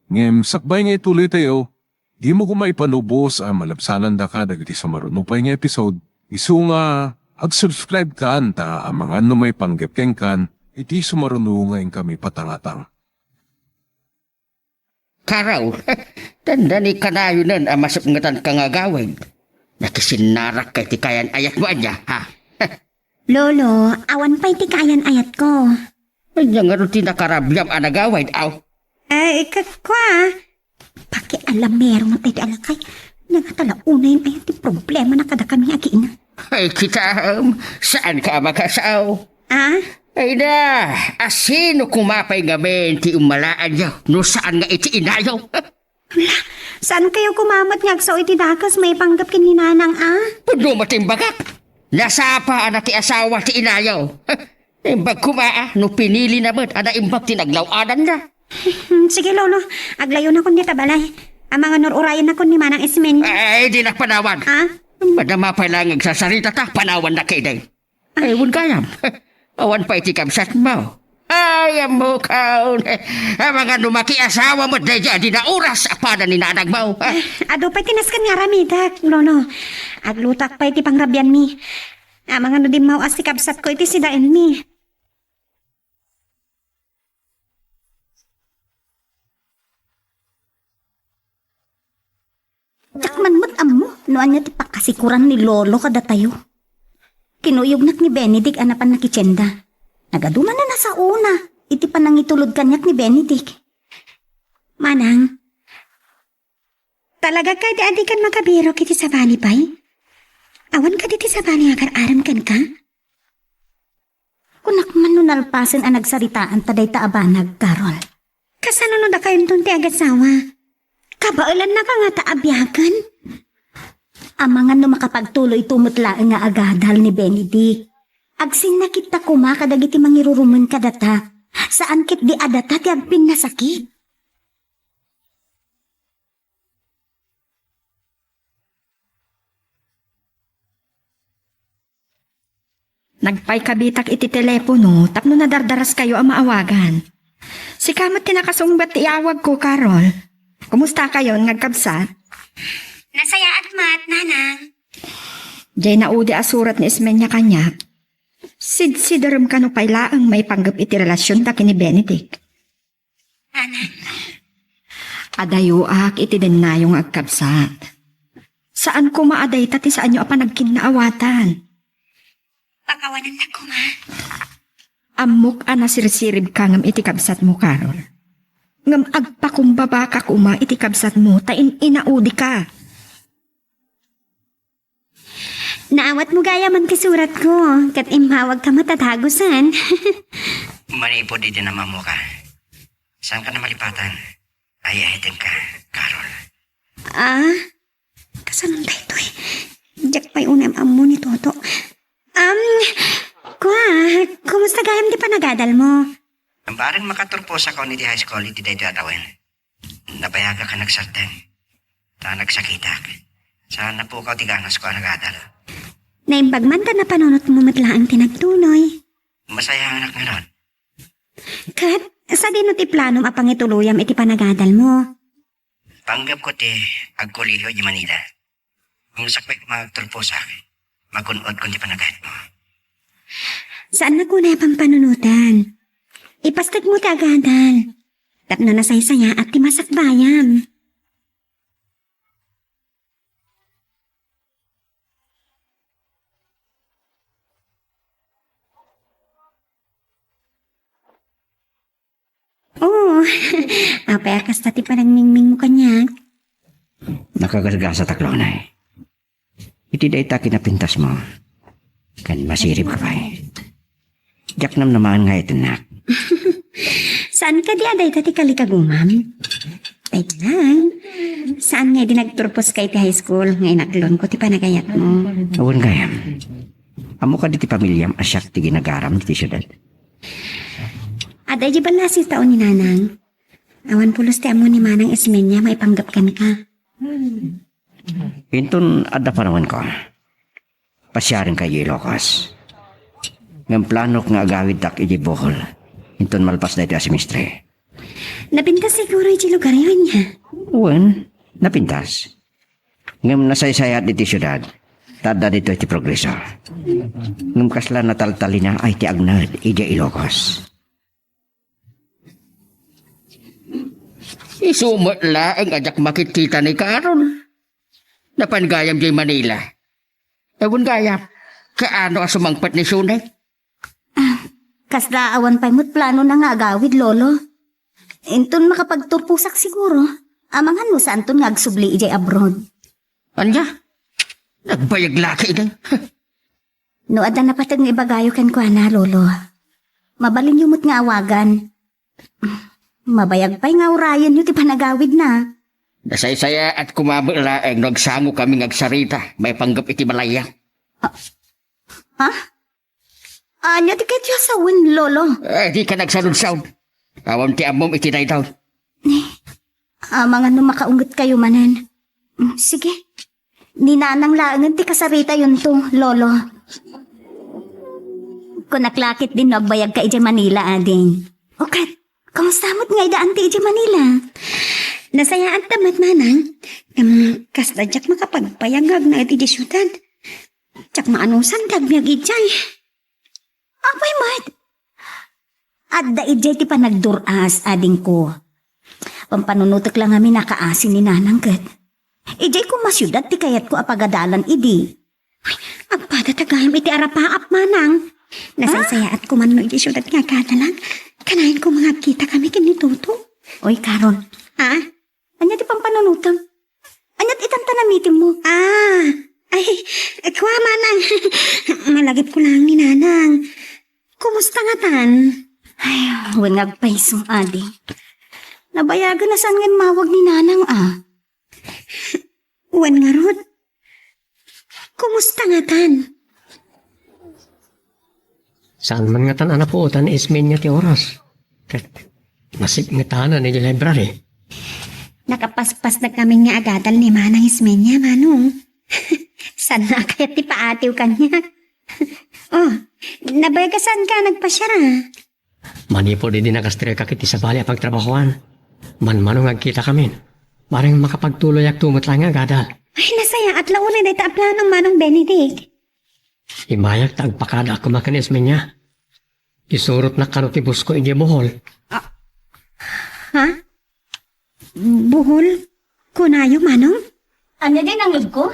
Ngem sakbay nga ituloytayo, dimo koma ipalubos a malabsanandaka dagiti sumaruno pay nga episode, isu nga ag-subscribe kan ta amangan no maipanggep kenkan iti sumaruno nga inkami patangatang. Carol, dandani kanayonen a masepngetanka nga agawid. Nakisinnarak kay ti kayan-ayatmo ania, ha? Lolo, awan pay ti kayan-ayatko. Ania ngarud ti nakarabiam a nagawid, aw? Ay, ket kua, pakialamero met daydi a lakay. Ania ngata la unayen aya ti problemana kadakami nga agiinat? Ay, kitaem, saanka a makasao. Ah? Ay na, asino koma pay ngamin ti immalaanyo no saan nga iti inayo? Ala, saan kayo koma met nga agsao iti dakes maipanggep ken ni Nanang, ah? Pudno met ti imbagak. Nasapa a nakiasawa ti inayo. Imbag koma, ah, no pinilina met a naimbag ti naglaw-adanna. Hmm, sige, Lolo. Aglayonakon dita balay. Amangan no ur-urayennakon ni Manang Ismen. Ay, dinak panawan. Ah? Madama pay laeng nga agsasaritata, panawannak ketdi. Ay, wen gayam. Awan pay ti kabsatmo. Ay, ammok, aw. Amangan no makiasawa met daydiay a di nauras a pada ni nanangmo, ha? Adu pay ti nasken nga aramidek, Lolo. Aglutak pay ti pangrabianmi. Amangan no dimmaw-as ti kabsatko iti sidaenmi. Diak man met ammo no ania ti pakasikuran ni Lolo kadatayo. Kinuyognak ni Benedict a napan nakitienda. Nagadu manen a saona iti panangitulod kaniak ni Benedict. Manang, talaga kadi a dikan makabirok iti sabali pay? Awan kadi ti sabali nga agar-arem kenka? Kunak man no nalpasen a nagsaritaanta dayta a banag, Carol. Kasano no dakayonton ti agasawa? Kabaelannaka ngata a biagen? Amangan no makapagtuloyto met laeng nga agadal ni Benedict. Agsinnakitta koma kadagiti mangirurumen kadata. Saan ketdi a data ti agpinnasakit. Nagpaikabitak iti telepono tapno nadardaraskayo a maawagan. Sika met ti nakasungbat ti iawagko, Carol. Kumustakayon nga agkabsat? Nasayaat met, Nanang. Jay naudi a surat ni Ismeña kaniak. Sidsiderem kano pay laeng maipanggep iti relasionda ken ni Benedict. Nanang. Adayoak iti dennayo nga agkabsat. Saan koma a dayta ti saanyo a panagkinnaawatan. Pakawanennak koma. Ammok a nasirsiribka ngem iti kabsatmo, Carol. Ngem agpakumbabaka koma iti kabsatmo ta in-inaudika. Naawatmo gayam ti suratko, ket immawagka met a dagusen. Manipud idi namammoka, saanka a malipatan. Ay-ayatenka, Carol. Ah? Kasano daytoy? Diak pay unay am-ammo ni Toto. Um, kua, kumusta gayam ti panagadalmo? Bareng makaturposakon iti high school iti daytoy a tawen. Nabayagak a nagsardeng. Ta nagsakitak. Sa napukaw ti ganasko a nagadal. Naimbag man ta napanunotmo met laeng ti nagtuloy. Masayaanak ngarud. Ket, sadino ti planom a pangituloyam iti panagadalmo? Panggepko ti agkolehiyo idiay Manila. Ngem sakbay koma agturposak, magun-odkon ti panagayatmo. Saannak unay a pampanunotan. Ipastekmo ti agadal. Tapno nasaysayaat ti masakbayam. Oo. Apay a kasta ti panagmingmingmo kaniak? Nakagasgasatak laeng. Iti dayta kinapintasmo, ken masiribka pay. Diak namnamaen nga ayatennak. Saan kadi a dayta ti kalikagumam? Ay lang. Saan nga idi nagturposka iti high school nga inaglonko ti panagayatmo? Awan gayam. Ammo kadi ti pamiliam a siak ti ginagaram iti siudad? Adda idiay ballasiw tao ni Nanang. Awan pulos ti ammo ni Manang Ismeña maipanggep kenka. Inton adda panawenko, pasiarenka idiay Ilocos. Ngem planok nga agawidtak idiay Bohol inton malpas daytoy a semestre. Napintas siguro idiay lugaryo, ania? Wen, napintas. Ngem nasaysayaat iti siudad, ta adda ditoy ti progreso. Ngem kasla nataltalinaay ti agned idiay Ilocos. Isu met laeng a diak makitkita ni Carol. Napan gayam idiay Manila. Awan gayam, kaano a sumangpet ni Sune? Ah, kasla awan pay met planona nga agawid, Lolo. Inton makapagturposak siguro, amangan no saanton nga agsubli idiay abroad. Ania? Nagbayag la ketdi. No adda napateg nga ibagayo kenkuana, Lolo, mabalinyo met nga awagan. Mabayag pay nga urayenyo ti panagawidna. Nasaysayaat koma met laeng no agsangokami nga agsarita maipanggep iti balay. Ah, ha? Ania ti kayatyo a sawen, Lolo? Eh, dika nagsaludsod. Awan ti ammom iti daytoy. Amangan no makaungetkayo manen. Mm, sige. Ni Nanang laengen ti kasaritayonto, Lolo. Kunak la ketdin no agbayagka idiay Manila, ading. O ket, kumusta met nga idaanti idiay Manila? Nasayaat ta met, manang. Ngem, kasta diak makapagbayag nga agnaed idiay siudad. Diak maanusan ti agbiag idiay. Apay met? Adda idiay ti panagdur-as, adingko. Pampanunotek la ngamin a kaasi ni nanang ket. Idiay koma siudad ti kayatko a pagadalan idi. Agpada ta gayam iti arapaap, manang. Nasaysayaat koma no idiay siudad nga agadalan. Kanayon koma nga agkitakami ken ni Toto. Oy, Carol. Ha? Ania ti pampanunotem? Ania ti itanta namitemmo? Ah, ay, kua, manang. Malagipko laeng ni nanang. Kumusta ngatan? Ay, wen nga agpayso, adi. Nabayagen a saan nga immawag ni nanang, a. Wen ngarud, kumusta ngatan? Saan man ngatan a napuotan ni Ismeña ti oras. Ket nasipngetanan idiay library. Nakapaspasnekami nga agadal ni Manang Ismeña, manong. Saan a kayat ti paatiw kaniak? Oh, nabayag a saanka nagpasiar, a? Manipud idi nakastreka iti sabali a pagtrabahoan, manmano nga agkitakamin. Bareng makapagtuloyak to met laeng nga agadal. Ay, nasayaat la unay dayta a plano, Manong Benedict. Immayak ta agpakadaak koma ken Ismeña. Isurotnak kano ti busko idiay Bohol. Ah, ha? Bohol? Kunayo, manong? Ania diay nangngegko?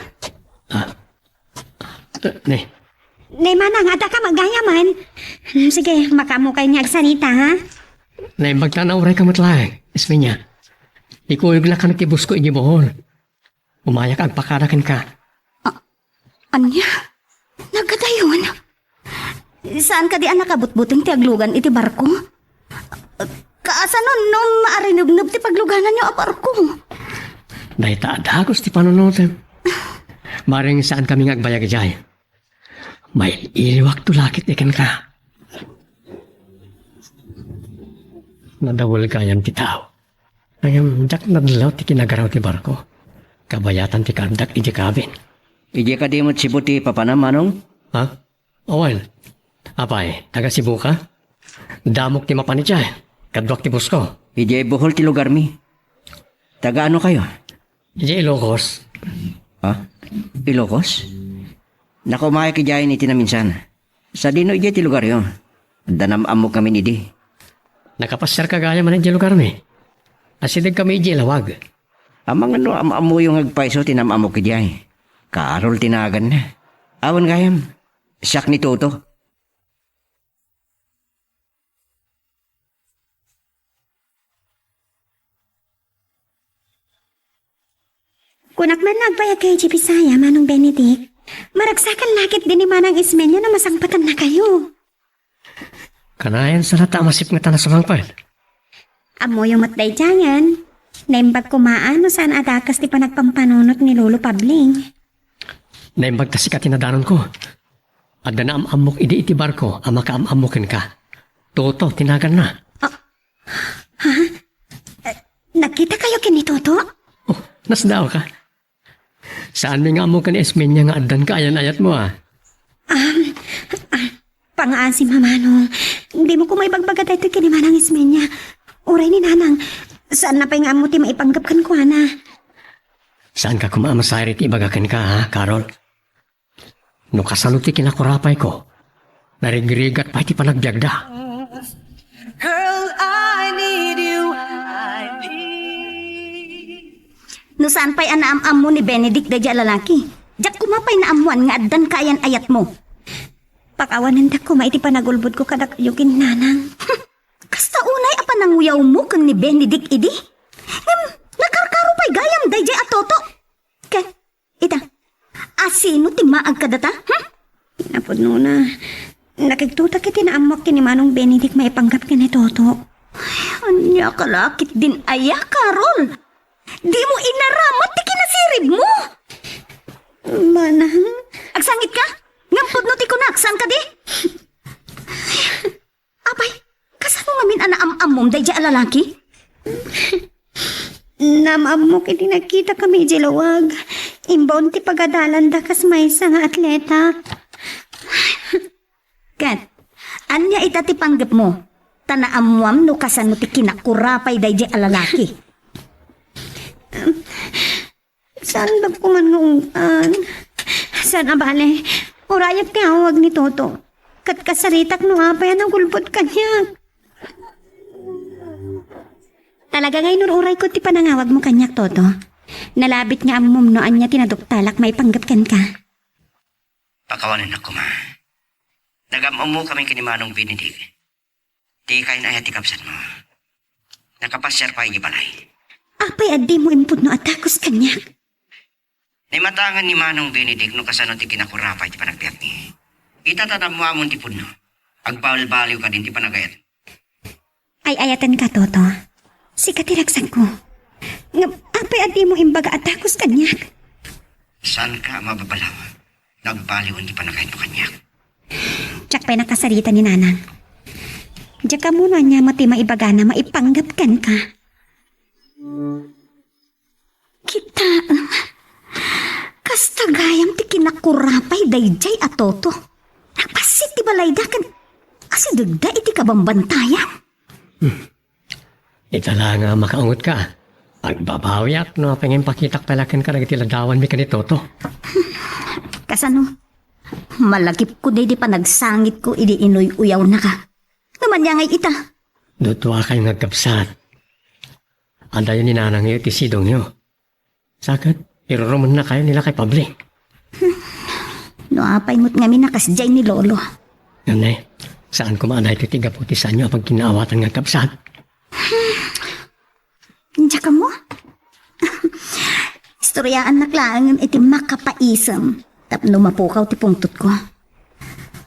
Ah. Eh, ne. Ne, manang, adda ka met gayamen. Hmm, sige, makaammokayo nga agsanita, ha? Naimbag ta naurayka met laeng, Ismeña. Ikuyognak kano ti busko idiay Bohol. Umayak agpakada kenka. A-, ania? Nagadayon? Saan kadi a nakabutbuteng ti aglugan iti barko? Kaasano no maarinebneb ti paglugananyo a barko? Dayta a dagus ti panunotem. Bareng saankami nga agbayag idiay. Mail-iliwakto la ketdi kenka. Nadawel gayam ti tao. Ngem diak nadlaw ti kinagaraw ti barko. Kabayatan ti kaaddak idiay cabin. Idiay kadi met Cebu ti papanam, manong? Ha? Wen. Apay, taga Cebu ka? Damok ti mapan idiay. Kaduak ti busko. Idiay Bohol ti lugarmi. Taga ano kayo? Idiay Ilocos. Ha? Ilocos? Nakaumayak idiay iti naminsan. Sadino idiay ti lugaryo? Adda naam-ammok ngamin idi. Nakapasiarka gayam idiay lugarmi. Asidegkami idiay lawag. Amangan no am-ammoyo nga agpayso ti naam-ammok idiay. Carol ti naganna. Awan gayam. Siak ni Toto. Kunak man nga agbayag kayo iti Bisaya, Manong Benedict. Maragsakan la ketdi ni Manang Ismeña no masangpetennakayo. Kanayon sa lata a masipngetan a sumangpet. Ammoyo met daydiayen. Naimbag koma a no saan a dakes ti panagpampanunot ni Lolo Pabling. Naimbag ta sika ti nadanonko. Adda naam-ammok idi iti barko a makaam-ammo kenka. Toto ti naganna. Ah, ha? Eh, nagkita kayo ken ni Toto? Oh, nasdaaw ka. Saanmi nga ammo ken ni Ismeña nga addan kaayan-ayatmo, a? Um, ah, pangaasim, Manong. Dimo koma ibagbaga daytoy ken ni Manang Ismeña. Uray ni Nanang, saanna pay nga ammo ti maipanggep kenkuana. Saanka koma a masayri ti ibaga kenka, ha, Carol? No kasano ti kinakurapayko, narigrigat pay ti panagbiagda. Girl, I need you, I need. No saan pay a naam-ammo ni Benedict daydiay a lalaki, diak koma pay naammoan nga addan kaayan-ayatmo. Pakawanendak koma iti panagulbodko kadakayo ken ni Nanang. Kasta unay a pananguyawmo ken ni Benedict idi? Ngem, nakarkaro pay gayam daydiay a Toto. Ket, ita, asino ti maag kadata? Hmm? Napudnona, nakigtotak iti naammok ken ni Manong Benedict maipanggep ken ni Toto. Ania ka la ketdin aya, Carol? Dimo inaramid ti kinasiribmo? Manang. Agsangitka? Ngem pudno ti kunak, saan kadi? Apay, kasano ngamin a naam-ammom daydiay a lalaki? Naam-ammok idi nagkitakami idiay lawag. Imbaon ti pagadalanda kas maysa nga atleta. Ket, Dayta ti panggepmo, ta naammoam no kasano ti kinakurapay daydiay a lalaki. Saan ba koman nga ung-an? Saan a bale? Urayak ti awag ni Toto. Ket kasaritak no apay a nagulbod kaniak. Talaga nga inururay ko ti panangawagmo kaniak, Toto. Nalabit nga ammom no ania ti naduktalak maipanggep kenka. Pakawanennak koma. Nagam-ammo kami ken ni Manong Benedict. Dika in-ayat ti kabsatmo. Nakapasiar pay idiay balay. Apay a dimo impudno a dagus kaniak? Nimatangan ni Manong Benedict no kasano ti kinakurapay ti panagbiagmi. Ita ta ammoamon ti pudno. Agbalbaliw kadin ti panagayat. Ay-ayatenka, Toto. Sika ti ragsakko. Ngem apay a dimo imbaga a dagus kaniak? Saanka a mababalaw? Nagbaliwen ti panagayatmo kaniak. Diak pay nakasarita ni Nanang. Diak ammo no ania met ti maibagana maipanggep kenka. Kitaem, kasta gayam ti kinakurapay daydiay a Toto. Napassit ti balayda ken asidegda iti kabambantayan. Ita la nga makaungotka. Agbabawiak no apay nga impakitak pay la kenka dagiti ladawanmi ken ni Toto. Kasano? Malagipko daydi panagsangitko idi inuy-uyawnaka. Ngem ania ngay ita? Duduakayo nga agkabsat. Adayo ni nanangyo iti sidongyo. Sa ket, irurumennakayo ni lakay Pabling. No apay met ngamin a kasdiay ni Lolo. Ngem ne, saan koma a daytoy ti gapu ti saanyo a pagkinnaawatan nga agkabsat? Diak ammo? Istoryaannak laeng iti makapaisem tapno mapukaw ti pungtotko.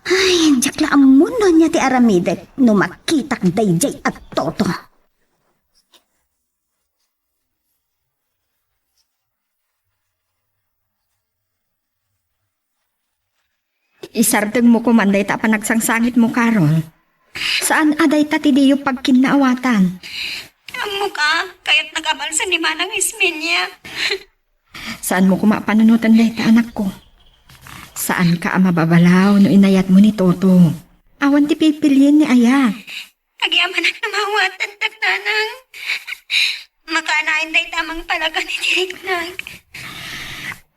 Ay, diak la ammo no ania ti aramidek no makitak daydiay a Toto. Isardengmo koman dayta a panagsangsangitmo, Carol. Saan a dayta ti diyo pagkinnaawatan. Ammok a, kayatnak a malsen ni Manang Ismeña. Saanmo koma a panunoten dayta, anakko. Saanka a mababalaw no inayatmo ni Toto. Awan ti pipilien ni ayat. Agyamanak no maawatan, Nanang. Makaanayon dayta a mangpalagan iti riknag.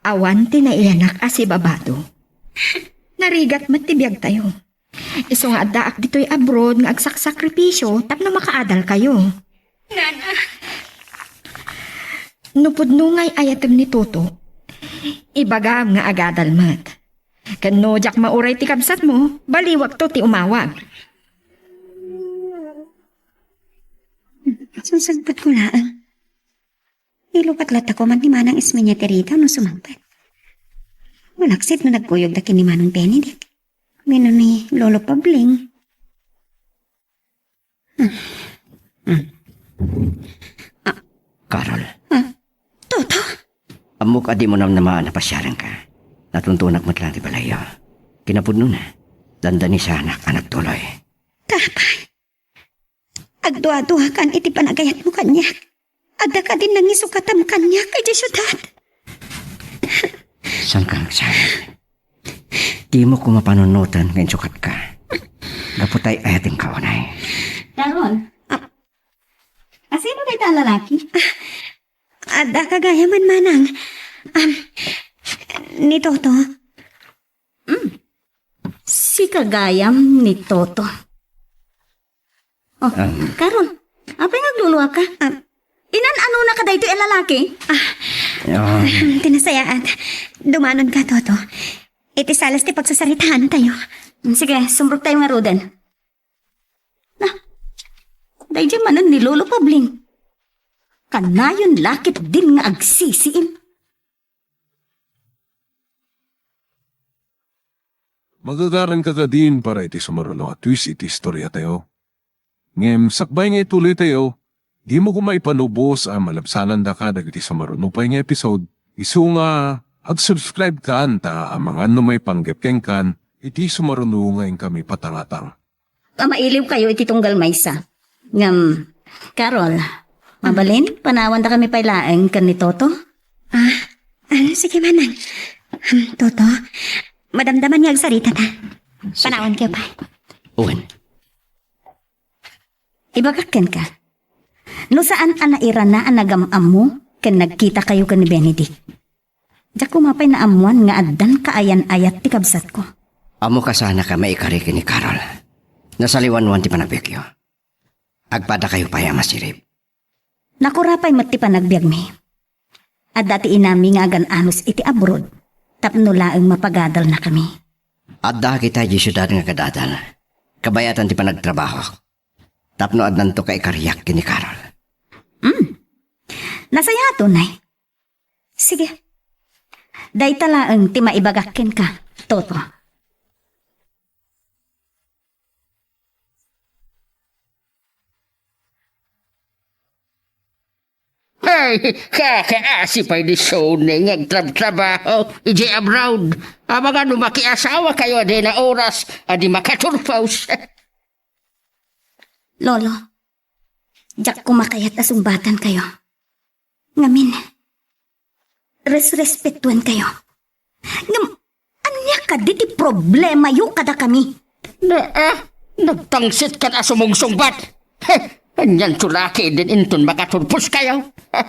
Awan ti naiyanak a sibabado. Narigat met ti biagtayo. Isu nga addaak ditoy abroad nga agsaksakripisio tapno makaadalkayo. Nana. No pudno nga ay-ayatem ni Toto, ibagam nga agadal met. Ken no diak mauray ti kabsatmo, baliwakto ti umawag. Susagpatko laeng. Ilukat latta koman ni Manang Ismeña ti Rita no sumangpet. Malaksid no nagkuyogda ken ni Manong Benedict. Wenno ni Lolo Pabling. Hmm. Hmm. Ah. Carol. Ah. Toto? Ammok a dimo namnamaan a pasiarenka. Natuntunak met laeng ti balayyo. Kinapudnona, dandanisanak a nagtuloy. Apay? Agduaduakan iti panagayatmo kaniak. Adda kadin nangisukatam kaniak idiay siudad. Saanka nga agsangit? Dimo koma panunoten nga insukatka. Gapu ta ay-ayatenka unay. Carol. Ah. Asino dayta a lalaki? Ah, adda gagayamen, Manang. Um, ni Toto. Hmm. Sika gayam ni Toto. Oh, ah. Carol, apay nga agluluaka? Ah. Inan-anonaka daytoy a lalaki? Ah. Ah. Ti nasayaat. Dumanonka, Toto. Iti salas ti pagsasaritaantayo. Sige, sumruktayo ngaruden. Na, daydiay manen ni Lolo Pabling. Kanayon la ketdin nga agsisiim. Magagaranka kadin para iti sumaruno a twist iti istoriatayo. Ngem sakbay nga ituloytayo, dimo koma ipanubos a malabsanandaka dagiti sumaruno pay nga episode, isu nga ag-subscribekan ta amangan no maipanggep kenkan iti sumaruno nga inkami patangatang. Pamailiwkayo iti tunggal maysa. Ngem, Carol, mabalin, panawandakami pay laeng ken ni Toto? Ah, ah, sige, Manang. Um, Toto, madamdaman nga agsarita ta. Sige. Panawankayo pay. Wen. Ibagak kenka, no saan a nairana a nagam-ammo ken nagkitakayo ken ni Benedict, diak koma pay naammoan nga addan kaayan-ayat ti kabsatko. Ammoka sana a maikari ken ni Carol. Nasaliwanwan ti panagbiagyo. Agpadakayo pay a masirib. Nakura pay met ti panagbiagmi. Adda ti inami nga agan-anus iti abroad tapno laeng mapagadalnakami. Adda kita idiay siudad nga agadadal. Kabayatan ti panagtrabahok. Tapno addanto kaikariak ken ni Carol. Hmm. Nasayaat unay. Sige. Dayta laeng ti maibagak kenka, Toto. Hey, kakaasi pay ni Sony nga agtrabtrabaho idiay abroad. Amangan no makiasawa kayo a dina oras a di makaturpos. Lolo, diak koma kayat a sungbatan kayo. Ngamin, resrespetuan kayo. Ngem, ania kadi ti problemayo kadakami? Na, ah, nagtangsit kan a sumungsungbat. Heh, anian so laki din inton makaturpos kayo. Heh.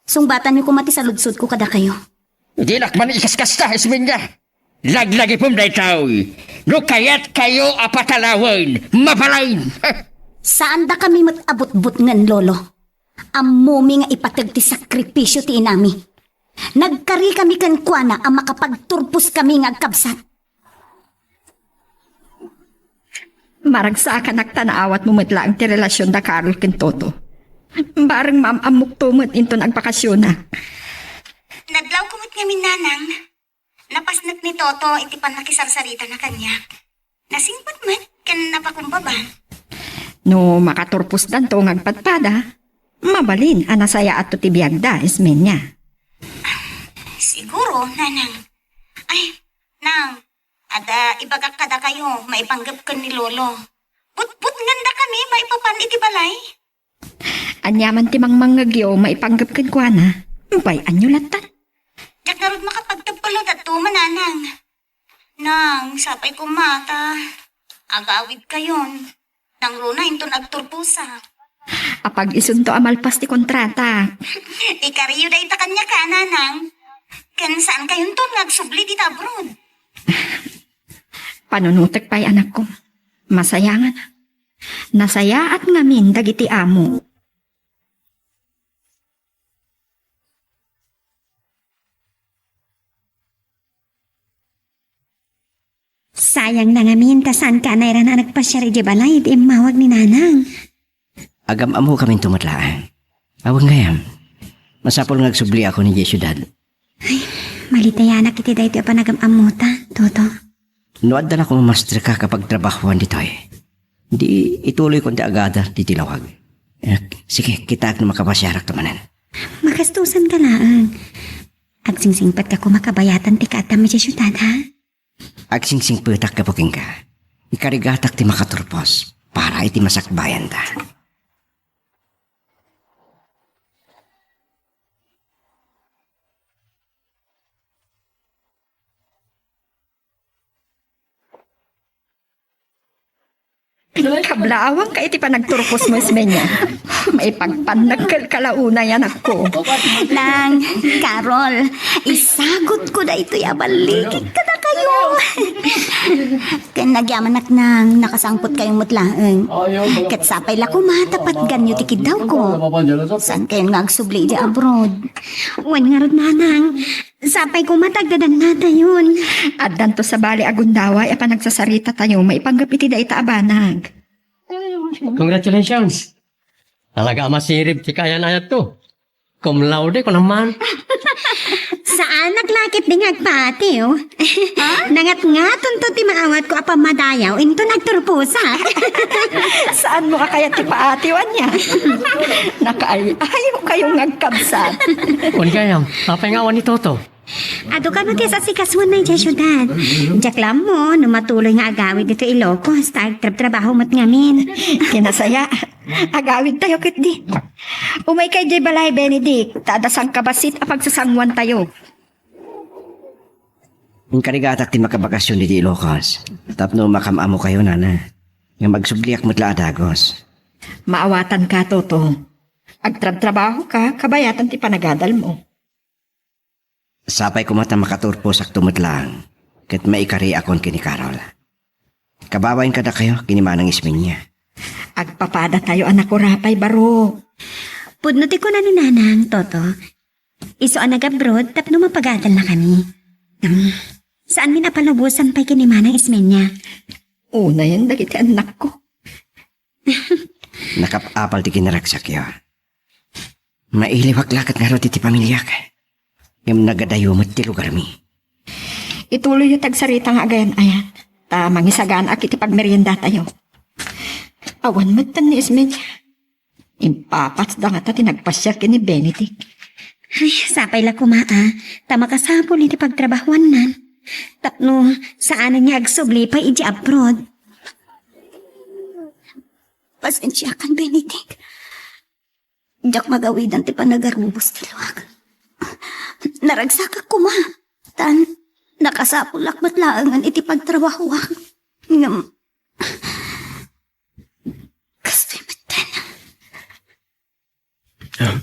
Sungbatanyo koma ti saludsodko kadakayo. Dinak man ikaskasta, Ismeña. Laglagipem daytoy. No kayat kayo a patalawen, mabalin. Heh. Saandakami met a butbutngen, Lolo. Ammomi nga ipateg ti sakripisio ti inami. Nagkarikami kenkuana a makapagturposkami nga agkabsat. Maragsakanak ta naawatmo met laeng ti relasion da Carol ken Toto. Bareng maam-ammokto met inton agbakasionak. Nadlawko met ngamin, Nanang. Napasnek ni Toto iti pannakisarsaritana kaniak. Nasingpet met ken napakumbaba. No makaturposdanto nga agpadpada, mabalin a nasayaatto ti biagda, Ismeña. Siguro, Nanang. Ay, Nang, adda ibagak kadakayo maipanggep ken ni Lolo. Butbutngandakami maipapan iti balay. Ania man ti mangmangngegyo maipanggep kenkuana? Bay-anyo latta. Diak ngarud makapagtebpelo dadduma, Nanang. Nang, sapay koma ta agawidkayon. Nangruna inton agturposak. Apag isunto a malpas ti kontrata. Ikariyo dayta kaniak, Nanang. Ken saankayonton nga agsubli dita abroad. Panunotek pay, anakko. Masayangan. Nasayaat ngamin dagiti amo. Sayang na ngamin ta saanka a nairana a nagpasiar idiay balay iti immawag ni Nanang. Agam-ammokaminto met laeng. Awan gayam. Masapul nga agsubliakon idiay siudad. Ay, malitayanak iti daytoy a panagam-ammota, Toto. No adda la koma masterka a pagtrabahoan ditoy, di ituloykon ti agadal ditoy lawag. Eh, sige, kitaek no makapasiarakto manen. Makastosanka laeng. Agsingsingpetka koma kabayatan ti kaadtam idiay siudad, ha? Agsingsingpetak gapu kenka. Ikarigatak ti makaturpos para iti masakbayanda. Kablaawanka iti panagturposmo, Ismeña. Maipagpannagkelka la unay, anakko. Nang, Carol, isagutko daytoy a ballikek kadakayo. Ken nagyamanak, Nang, nakasangpetkayo met laeng. Ket sapay la koma ta patganyo ti kiddawko. Saankayon nga agsubli idiay abroad. Wen ngarud, Nanang. Sapay koma ta agdadannatayon. Addanto sabali a gundaway a panagsasaritatayo maipanggep iti dayta a banag. Congratulations! Talaga a masirib ti kaayan-ayatto. Cum laude, kunam man. Saanak la ketdi nga agpaatiw. Nangatngatonto ti maawatko a pammadayaw inton agturposak. Saanmo a kayat ti paatiw, ania? Nakaay-ayokayo nga agkabsat. Wen gayam, apay nga awan ni Toto? Adu kano ti asasikasoanna idiay siudad. Diak la ammo no matuloy nga agawid ditoy Ilocos ta agtrabtrabaho met ngamin. Kinasaya, agawidtayo ketdi. Umayka idiay balay, Benedict, ta adda sangkabassit a pagsasangoantayo. Inkarigatak ti makabakasion idiay Ilocos tapno makam-ammokayo, Nana. Ngem agsubliak met la a dagus. Maawatanka, Toto. Agtrabtrabahoka, kabayatan ti panagadalmo. Sapay koma ta makaturposakto met laeng, ket maikariakon ken ni Carol. Kababain kadakayo ken ni Manang Ismeña. Agpapadatayo a nakurapay, baro. Pudno ti kuna ni Nanang, Toto. Isu a nag-abroad tapno mapagadalnakami. Hmm. Saanmin a palubosan pay ken ni Manang Ismeña. Unayen dagiti annakko. Nakap-apal ti kinaragsakyo. Mailiwak la ket ngarud iti pamiliak. Ngem nagadayo met ti lugarmi. Ituloyyo ti agsarita nga agayan-ayan, ta mangisaganaak iti pagmeriendatayo. Awan metten ni Ismeña. Impapasda ngata ti nagpasiar ken ni Benedict. Ay, sapay la koma, a, ta makasapul iti pagtrabahuannan. Tapno saanen nga agsubli pay iti abroad. Pasensiakan, Benedict. Diak magawidan ti panagarubos ti luak. Naragsakak koma. Tan, nakasapulak met laengen iti pagtrabahoak. Ngem, kastoy metten. Ah,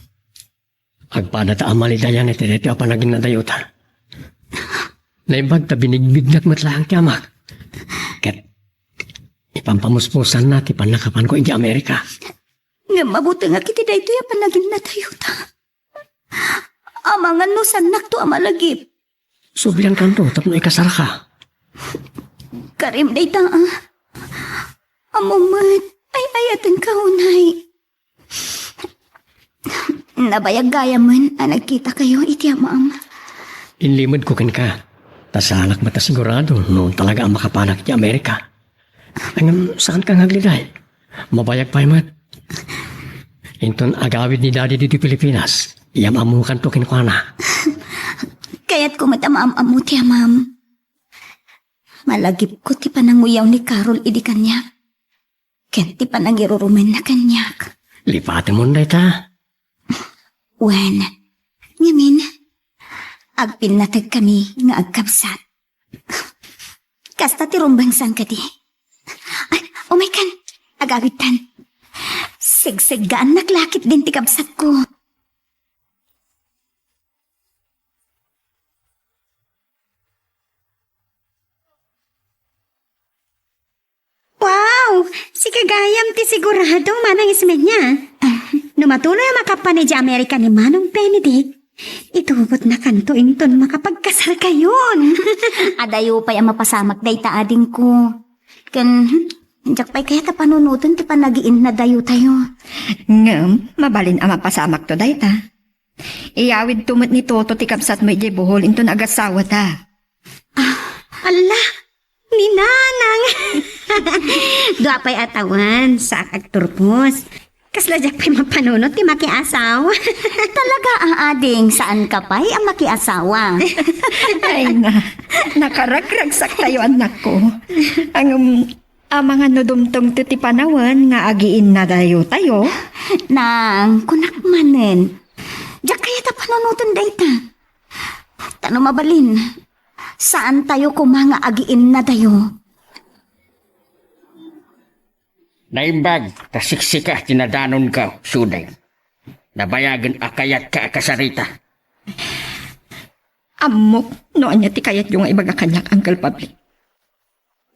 agpada ta amalidayan iti daytoy a panaginnadayota. Naimbag ta binigbignak met laeng ti amak. Ket ipampamuspusanna ti pannakapanko iti Amerika. Ngem mabutengak iti daytoy a panaginnadayota. Amangan no saannakto a malagip. Subliankanto tapno ikasarka. Karim dayta, a. Ammom met, ay-ayatenka unay. Nabayag gayamen a nagkitakayo iti amam. Inlimedko kenka. Ta saanak met a sigurado no talaga a makapanak iti Amerika. Ngem saanka nga agliday. Mabayag pay met. Inton agawid ni Daddy ditoy Pilipinas, iyam-ammokanto kenkuana. Kayatko met a maam-ammo ti amam. Malagipko ti pananguyaw ni Carol idi kaniak. Ken ti panangirurumenna kaniak. Lipatemon dayta. Wen, ngamin, agpinnategkami nga agkabsat. Kasta ti rumbeng san kadi. Ay, umaykan, agawidtan. Segseggaannak la ketdin ti kabsatko. Wow! Sika gayam ti sigurado, Manang Ismeña. No matuloy a makapan idiay Amerika ni Manong Benedict, itugotnakanto inton makapagkasarkayon. Adayo pay a mapasamak dayta, adingko. Ken, diak pay kayat a panunoten ti panagiinnadayotayo. Ngem, mabalin a mapasamakto dayta. Iyawidto met ni Toto ti kabsatmo idiay Bohol inton agasawata. Ah, alla, ni Nanang! Dua pay a tawen, saak agturpos. Kasla diak pay mapanunot ti makiasawa. Talaga, a, ading, saanka pay a makiasawa? Ay na, nakaragragsaktayo, annakko. Ngem, amangan no dumtengto ti panawen nga agiinnadayotayo. Nang, kunak manen. Diak kayat a panunoten dayta. Ta no mabalin, saantayo koma nga agiinnadayo. Naimbag ta siksika ti nadanonko, Sudeng. Nabayagen a kayatka a kasarita. Ammok no ania ti kayatyo nga ibaga kaniak, Uncle Pabli.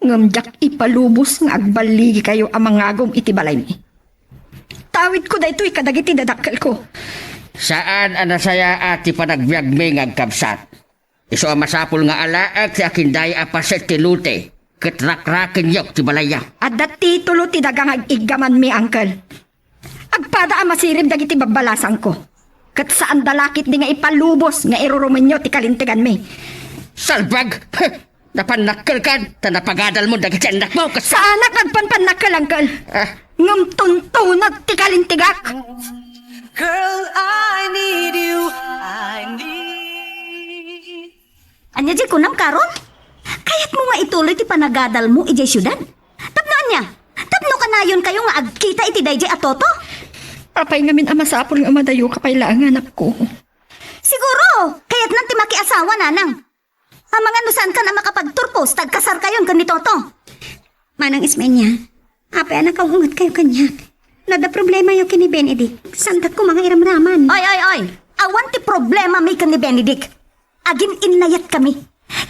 Ngem diak ipalubos nga agballigikayo a mangagum iti balaymi. Tawidko daytoy kadagiti dadakkelko. Saan a nasayaat ti panagbiagmi nga agkabsat. Isu a masapul nga alaek ti akinday a paset ti lote, ket rakrakenyo ti balayyo. Adda titulo ti daga nga ig-iggamanmi, Uncle. Agpada a masirib dagiti babbalasangko. Ket saanda la ketdi nga ipalubos nga irurumenyo ti kalinteganmi. Salbag! Heh! Napannakkelkan, ta napagadalmo dagiti annakmo, ket saanak agpanpannakkel, Uncle. Ah. Ngem tuntunag ti kalintegak. Girl, I need you. I need Ania diay kunam, Carol? Kayatmo nga ituloy ti panagadalmo idiay siudad? Tapno ania? Tapno kanayonkayo nga agkita iti daydiay a Toto? Apay ngamin a masapul nga madayoka pay laeng, anakko? Siguro, kayatnan ti makiasawa, Nanang. Amangan no saankan a makapagturpos ta agkasarkayon ken ni Toto. Manang Ismeña, apay a nakaw-ungetkayo kaniak? Adda problemayo ken ni Benedict. Saandak koma nga iramraman. Oy, oy, oy! Awan ti problemami ken ni Benedict. Agin-innayatkami.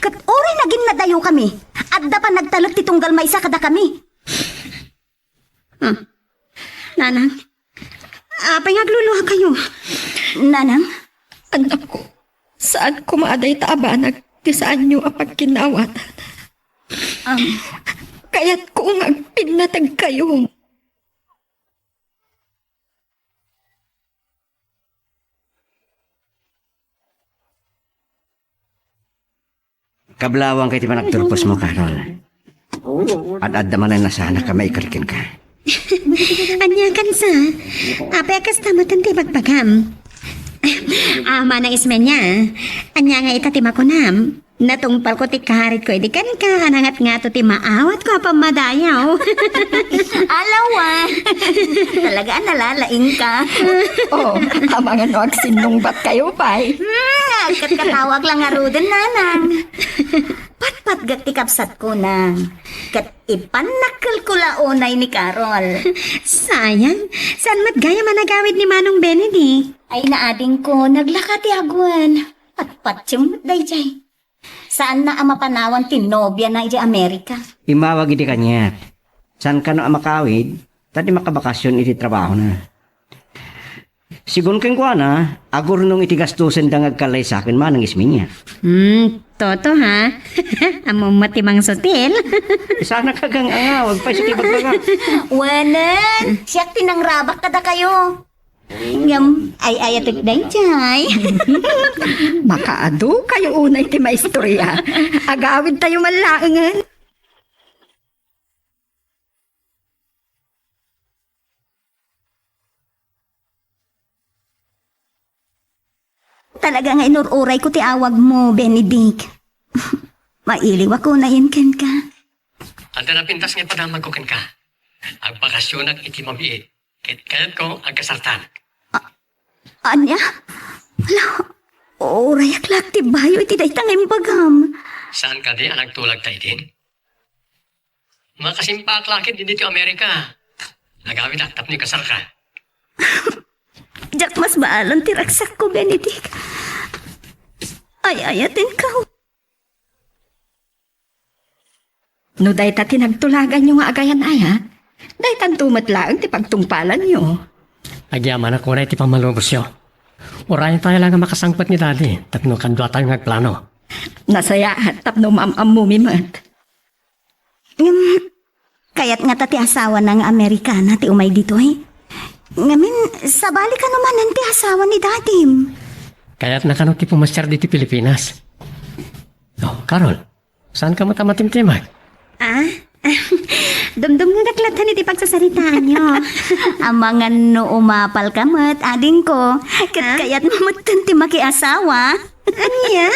Ket uray nagin-nadayokami, adda panagtalek ti tunggal maysa kadakami. Hmm. Nanang, apay nga agluluhakayo? Nanang? Annakko, saan koma a dayta a banag ti saanyo a pagkinnaawatan. Am. Kayatko nga agpinnategkayo. Kablawangka iti panagturposmo, Carol. Ad-adda manen a saannak a maikel kenka. Ania kansa? Apay a kasta met ti ibagbagam? Ah, Manang Ismeña, ania nga ita ti makunam? Natungpalko ti karitko idi kenka, nangatngato ti maawatko a pammadayaw. Alawan! Talaga a nalalaingka. Oh, amangan no agsinnungbatkayo pay. Hmm, agkatkataoak la ngaruden, Nanang. Patpatgek ti kabsatko, Nang. Ket ipannakkelko la unay ni Carol. Sayang, saan met gayam a nagawid ni Manong Benedict? Ay, naadingko, naglaka ti agwan. Patpatiem met daydiay. Saanna a mapanawan ti nobiana idiay Amerika. Immawag idi kaniak. Saan kano a makaawid, ta di makabakasyon iti trabahona. Sigun kenkuana, agurnong iti gastosenda nga agkallaysa ken Manang Ismeña. Hmm, Toto, ha? Ammom met ti mangsutil. Saanak a gang-angawag pay sa ti bagbaga. Wenen, siak ti nangrabak kadakayo. Ngem, ay-ayatek daydiay. Makaadu kayo unay ti maistorya. Agawidtayo man laengen. Talaga nga inur-urayko ti awagmo, Benedict. Mailiwak unayen kenka. Adda napintas nga ipadamagko kenka. Agbakasyonak iti mabiit, ket kayatko agkasartan. A-, ania? Ala, urayak laeng ti bayo iti dayta nga imbagam. Saan kadi a nagtulag ta idin? Makasimpaak la ket ditoy Amerika. Agawidak tapno ikasarka. Diak masbaalan ti ragsakko, Benedict. Ay-ayatenka. No dayta ti nagtulaganyo nga agayan-ayat, daytanto met laeng ti pagtungpalanyo. Agyamanak unay ti pammalubosyo. Urayentayo la nga makasangpet ni Daddy tapno kaduatayo nga agplano. Nasayaat tapno maam-ammomi met. Ngem, kayat ngata ti asawana nga Amerikana ti umay ditoy? Ngamin, sabali kano manen ti asawa ni Dadim? Kayatna kano ti pumasiar ditoy Pilipinas? Oh, Carol, saanka met a matimtimag? Ah? Dumdumngegak latta iti pagsasaritaanyo. Amangan no umapalka met, adingko. Ket kayatmo metten ti makiasawa. Ania?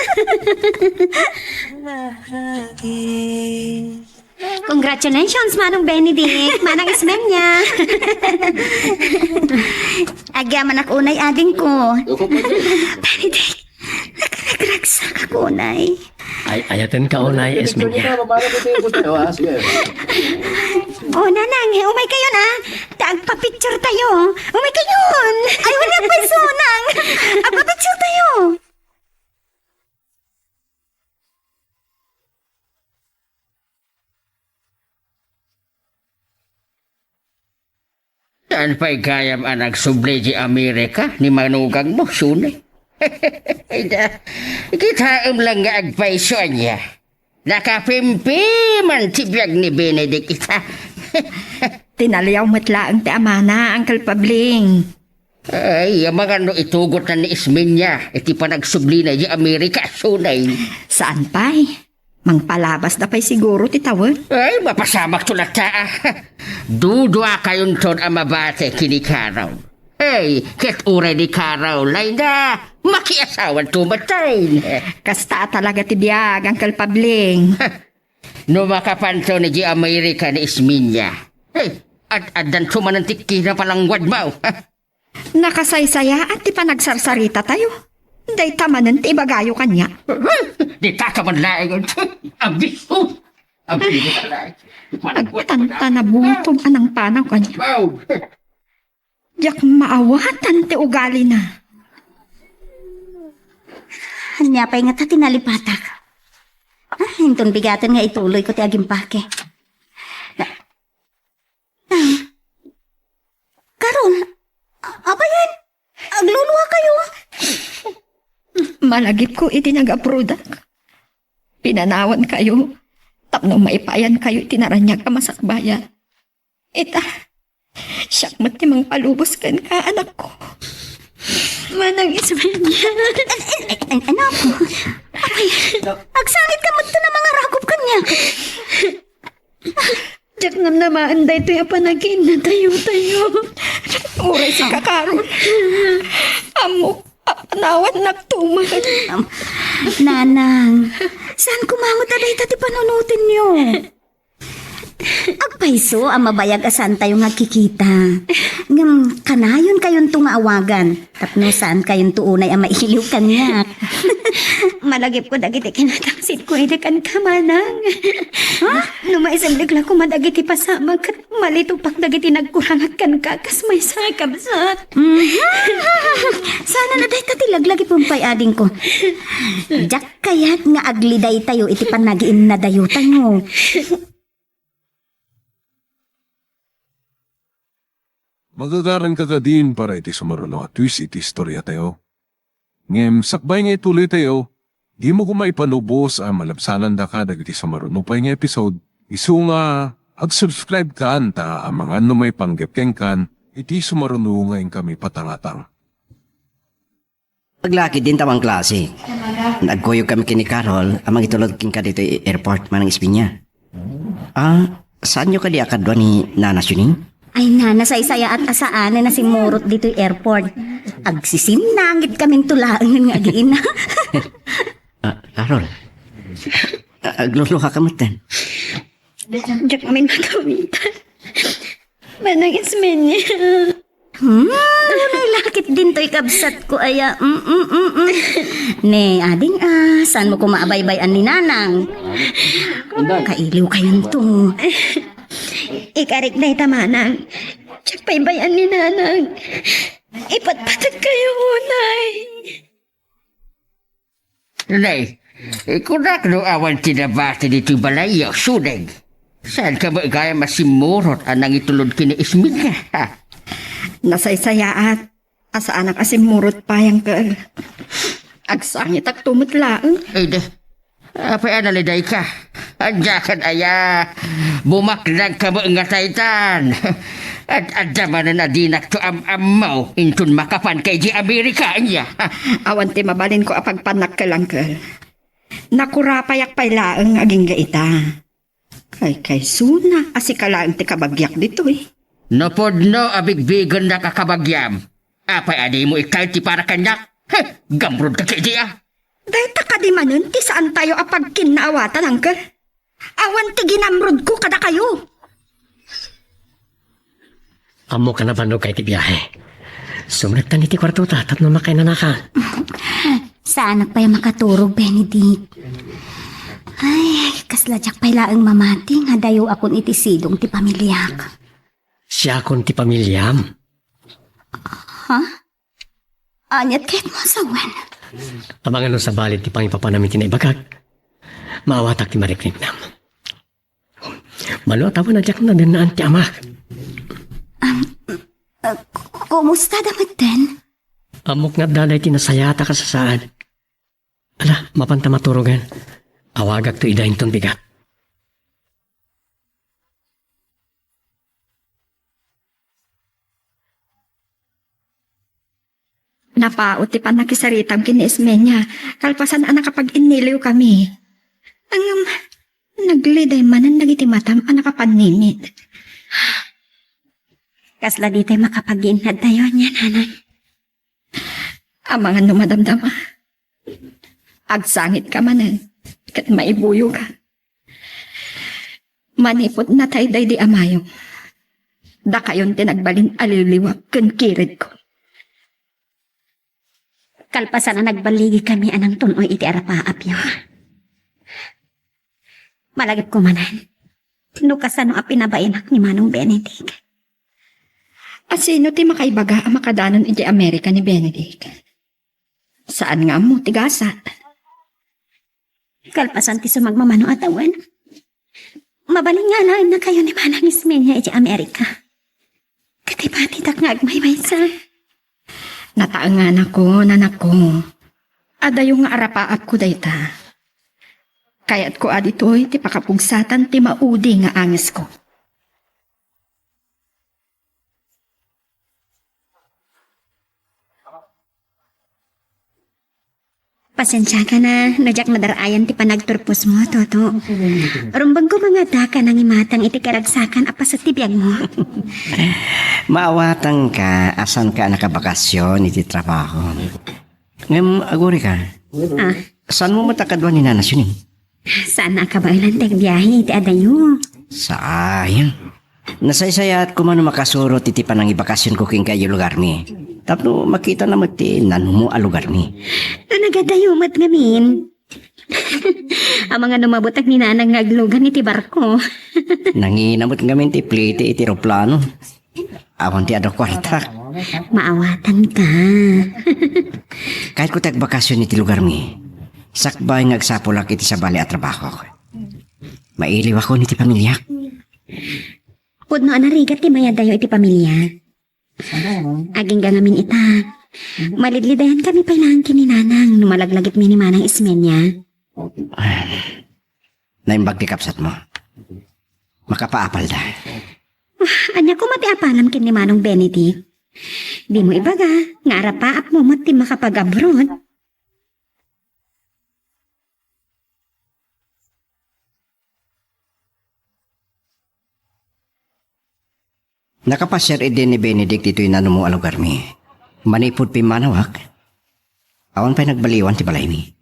Congratulations, Manong Benedict, Manang Ismeña. Agyamanak unay, adingko. Benedict, nakaragragsak ako, unay. Ay, ayatenka unay, Ismeña. Oh, Nanang, umay kayon, ah. Ta agpa-picture tayo. Umay kayon. Ay, wala pa iso, Nang. Agpa-picture tayo. Saan pay gayam a nagsubli di Amerika ni manugangmo, Sune? Ida, kitaem lang nga agpayso ania. Nakapimpiman ti biag ni Benedict ita. Tinaliaw met laeng ti amana, Uncle Pabling. Ay, amangan no itugotna ni Ismeña iti panagsublina di Amerika, Sune. Saan pay? Mangpalabasda pay siguro ti tawen? Ay, mapasamakto latta, ah. Duduakayonton a mabati ken ni Carol. Ay, ket uray ni Carol, ay na, makiasawanto met tay. Kasta a talaga ti biag, Uncle Pabling. No makapanto idiay Amerika ni Ismeña. Ay, ad-addanto manen ti kinapalangguadmo. Nakasaysayaat ti panagsarsarita tayo. Dayta manen ti ibagayo kaniak. Dita ka man laeng. Abiso. Abiso ka laeng. Agtantanabutom a nangpanaw kaniak. Wow. Diak maawatan ti ugalina. Ania pay ngata ti nalipatak? Ah, inton bigaten nga ituloyko ti agimpake. Na-, ah, Carol, a-, abayan, agluluakayo. Malagipko iti nag-abroadak. Pinanawankayo tapno maipayankayo iti naraniag a masakbayan. Ita, siak met ti mangpalubos kenka, anakko. Manang Ismeña. An-, an-, an-, anak. Apay, agsangit ka met ti mangarakup kaniak. Diak namnamaen daytoy a panagiinnatayo. Uray sika, Carol. Ammok a panawannak tuman. Am, Nanang, saan koma met a dayta ti panunotenyo? Agpayso a mabayag a saantayo nga agkikita. Ngem kanayonkayonto nga awagan tapno saankayonto unay a mailiw kaniak. Malagipko dagiti kinatangsitko idi kenka, Manang. Ha? No maisemblik la koma dagiti pasamak ket malitopak dagiti nagkurangak kenka kas maysa nga kabsat. Mhm. Saan a dayta ti laglagipem pay, adingko. Diak kayat nga agli daytayo iti panagiinnatayo. Magagaranka kadin para iti sumaruno a twist iti istoriatayo. Ngem sakbay nga ituloytayo, dimo koma ipalubos a malabsanandaka dagiti sumaruno pay nga episode, isu nga ag-subscribe kan ta amangan no maipanggep kenkan iti sumaruno nga inkami patangatang. Aglakid din ta mangklase. Nagkuyog kami ken ni Carol a mangitulod kenka ditoy airport, Manang Ismeña. Ah, saanyo kadi a kadua ni Nana Sining? Ay, Nana, saysayaat a saanen a simmurot ditoy airport. Agsisinnangit kaminto laengen nga agiina. Ah, Carol. Ah, agluluaka metten. Diak amin makawitan. Manang Ismeña. Hmm, nalakit dintoy kabsatko aya. Mm, mm, mm, mm. Ne, ading, ah, saanmo koma a baybay-an ni Nanang? Kailiwkayonto. Ikarik dayta, Manang. Diak pay bay-an ni Nanang. Ipatpategkayo unay. Nay, kunak no awan ti nabati ditoy balayyo, Sining. Saanka met gayam a simmurot a nangitulod ken ni Ismeña, ha? Nasaysayaat a saanak a simmurot pay, Uncle. Agsangitakto met laeng. Ay, di. Apay a nalidayka? Ania ket aya, bumaknangka met nga taytan. Ad-adda manen a dinakto am-ammo inton makapanka idiay Amerika, ania? Awan ti mabalinko a pagpannak, Uncle. Nakurapayak pay laeng agingga ita. Kaykaysona a sika laeng ti kabagiak ditoy. No pudno a bigbigennak a kabagiam, apay a dimo ikkayo ti para kaniak? Heh, gamrudka ketdi a! Dayta kadi manen ti saantayo a pagkinnaawatan, Uncle. Awan ti ginamrodko kadakayo. Ammok a nabannogka iti biahe. Sumrektan iti kuartota tapno makainanaka. Saanak pay a makaturog, Benedict. Ay, kasla diak pay laeng mamati nga dayoakon iti sidong ti pamiliak. Siakon ti pamiliam. Ha? Aniat kayatmo a sawen? Amangan no sabali ti pangipapanam iti naibagak, maawatak ti marikriknam. Mano a tawen a diak nadennaan ti amak. Am, ah, k-, kumusta da metten? Ammok nga adda dayta nasayaat a kasasaad. Ala, mapanta maturogen. Awagakto ida inton bigat. Napaut ti pannakisaritam ken ni Ismeña, kalpasan a nakapag-inniliwkami. Ngem, nagliday manen dagiti matam a nakapanninit. Kasla ditay makapagiinnadtayo ania, Nanang? Amangan no madamdama, agsangitka manen ket maibuyoka. Manipud natay daydi amayo, dakayon ti nagbalin a liwliwak ken kiredko. Kalpasan a nagballigikami a nangtun-oy iti arapaapyo, malagipko manen no kasano a pinabainak ni Manong Benedict. Asino ti makaibaga a makadanon iti Amerika ni Benedict? Saan nga ammo ti gasat. Kalpasan ti sumagmamano a tawen, mabalin nga alaennakayo ni Manang Ismeña iti Amerika. Ket ipatidak nga agmaymaysa. Nataenganakon, anakko. Adayo nga arapaapko dayta. Kayatko a ditoy ti pakapugsatan ti maudi nga angesko. Pasensiaka na no diak nadar-ayan ti panagturposmo, Toto. Rumbeng koma nga addaka nangimatang iti karagsakan a paset ti biagmo. Maawatangka a saanka a nakabakasyon iti trabaho. Ngem agurika, Ah, saanmo met a kadua ni Nana Sining? Saan a kabaelan ti agbiahe iti adayo. Sayang. Nasaysayaat koma no makasurot iti panangibakasionko kenka idiay lugarmi. Tapno makitana met ti nanumo a lugarmi. No nagadayo met ngamin. Amangan no mabutang ni Nanang nga aglugan iti barko. Nangina met ngamin ti plete iti eroplano. Awan ti adu a kuartak. Maawatan ka. Kayatko ti agbakasyon iti lugarmi. Sakbay nga agsapulak iti sabali a trabahok. Mailiwakon iti pamiliak. Pudno a narigat ti mayadayo iti pamilia. Agingga ngamin ita. Malidlidayankami pay laeng ken ni Nanang no malaglagipmi ni Manang Ismeña. Naimbag ti kabsatmo. Makapaapalda. Ah, ania koma ti apalam ken ni Manong Benedict? Dimo ibaga nga arapaapmo met ti makapag-abroad. Nakapasiar idi ni Benedict ditoy nanumo a lugarmi. Manipud pimmanawak, awan pay nagbaliwan ti balaymi.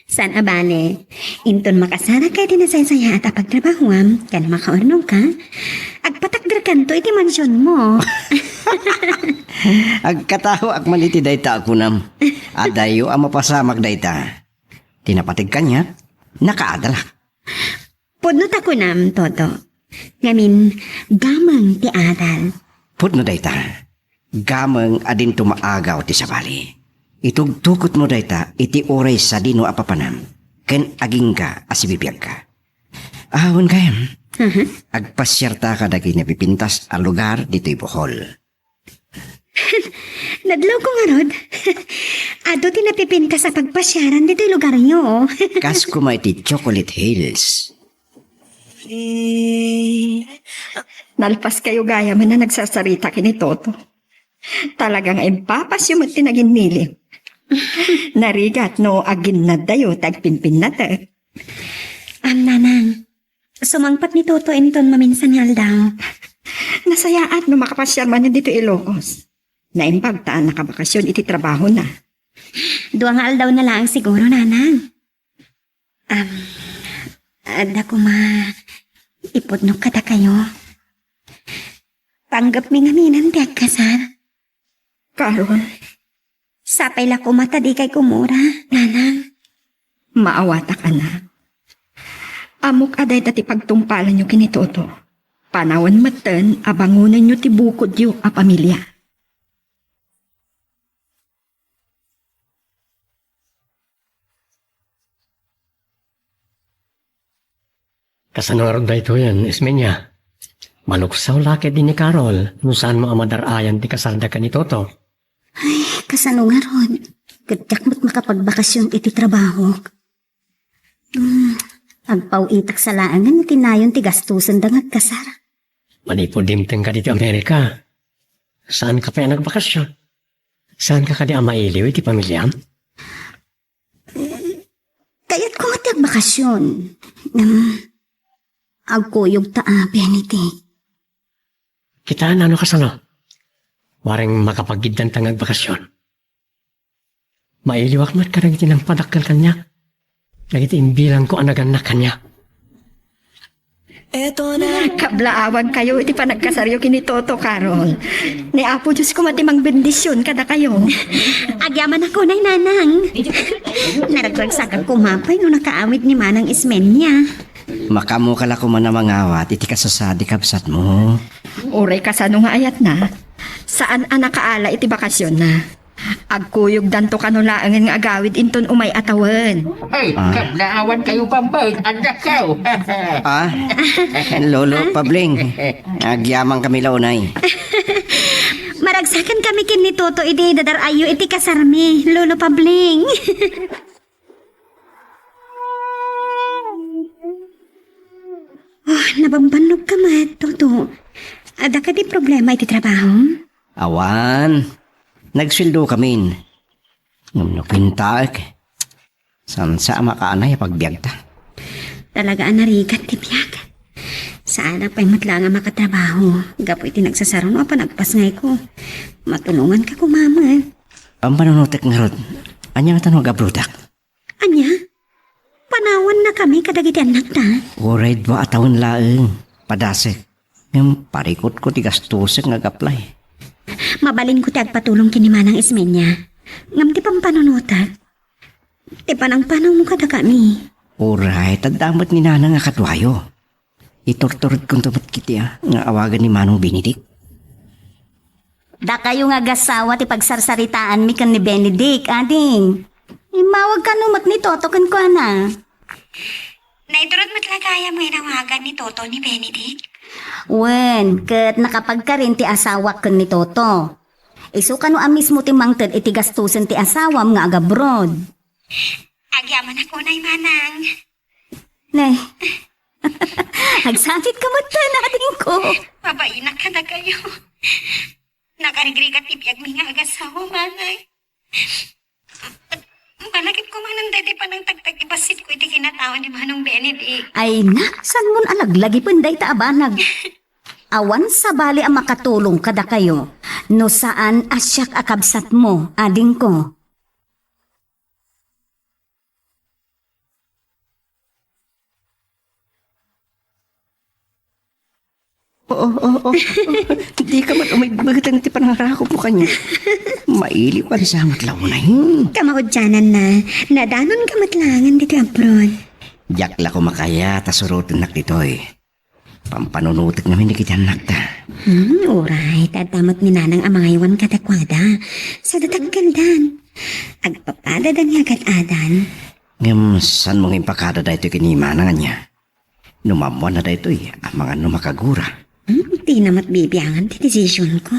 Saan a bale, inton makasarak iti nasaysayaat a pagtrabahuam ken makaurnongka, agpatakderkanto iti mansionmo. Agkataoak man iti dayta a kunam. Adayo a mapasamak dayta. Ti napateg kaniak, nakaadalak. Pudno ta kunam, Toto. Ngamin, gameng ti adal. Pudno dayta. Gameng a dinto maagaw ti sabali. Itugtugotmo dayta iti uray sadino a papanam ken agingga a sibibiagka. Awan gayam. Aha. Agpasiarta kadagiti napipintas a lugar ditoy Bohol. Nadlawko ngarud. Adu ti napipintas a pagpasiaran ditoy lugaryo. Kas koma iti Chocolate Hills. Nalpas kayo gayam a nagsasarita ken ni Toto. Talaga nga impapasyo met ti naginnilim. Narigat no aginnaddayo ti agpimpinnatek. Am, Nanang, sumangpet ni Toto inton maminsan nga aldaw. Nasayaat no makapasiar manen ditoy Ilocos. Naimbag ta nakabakasyon iti trabahona. Dua nga aldaw na laeng siguro, Nanang. Am, adda koma ipudnok kadakayo. Panggepmi ngaminen ti agkasar. Carol. Sapay la koma ta dikay kumura, Nanang. Maawatak, anak. Ammok a dayta ti pagtungpalanyo ken ni Toto. Panawen metten a bangonenyo ti bukodyo a pamilia. Kasano ngarud daytoyen, Ismeña? Maluksaw la ketdi ni Carol no saanmo a madar-ayan ti kasarda ken ni Toto. Ay, kasano ngarud? Ket diak met makapagbakasyon iti trabahok. Hmm, agpaw-itak sa laengen iti nayon ti gastosenda nga agkasar. Manipud dimtengka ditoy Amerika, saanka pay a nagbakasyon? Saanka kadi a mailiw iti pamiliam? Kayatko met ti agbakasyon. Ngem, agkuyogta a, Benedict. Kitaenna no kasano. Waring makapaggiddanta nga agbakasyon. Mailiwak met kadagiti nangpadakkel kaniak. Dagiti imbilangko a nagannak kaniak. Kablaawankayo iti panagkasaryo ken ni Toto, Carol. Ni Apo Dios koma ti mangbendision kadakayo. Agyamanak unay, Nanang. Naragragsakak koma pay no nakaawid ni Manang Ismeña. Makaammoka la koma a mangawat iti kasasadi, kabsatmo. Uray kasano nga ayatna, saan a nakaala iti bakasionna. Agkuyogdanto kano laengen nga agawid inton umay a tawen. Ay, Ah. Kabnaawan kayo, Bambay. Andakaw. Ah, Lolo Pabling, agyaman kami la unay. Maragsakan kami ken ni Toto idi idadar-ayyo iti kasarmi, Lolo Pabling. Oh, nabambannog ka met, Toto. Adda kadi problema iti trabaho? Awan. Nagsueldo kamin. Ngem no kuentaek, saan sa a makaanay a pagbiagta. Talaga a narigat ti biag. Saanak pay met laeng a makatrabaho gapu iti nagsasaruno a panagpasngayko. Matulonganka koma met. Pampanunotek ngarud, ania ngata no agabrodak? Ania? Panawannakami kadagiti annakta? Uray dua a tawen laeng. Padasek. Ngem parikutko ti gastosek nga ag-apply. Mabalinko ti agpatulong ken ni Manang Ismeña. Ngem ti pampanunotek, ti panangpanawmo kadakami. Uray, adda met ni Nanang a kaduayo. Iturturedkonto met iti, ah, nga awagan ni Manong Benedict. Dakayo nga agasawa ti pagsarsaritaanmi ken ni Benedict, ading. Immawag kano met ni Toto kenkuana. Naiturod met la gayam nga inawagan ni Toto ni Benedict? Wen, ket nakapagkarin ti asawak ken ni Toto. Isu kano a mismo ti mangted iti gastusen ti asawam nga agabroad. Agyamanak unay, Manang. Ne. Agsakit ka met, adingko. Mabainak kadakayo. Nakarigrigat ti biagmi nga agasawa, Manang. Malagipko manen daydi panangtagtag ti bassit ko iti kinatao ni Manong Benedict. Ay na, saan mon a laglagipen dayta a banag? Awan sabali a makatulong kadakayo no saan a siak a kabsatmo, adingko. Oo, oo, oo. Dika met umigbuteng ti panangarakupmo kaniak. Mailiw a sangat launay. Kamaudiananna, nadanonka met laengen ditoy abroad. Diak la koma kayat a surotennak ditoy. Pampanunotek ngamin dagiti annakta. Hmm, uray, ta adda met ni Nanang a mangaywan kadakuada. Saan a dakkeldan. Agpapadada nga agad-adan. Ngem, saanmo nga impakada daytoy ken ni Manang ania? No maammoanna daytoy, amangan no makagura. Hmm, dina met bibiangan ti desisionko.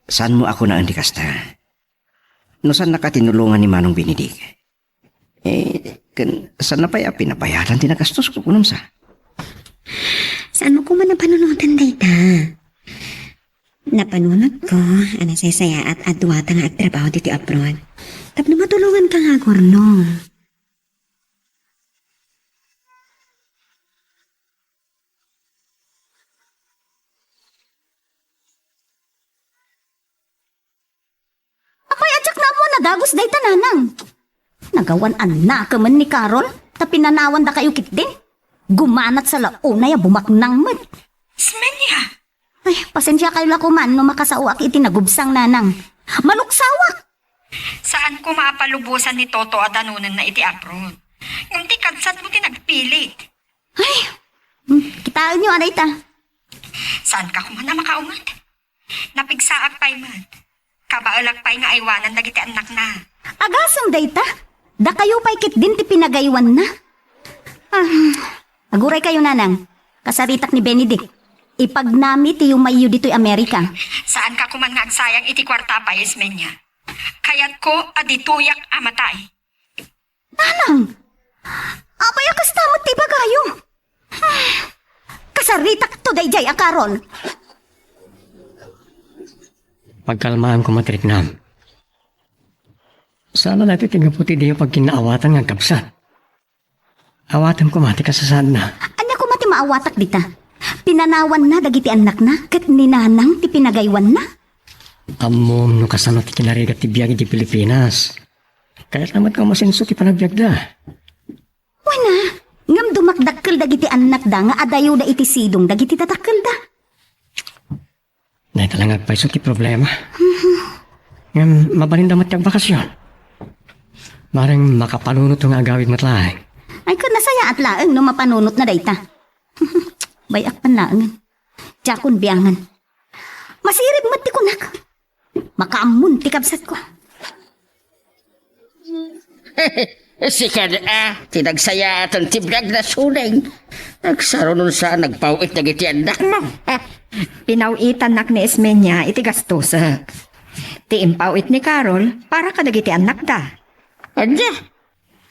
Saanmo a kunaen ti kasta? No saannaka tinulongan ni Manong Benedict, eh, ken saanna pay a pinabayadan ti nagastosko, kunam sa? Saanmo koma a panunoten dayta? Napanunotko a nasaysayaat a duata nga agtrabaho ditoy abroad tapno matulonganka nga agurnong. Apay a diak naammo a nadagus dayta, Nanang? Nagawan annak ken ni Carol ta pinanawan dakayo ketdin. Gumanat sa la unay a bumaknang met. Ismeña! Ay, pasensiakayo la koman no makasaoak iti nagubsang, Nanang. Maluksawak! Saan koma a palubosan ni Toto a danonenna iti abroad. Ngem ti kabsatmo ti nagpilit. Ay, mm, kitaenyo a dayta. Saanka koman a makaunget? Napigsaak pay met. Kabaelak pay nga aywanan dagiti annakna. Agasem dayta? Dakayo pay ketdin ti pinagaywanna? Ah, aguraykayo, Nanang. Kasaritak ni Benedict. Ipagnami ti yumayyo ditoy Amerika. Saanka koman nga agsayang iti kuarta, Ismeña. Kayatko a ditoyak a matay. Nanang! Apay a kasta met ti ibagayo? Kasaritakto daydiay a Carol. Pagkalmaem koma ti riknam. Saan a daytoy ti gapu ti diyo pagkinnaawatan nga agkabsat. Awatem koma ti kasasaadna. Ania koma ti maawatak dita? Pinanawanna dagiti annakna ket ni Nanang ti pinagaywanna? Ammom no kasano ti kinarigat ti biag iti Pilipinas. Kayatna met nga umasenso ti panagbiagda. Wen a, ngem dumakdakkel dagiti annakda nga adayoda iti sidong dagiti dadakkelda. Dayta la nga agpayso ti problema. Ngem mabalinda met ti agbakasyon. Bareng makapanunot nga agawid met laeng. Ay, ket nasayaat laeng no mapanunotna dayta. Bay-ak pay laengen. Diakon biangan. Masirib met ti kunak. Makaammon ti kabsatko. Sika a, ti nagsayaatan ti biag na Suning. Nagsarunon sa nagpaw-it dagiti annakmo. Pinaw-itannak ni Ismeña iti gastosek. Ti impaw-it ni Carol para kadagiti annakda. Ania?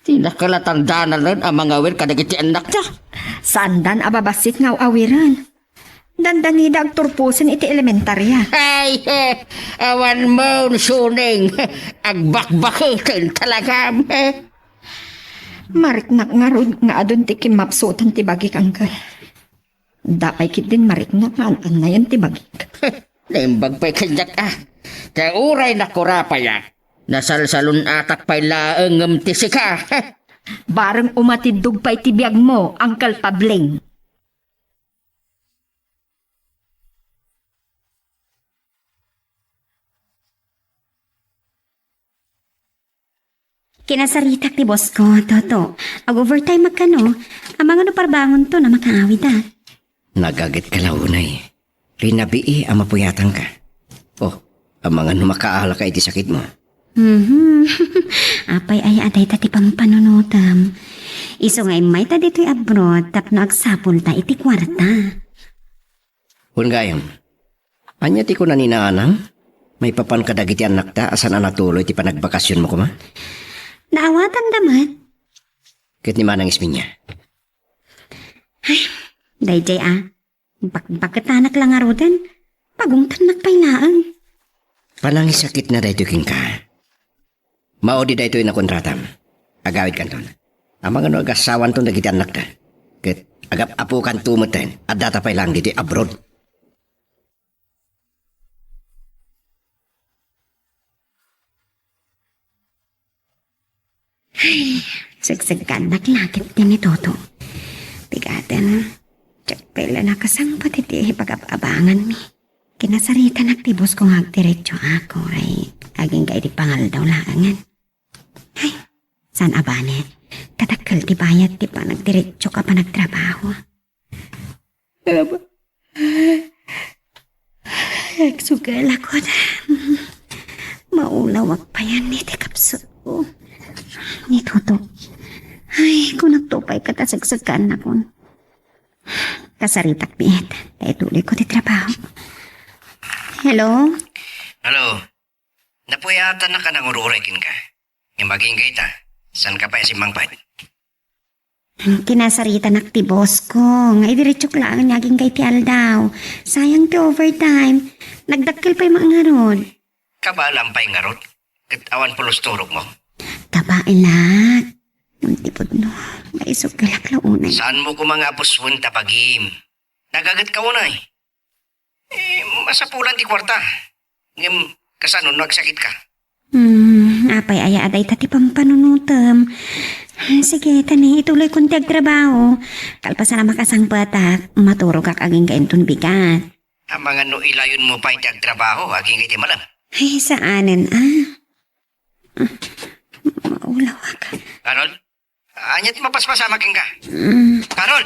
Ti nakalatangdanalan a mangawir kadagiti annakda. Saandan a babassit nga aw-awiren. Dandani da agturposen iti elementaria. Ay, eh, awan mo, Suning. Agbakbaketen talagam, eh. Mariknak ngarud nga adun ti kimmapsutan ti bagik, angkel. Dapay ketdin mariknak nga an-annayan ti bagik. Naimbag pay kaniak, ah. Ta uray nakurapayak. Nasalsalun-atak pay laeng ngem ti sika. Bareng umatiddog pay ti biagmo, Uncle Pabling. Kinasaritak ti boss ko, Toto. Ag-overtime kano. Amangan no parbangonto a makaawid a. Nagagetka la unay. Rinabii a mapuyatanka. Oh, amangan no makaalaka iti sakitmo. Mhm. Apay aya a dayta ti pampanunotem. Isu nga immayta ditoy abroad tapno agsapulta iti kuarta. Wen gayam, ania ti kuna ni Nanang? Maipapan kadagiti annakta a saan a natuloy ti panagbakasionmo koma? Naawatanda met. Ket ni Manang Ismeña? Ay, daydiay a. Bakbaketanak la ngaruden. Pagungtannak pay laeng. Panangisakitna daytoy kenka. Maudi daytoy a kontratam. Agawidkanton. Amangan no agasawanton dagiti annakda. Ket agap-apokanto metten. Addata pay laeng ditoy abroad. Ay, segseggannak la ketdi ni Toto. Pigaten, diak pay la nakasangpet iti pagab-abanganmi. Kinasaritanak ti boss ko nga agdiretso ako, ay, agingga iti pangaldaw laengen. Ay, saan a bale, kadakkel ti bayad ti panagdiretso a panagtrabaho. Aba. Agsugal ako. Maulawak payen iti kapsut ko. Ni Toto. Ay, kunakto pay ket a segsegganakon. Kasaritak met. Ta ituloy ko ti trabaho. Hello? Hello. Napuyatanak a nangururay kenka. Ngem agingga ita, saanka pay a simmangpet? Kinasaritanak ti boss ko, nga idiretsok laeng nga agingga iti aldaw. Sayang ti overtime. Nagdakkel pay met ngarud. Kabaelam pay ngarud? Ket awan pulos turogmo? Kabaelak. Ngem ti pudno, maisuggalak la unay. Saanmo koma nga apuswen ta bagim? Nagagetka unay. Eh, masapulan ti kuarta. Ngem, kasano no agsakitka? Hmm, apay aya a dayta ti pampanunotem? Sige, ta ni, ituloykon ti agtrabaho. Kalpasan a makasangpetak, maturogak agingga inton bigat. Amangan no ilayonmo pay ti agtrabaho, agingga iti malem. Ay, saanen, ah. Ah, maulawak. Carol? Ania ti mapaspasamak kenka? Mm. Carol!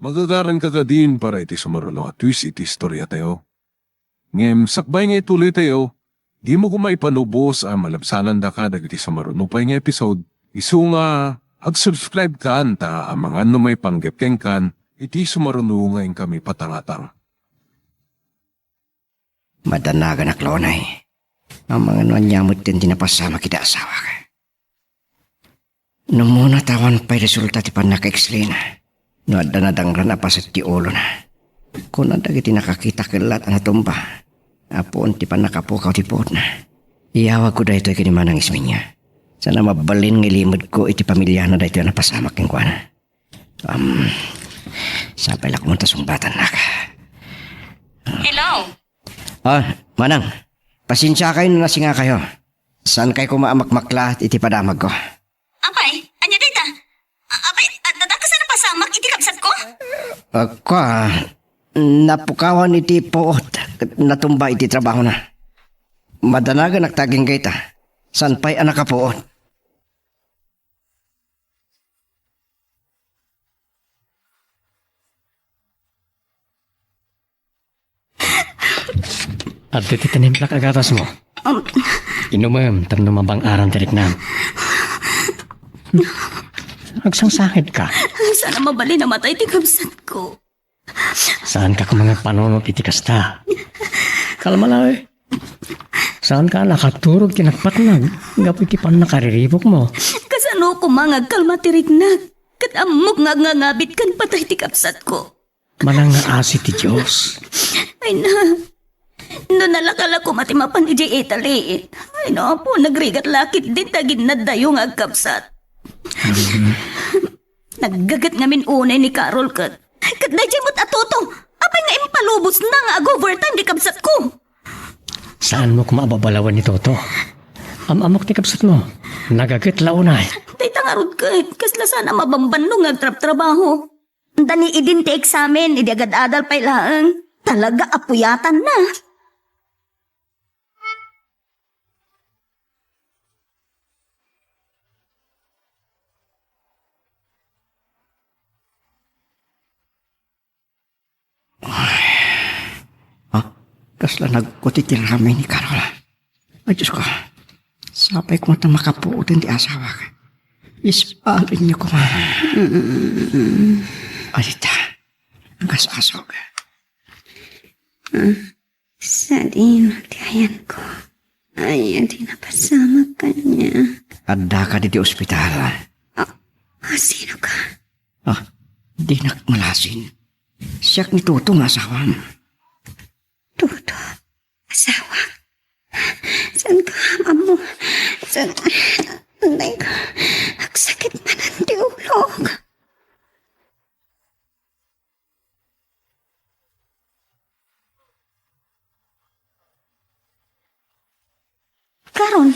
Magagaranka kadin para iti sumaruno a twist iti istoriatayo. Ngem sakbay nga ituloytayo, dimo koma ipanubos a malabsanandaka dagiti sumaruno pay nga episode, isu nga ag-subscribe kan ta amangan no maipanggep kenkan iti sumaruno nga inkami patangatang. Madanaganak la unay. Amangan no ania metten ti napasamak iti asawak. Numona ta awan pay resulta ti pannaka-X-ray-na. No adda nadangran a paset ti ulona. Kuna dagiti nakakita kellat a natumba. Apuon ti pannakapukaw ti puotna. Iyawagko daytoy ken ni Manang Ismeña. Saan a mabalin nga ilimedko iti pamiliana daytoy a napasamak kenkuana. Um, sapay la koma ta sungbatannak. Hello? Ah, Manang, pasensiakayo no nasingakayo. Saankay koma a makmakla iti padamagko. Apay, ania dayta? A-, apay, adda ta kasano pasamak iti kabsatko? Agko, napukawan iti puot, natumba iti trabahona. Madanaganak ta agingga ita. Saan pay a nakapuot? Adda ti tinimplak a gatasmo. Um. Inumem tapno mabang-aran ti riknam. Agsangsangitka. Saan a mabalin a matay ti kabsatko. Saanka koma nga agpanunot iti kasta. Kalma la, eh. Saanka a nakaturog ti nagpatnag gapu iti pannakariribukmo. Kasano koma nga agkalma ti riknak? Ket ammok nga agngangabit ken patay ti kabsatko. Manangngaasi ti Dios. Ay na, no nalaka la koma ti mapan idiay Italy. Ay no, Apo, nagrigat la ketdin ti aginnaddayo nga agkabsat. Naggaget ngamin unay ni Carol ket, ket daydiay met a Toto. Apay nga impalubosna nga ag-overtime ti kabsatko? Saanmo koma a babalawen ni Toto. Am-ammok ti kabsatmo. Nagaget la unay. Dayta ngarud ket, kasla saan a mabambanno nga agtrabtrabaho. Dani idin ti eksamen, idi agad-adal pay laeng. Talaga a puyatanna. Ay. Ha? Kasla nagkuti ti ramay ni Carol. Ay, Diyos ko. Sapay koma ta makapuoten ti asawak. Ispalinyo koma. Adita. Agas-asog. Sadino ti ayanko. Ay, di napasamak kaniak. Addaka ditoy ospital. Ah, ah, sino ka? Ah, dinak malasin. Siak ni Toto nga asawam. Toto? Asawa? Saan ka, ammo? Saan? Anday ka. Agsakit manen ti ulok. Karon,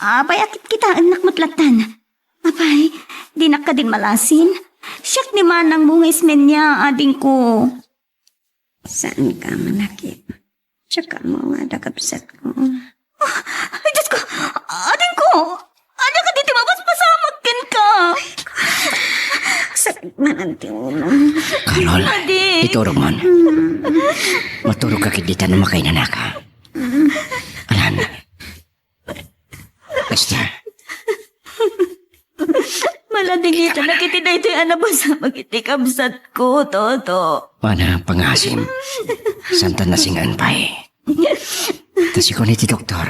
apay a kitkitaennak met lattan? Apay, dinak kadin malasin? Siak ni manangmo nga Ismeña, adingko. Saan ka manakit? Tsaka mo nga da kabsatko. Ah, ay, Diyos ko! Adingko! Adda ka ditoy mabasbasamak kenka! Sakit manen ti ulo. Carol, Adi. Iturog man. Maturog ka ketdi ta no makainanaka. Alan. Esther. Maladingitanak iti daytoy a napasamak iti kabsatko, Toto. Mana pangasim. Santa nasingan pay. Ta sika ni ti doktor.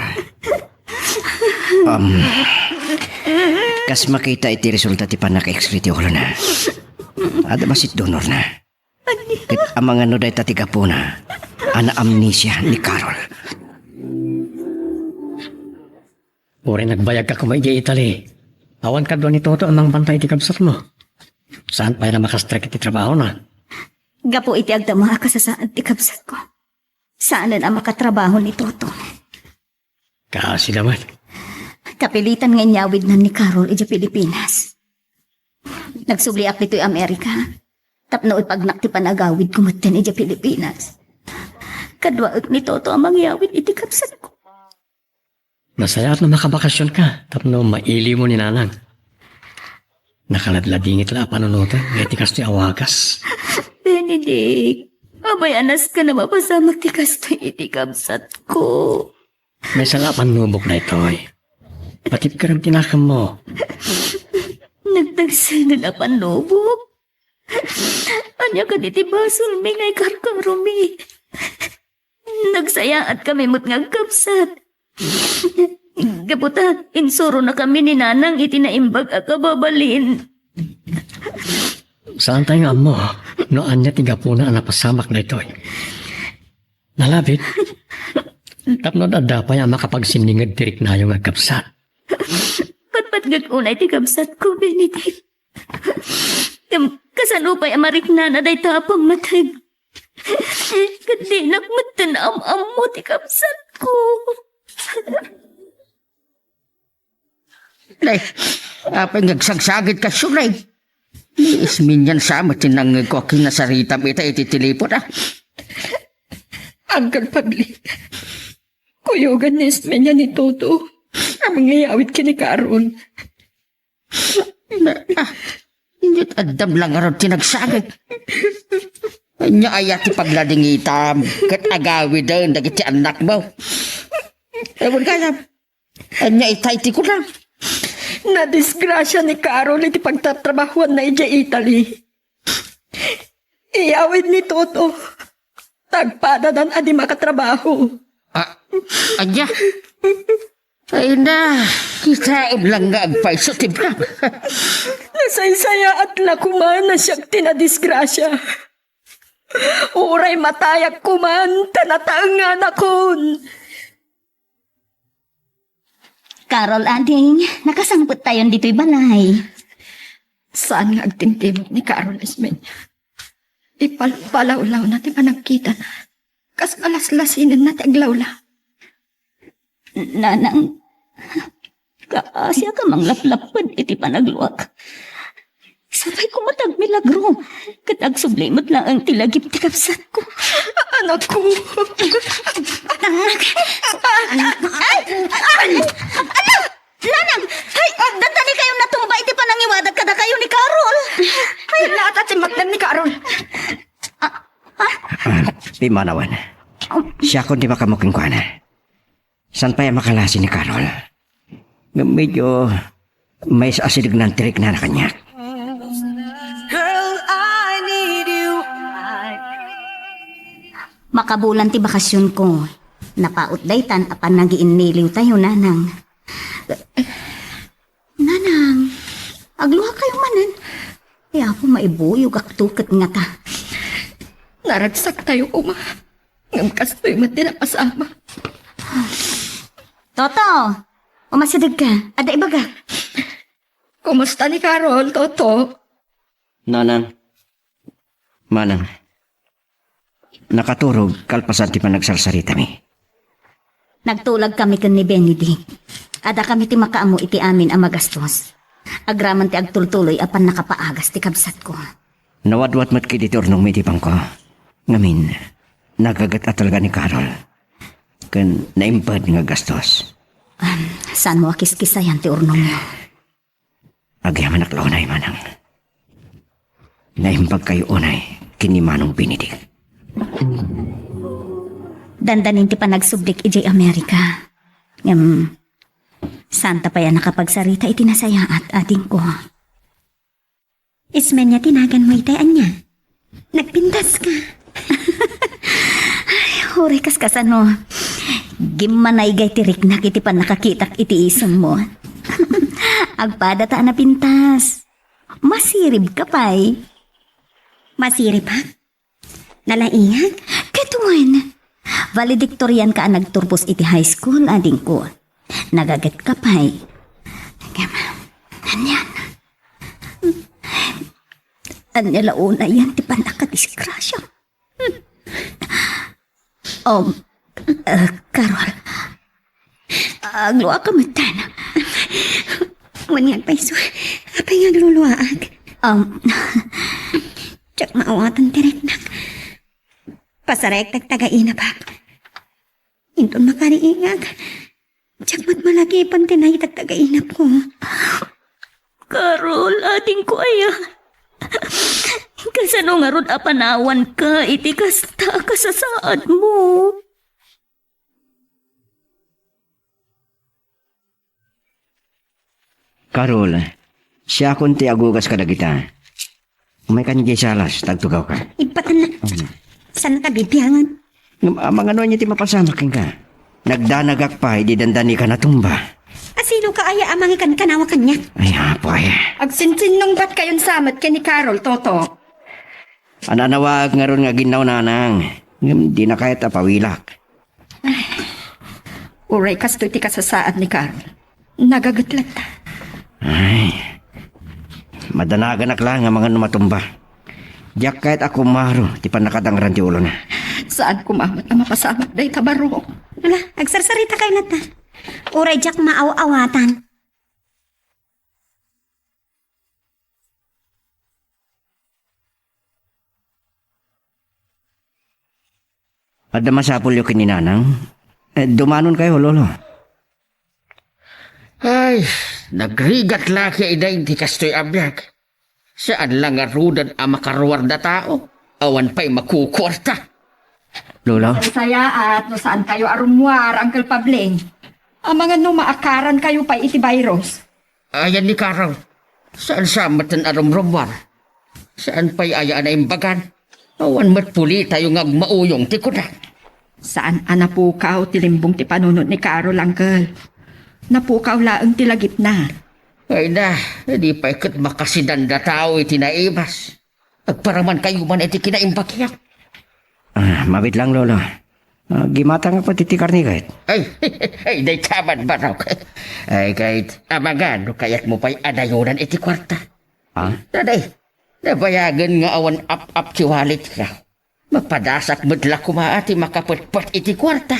Um, kas makita iti resulta ti pannaka-X-ray ti ulona. Adda bassit donorna. Ket amangan no dayta ti gapuna a naamnesia ni Carol. Uray nagbayagka koma idiay Italy, awan kadua ni Toto a mangbantay iti kabsatmo. Saan pay a makastrek iti trabahona. Gapu iti agdama a kasasaad ti kabsatko, saanen a makatrabaho ni Toto. Kaasi da met. Kapilitan nga inyawidnan ni Carol idiay Pilipinas. Nagsubliak ditoy Amerika tapno ipagnak ti panagawidko metten idiay Pilipinas. Kaduaek ni Toto a mangyawid iti kabsatko. Nasayaat no makabakasionka tapno mailimo ni Nanang. Nakaladladingit la a panunoten nga iti kastoy a wagas. Benedict, apay a nasken a mapasamak ti kastoy iti kabsatko. Maysa la a pannubok daytoy. Patibkerem ti nakemmo. Nagdagsenen a pannubok? Ania kadi ti basolmi nga ikarkaromi? Nagsayaatkami met nga agkabsat. Gapu ta, insuronakami ni Nanang iti naimbag a kababalin. Saantay nga ammo no ania ti gapuna a napasamak daytoy. Nalabit, tapno adda pay a makapagsinninged ti riknayo nga agkabsat. Patpatgek unay ti kabsatko, Benedict. Ngem kasano pay a mariknana dayta a pammateg? Ket dinak metten am-ammo ti kabsatko. Nay, apay nga agsagsagitka, Sulay? Ni Ismeñan sa met ti nangngegko a kinasaritam ita iti tilipon, a. Uncle Pabli, kuyogan ni Ismeña ni Toto a mangiyawid ken ni Carol. Na, ah, inyat addam la ngarud ti nagsagik. Ania aya ti pagladingitam ket agawiden dagiti annakmo? Ewan gayam. Ania itay ti kunam? Nadisgrasia ni Carol iti pagtatrabahoanna idiay Italy. Iyawid ni Toto. Tagpadadan a di makatrabaho. Ah, ania? Ay na, kitaem lang nga agpayso ti bag. Nasaysayaat la koma a siak ti nadisgrasia. Uray matayak koman ta nataenganakon. Carol, ading, nakasangpettayon ditoy balay. Saan nga agtimtimok ni Carol, Ismeña? Ipalpalawlawna ti panagkitana. Kas malaslasinen na ti aglawla. Nanang, kaasiak a manglaplapped iti panagluak. Sapay koma ti agmilagro, ket agsubli met laeng ti lagip ti kabsatko. Anakko! Anak! Ay! Ay! Ala! Nanang! Ay! Dandani kayo natumba iti panangiwadak kadakayo ni Carol! Ay! Nalata ti matnag ni Carol! Ah, ah. Ah, pimmanawen. Siakon ti makaammo kenkuana. Saan pay a makalasi ni Carol? Ngem medyo mais-asidegnan ti riknana kaniak. Girl, I need you. Makabulan ti bakasionko. Napaut daytan a panagiinniliw tayo, nanang. Nanang, agluakayo manen. Ay, Apo, maibuyogakto ket ngata. Naragsak tayo, Uma. Ngem kastoy met ti napasamak. Toto, umasidegka. Adda ibagak. Kumusta ni Carol, Toto? Nanang, Manang, nakaturog kalpasan ti panagsarsaritami. Nagtulagkami ken ni Benedict. Addakami ti makaammo iti amin a magastos. Agraman ti agtultuloy a pannakapaagas ti kabsatko. Nawadwat met kadi ti urnongmi iti bangko. Ngamin, nagaget a talaga ni Carol. Ken naimbag nga gastos. Am, saanmo a kiskisayan ti urnongyo? Agyamanak la unay, Manang. Naimbagkayo unay ken ni Manong Benedict. Dandanin ti panagsublik idiay Amerika. Ngem, saanta pay a nakapagsarita iti nasayaat, adingko. Ismeña ti naganmo itay, ania? Nagpintaska. Ay, uray kaskasano. Gimmanaygay ti riknak iti pannakakitak iti isunmo. Agpadata a napintas. Masiribka pay. Masiribak? Nalaiyak? Ket wen, valedictorian ka a nagturpos iti high school, adingko. Nagaget ka pay. Ngem, anian? Ania la unayen ti pannakadisgrasia? Um, uh, Carol, agluaka metten. Wen nga agpayso, apay nga agluluaak? Um, diak maawatan ti riknak. Pasarek ti agtagainapek. Inton makariingak, diak met malagipen ti naited ti tagainapko. Carol, adingko aya. Kasano ngarud a panawanka iti kasta a kasasaadmo? Carol, siakon ti agugas kadagita. Umaykan idiay salas, ta agtugawka. Ibpatanna. Mm. Saannaka bibiangan? Ngem, amangano ania ti mapasamak kenka? Nagdanagak pay idi dandani ka natumba. Asinoka aya a mangikankanawak kaniak? Ay, apo aya. Agsinsinnungbatkayon sa met ken ni Carol, Toto. Ananawaak ngarud nga aginnaw, nanang. Ngem, dina kayat a pawilak. Ay, uray kastoy ti kasasaad ni Carol. Nagaget latta. Ay, madanaganak la nga amangan no matumba. Diak kayat a kumaro ti pannakadangran ti ulona. Saan koma met a mapasamak dayta baro? Ala, agsarsaritakayo latta. Uray diak maaw-awatan. Adda masapulyo ken ni Nanang? Eh, dumanonkayo, Lolo. Ay, nagrigat la kayat iti kastoy a biag. Saan la ngaruden a makaruarda tao. awan pay makukuarta. Lolo? Sayaat no saan kayo a rummuar, Uncle Pabling. Amangan no maakaran kayo pay iti virus. Ayan ni Carol. Saan sa metten a rumrummuar? Saan pay aya a naimbagan? Awan met puli tayo nga agmauyong ti kunak. Saan a napukaw ti limbong ti panunot ni Carol, Uncle. Napukaw laeng ti lagipna. Ay na, di pay ket makasidanda tao iti naibas. Agparaman kayo man iti kinaimbagyo. Ah, mabit lang, Lolo. Ah, gimatang ako ti karniket. Ay, ay, dayta man, Barok. Ay, kay, amangan, no kayat mo pa'y adayonan iti kwarta. Ah? Naday, nabayagen nga awan ap-ap ti wallet ka. Mapadasak met la koma ti makapetpet iti kwarta.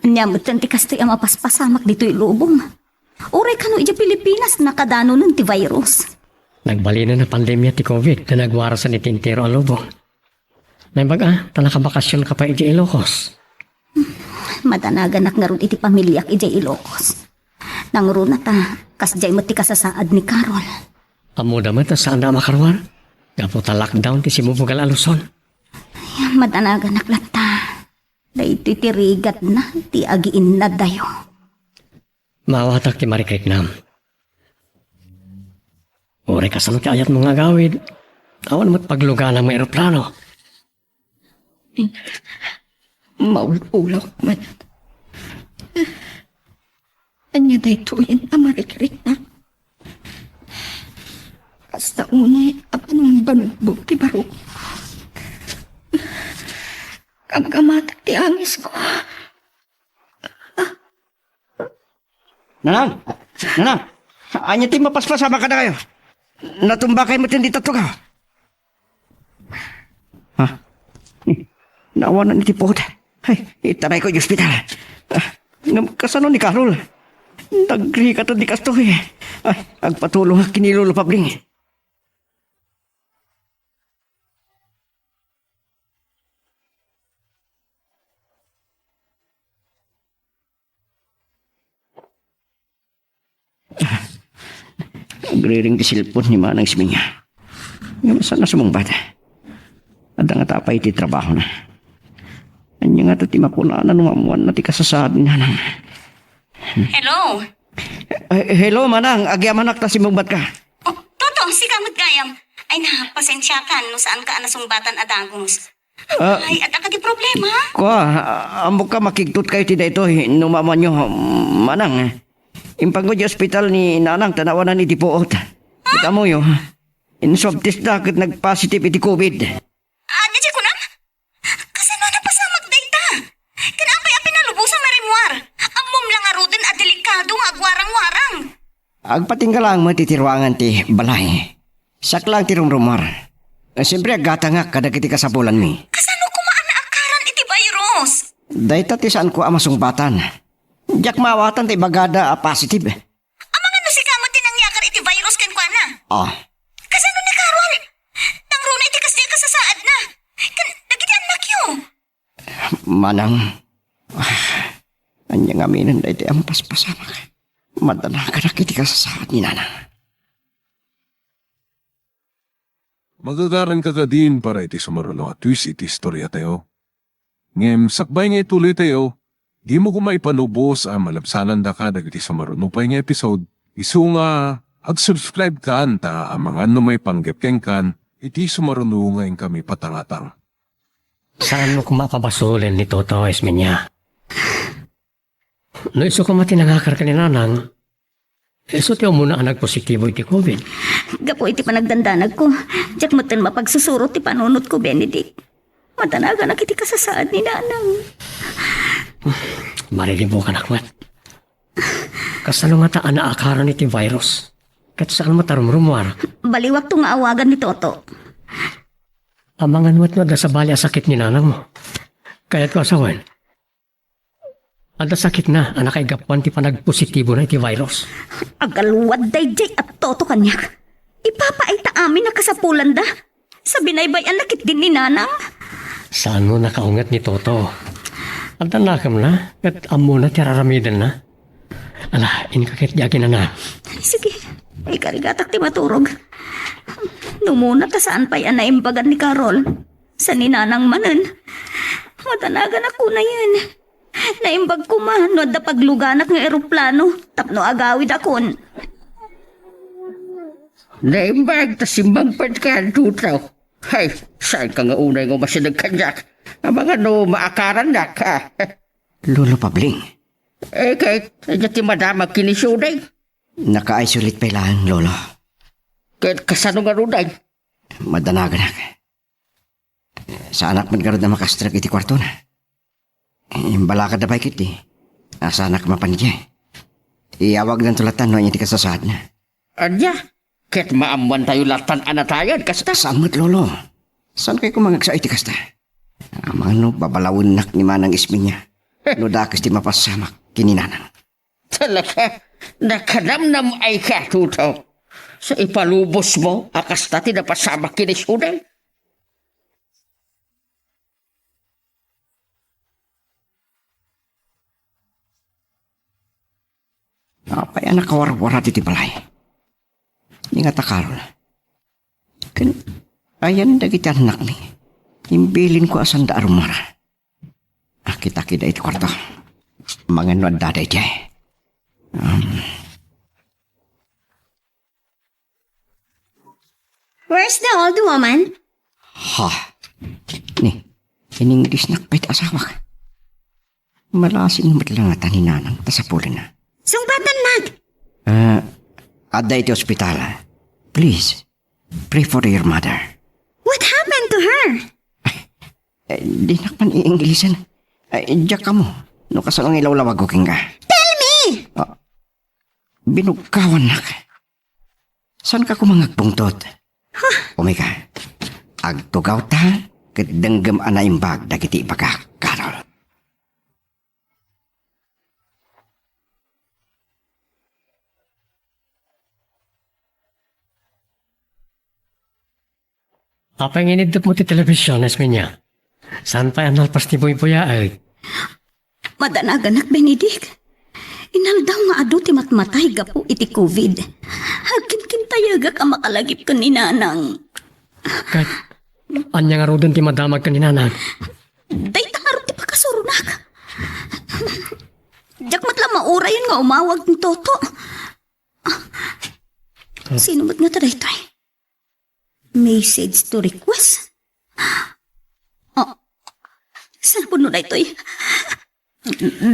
Ania metten ti kastoy a mapaspasamak ditoy lubong? Uray kano idiay Pilipinas, nakadanonen ti virus. Nagbalinen a pandemia ti covid ta nagwarasen iti entero a lubong. Naimbag a, ta nakabakasyon ka pay idiay Ilocos. Madanaganak ngarud iti pamiliak idiay Ilocos. Nangruna ta, kasdiay met ti kasasaad ni Carol. Ammoda met a saanda a makaruar. Gapu ta lockdown ti simubugal a Luzon. Ay, madanaganak latta. Daytoy ti rigatna ti agiinnadtayo. Maawatak ti marikriknam. Uray kasano ti ayatmo nga agawid, awan met pagluganam nga eroplano. Maul-ulawak man. Ania daytoyen a marikriknam? Kasta unay a panumbanugbog ti baro. Gamgamatak ti angisko. Nanang! Nanang! Ania ti mapaspasamak kadakayo? Natumbakay met ti tattugaw. Ha? Naawanan iti puot. Ay, itarayko iti ospital. Ah, ngem kasano ni Carol? Nagrikatan ti kastoy. Ay, agpatulongak ken ni Lolo Pabling. Agriring ti cellphone ni Manang Ismeña. Ngem saan a sumungbat? Adda ngata pay iti trabahona. Ania ngata ti makunana no maammoanna ti kasasaad ni Nanang? Hello? Eh, hello, Manang. Agyamanak ta simmungbatka. Oh, Toto, sika met gayam. Ay na, pasensiakan no saanka a nasungbatan a dagus. Ah, ay, adda kadi problema? Kua, ah, ammok a makigtot kayo ti daytoy no maammoanyo, Manang. Impangko iti ospital ni Nanang ta naawanan iti puot. Ket ammoyo, inswab test da ket nagpositive iti covid. Ania ti kunam? Kasano a napasamak dayta? Ken apay a pinalubosan nga rimmuar? Ammom la ngaruden a delikado nga agwarang-warang. Agpatingga laeng met iti ruangan ti balay. Siak laeng ti rumrumuar. Siempre, aggatangak kadagiti kasapulanmi. Kasano koma a naakaran iti virus? Dayta ti saanko a masungbatan. Diak maawatan ta ibagada a positive. Amangan no sika met ti nangyakar iti virus kenkuana. Ah. Kasano ni Carol? Nangruna iti kasdi a kasasaadna. Ken dagiti annakyo. Manang, ah, ania ngaminen daytoy a mapaspasamak? Madanaganak iti kasasaad ni Nanang. Magagaranka kadin para iti sumaruno a twist iti istoriatayo. Ngem sakbay nga ituloytayo, dimo koma ipalubos a malabsanandaka dagiti sumaruno pay nga episode, isu nga ag-subscribe kan ta amangan no maipanggep kenkan iti sumaruno nga inkami patangatang. Saanmo koma a pabasolen ni Toto, Ismeña. No isu koma ti nangakar ken ni Nanang, isu ti umuna a nagpositibo iti covid. Gapu iti panagdandanagko, diak metten mapagsusurot ti panunotko, Benedict. Madanaganak iti kasasaad ni Nanang. Mariribukanak met. Kasano ngata a naakaran iti virus? Ket saan met a rumrumuar? Baliwakto nga awagan ni Toto. Amangan met no adda sabali a sakit ni Nanangmo. Kayatko a sawen. Adda sakitna a nakaigapuan ti panagpositibona iti virus. Agalwad daydiay a Toto kaniak. Ipapaayta amin a kasapulanda. Sa binaybay-anna ketdin ni Nanang. Saanmo nakaunget ni Toto? Adda nakemna, ket ammona ti araramidenna. Ala, inka ket diay aginana. Sige, ikarigatak ti maturog. No umuna ta saan pay a naimbagan ni Carol. Sa ni Nanang manen. Madanaganak kunayen. Naimbag koma no adda pagluganak nga eroplano tapno agawidakon. Naimbag ta simmangpet ka, Tuto. Hay, saanka nga unay nga umasideg kaniak? Amangan no maakarannak, ha? Lolo Pabling. Eh, kay, kay ti madamag ken ni Sudeng. Naka-isolate pay laeng, Lolo. Ket kasano ngarud, ay? Madanaganak. Saanak met ngarud a makastrek iti kuartona. Imbalakadda pay ketdi. Saanak mapan idiay. Iyawagdanto latta no ania ti kasasaadna. Ania? Ket maammoantayo lattan a natayad, kasta? Saan met, Lolo. Saankay koma nga agsaw iti kasta? Amangan no babalawennak ni Manang Ismeña no dakes ti mapasamak ken ni Nanang. Talaga, nakanamnam-ayka, Tuto. Sa ipalubosmo a kasta ti napasamak ken ni Sudeng? Apay a nakawarwara ditoy balay? Ni nga ta Carol. Ken ayan dagiti annakmi? Imbilinko a saanda a rumara. Akitakida iti kuarto. Amangan no addada idiay. Um. Where's the old woman? Ha? Ni, ininggisnak pay ti asawak. Malasin met la ngata ni Nanang ta sapulenna. Sungbatannak! Ah, adda iti ospital. Please, pray for your mother. What happened to her? Eh, dinak man iinglisen. Eh, diak ammo no kasano nga ilawlawagko kenka. Tell me! Ah, binugkawannak. Saanka koma nga agpungtot? Huh? Umika. Agtugawta ket denggem a naimbag dagiti ibagak, Carol. Apay nga iniddutmo ti television, Esminia? Saan pay a nalpas ti buybuyaet? Madanaganak, Benedict. Inaldaw nga adu ti matmatay gapu iti covid. Agkinkintayegak a makalagip ken ni Nanang. Ket ania ngaruden ti madamag ken ni Nanang? Dayta ngarud ti pakasuronak. Diak met la maurayen nga umawag ni Toto. Sino met ngata daytoy? Message to request? Oh, cellphone no daytoy?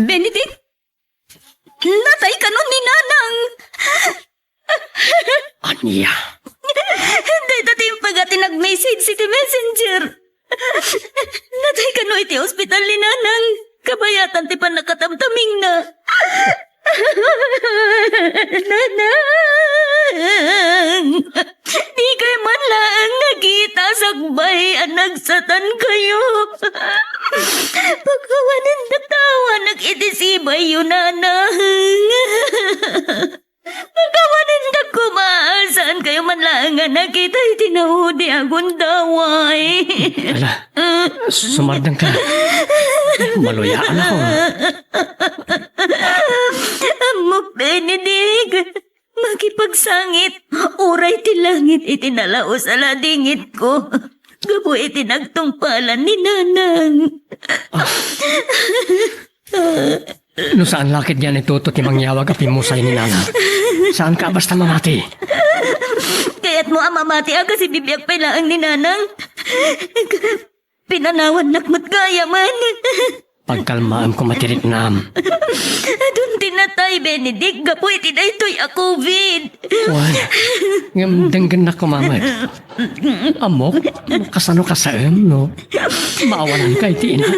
Benedict? Natay kano ni Nanang? Ania? Dayta ti impaga ti nag-message iti messenger. Natay kano iti ospital ni Nanang. Kabayatan ti pannakatamtamingna. Nanang! Dikay man laeng nakita sakbay a nagsatan kayo. Pakawanen datawanak iti sibayyo, Nanang. Pakawanendak koma, saan kayo man laeng a nakita iti naudi a gundaway. Ala, sumardeng ka. Maluyaan ako. Ammok, Benedict, makipagsangit, uray ti langit iti nalaus a ladingitko. Gapu iti nagtungpalan ni Nanang. Ah. No saan la ketdi ni Toto ti mangyawag a pimmusay ni Nanang, saanka a basta mamati. Kayatmo a mamati a kas ibibiag pay laeng ni Nanang? Pinanawannak met gayamen. Pagkalmaem koma ti riknam. Adun ti natay, Benedict, gapu iti daytoy a covid. Wen, ngem denggennak koma met. Ammok, kasano kasaem no maawananka iti ina.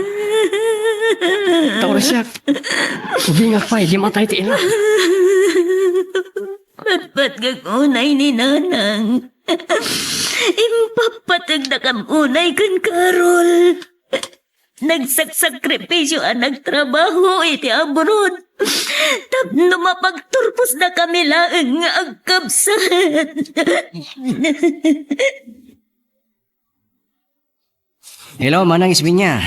Ta uray siak, ubingak pay idi matay ti ina. Patpatgak unay ni Nanang. Impapategdakam unay ken Carol. Nagsaksakripisio a nagtrabaho iti abroad tapno mapagturposdakami laeng nga agkabsat. Hello, Manang Isbinya.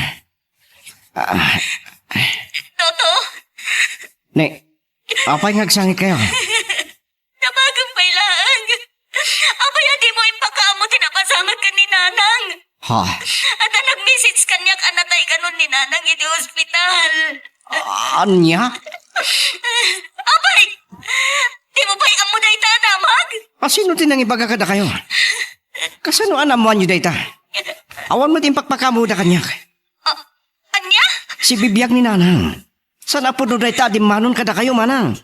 Ah. Toto! Ne, Apay nga agsangitkayo? Damagem pay laeng. Apay a dimo impakaammo ti napasamak ken ni Nanang? Ha? Adda nag-message kaniak a nataykanon ni Nanang iti ospital. Ania? Apay, dimo pay ammo dayta a damag? A sino ti nangibaga kadakayo? Kasano a naammoanyo dayta? Awan met impakpakaammoda kaniak. Ah, ania? Sibibiag ni Nanang. Saan a pudno dayta a dimmanon kadakayo, manang?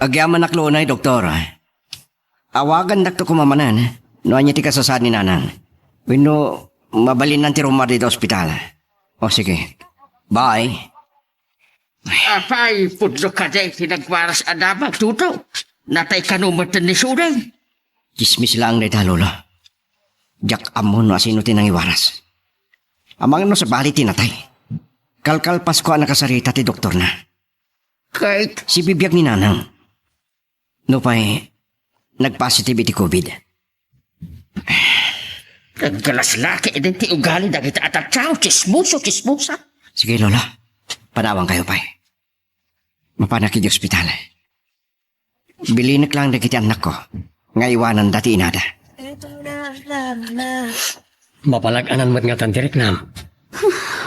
Agyamanak la unay, Doktor. Awagandakto koma manen no ania ti kasasaad ni Nanang. Wenno mabalinnan ti rummuar dita ospital. O, sige. Bye. Apay, pudno kadi ti nagwaras a damag, Tuto? Nataykano met ni Sudeng? Tsismis laeng dayta, Lolo. Diak ammo no asino ti nangiwaras. Amangan no sabali ti natay. Kalkalpasko a nakasarita ti doktorna. Ket sibibiag ni Nanang. Nupay nagpositive iti covid. Nagkalaslaki iden ti ugali dagiti a tattao, tsismoso, tsismosa. Sige, Lolo. Panawankayo pay. Mapanak iti ospital. Bilinek laeng dagiti annakko nga iwananda ti inada. Mapalag-anan met ngatan ti riknam.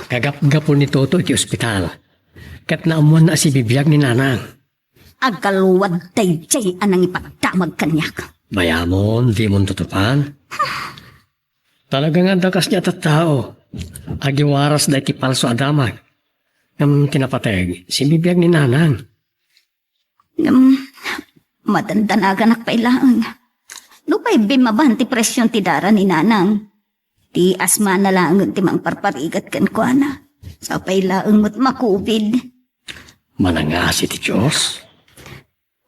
Kagapgapu ni Toto iti ospital. Ket naammoanna a sibibiag ni Nanang. Aggaluad daydiay a nangipagdamag kaniak. Bayamon, dimon tutupan. Talaga nga adda kasdiay a tattao. Agiwaras daytoy falso a damag. Ngem ti napateg, sibibiag ni Nanang. Ngem, madandanaganak pay laeng. Nupay bimmaban ti presion ti dara ni Nanang, ti asmana laengen ti mangparparigat kenkuana. Sapay laeng met ma-covid. Manangas iti Dios.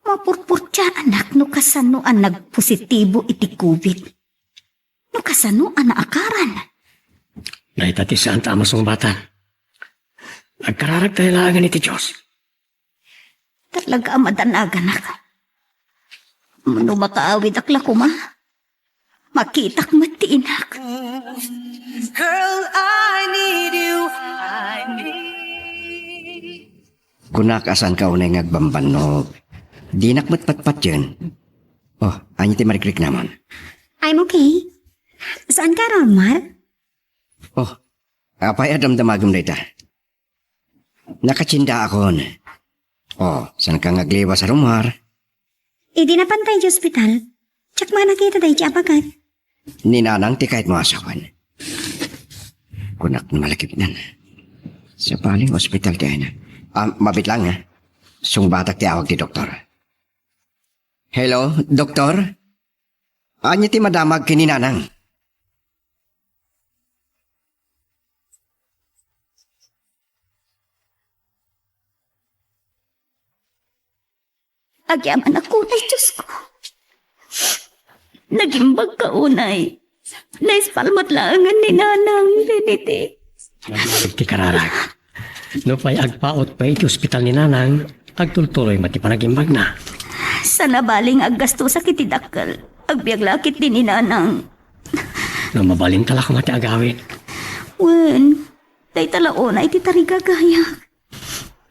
Mapurpurtiaanak no kasano a nagpositibo iti covid. No kasano a naakaran? Dayta ti saanta a masungbatan. Agkararagtayo laengen iti Dios. Talaga a madanaganak. No makaawidak la koma, makitak met ti inak. Girl, I need you. I need Kunak a saanka unay nga agbambannog. Dinak met patpatien. Oh, ania ti marikriknamon? I'm okay. Saanka a rummuar? Oh, apay a damdamagem dayta? Nakatsiendaakon. Oh, saanka nga agliwas a rummuar? Idi napantay iti ospital, diak manakita daydiay a paget. Ni Nanang ti kayatmo a asawan. Kunak no malakipnan. Sabali nga ospital ti ayna. Ah, mabiit laeng, ha? Sungbatak ti awag ti doktor. Hello, doktor? Ania ti madamag ken ni Nanang? Agyamanak unay, Diosko. Nagimbagka unay. Naispal met laengen ni Nanang, Benedict. Ti kararag. Nupay agpaut pay iti ospital ni Nanang, agtultuloy met ti panagimbagna. Saan a bali nga aggastosak iti dakkel. Agbiag la ketdi ni Nanang. No mabalinta la koma ti agawid. Wen, dayta la unay ti tarigagayak.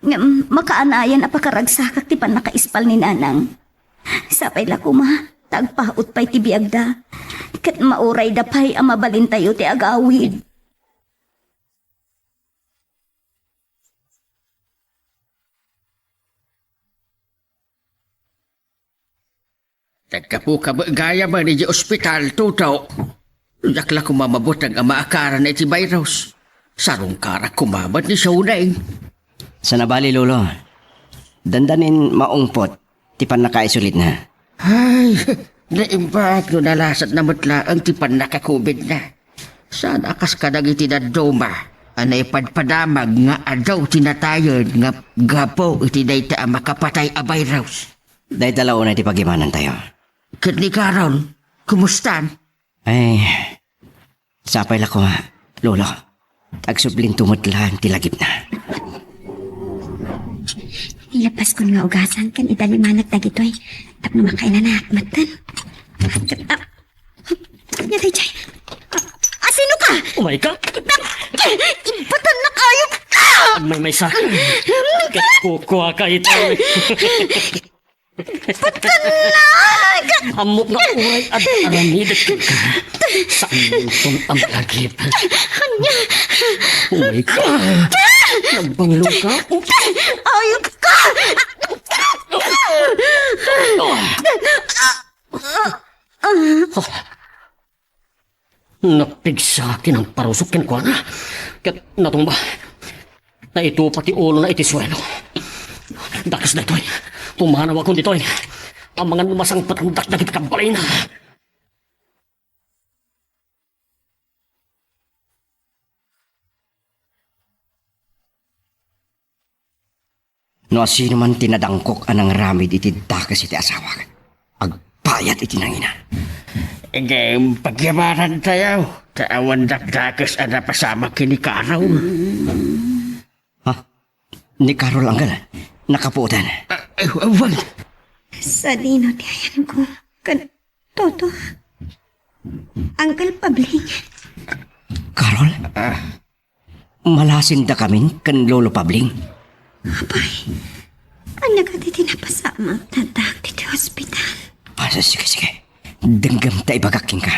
Ngem makaanayan a pakaragsakak ti pannakaispal ni Nanang. Sapay la koma, ta agpaut pay ti biagda, ket maurayda pay a mabalintayo ti agawid. Naggapuka met gayam idiay ospital, Tuto. Diak la koma mabuteng a maakaran iti virus. Sarungkarak koma met ni Sudeng. Saan a bali, Lolo. Dandanin maungpot ti pannakaisolitna. Ay, naimbag no nalasatna met laeng ti pannakacovidna. Saan a kas kadagiti dadduma a naipadpadamag nga adu ti natayen nga gapu iti dayta a makapatay a virus. Dayta la unay ti pagimanantayo. Ket ni Carol, kumustan? Ay, sapay la koma, Lolo. Agsublinto met laeng ti lagipna. Ilapaskon nga ugasan ken idalimanak dagitoy tapno makailanaak metten. Ah, Ania daydiay? Asino ka? Umay ka? Ibatan na kayo ka! Agmaymaysa. Ket kukua ka ita. Ibatan na! Ammok nga uray ad-aramidek kenka. Saan mo ton a malagip? Ania? Umay ka. Nagbanglo ka. Ayok ka! Napigsa kinang parusok kenkuana, ket natumba. Naitupa ti ulona iti suelo. Dakes daytoy, pumanawakon ditoy. Amangan no masangpetandak dagiti kababalinna. No asinoman ti nadangkok a nangaramid iti dakes iti asawak, agbayad iti nangina. Ngem pagyamanan tayo, ta awan dakdakes a napasamak ken ni Carol. Ha? Ni Carol, anggal? Nakapuotan? Ah, eh, wan. Sadino ti ayanko ken Toto? Angkel Pabling. Carol? Ah. Malasindakamin ken Lolo Pabling. Apay, ania kadi ti napasamak ta addaak ditoy ospital? Ah, sige, sige. Denggem ta ibagak kenka.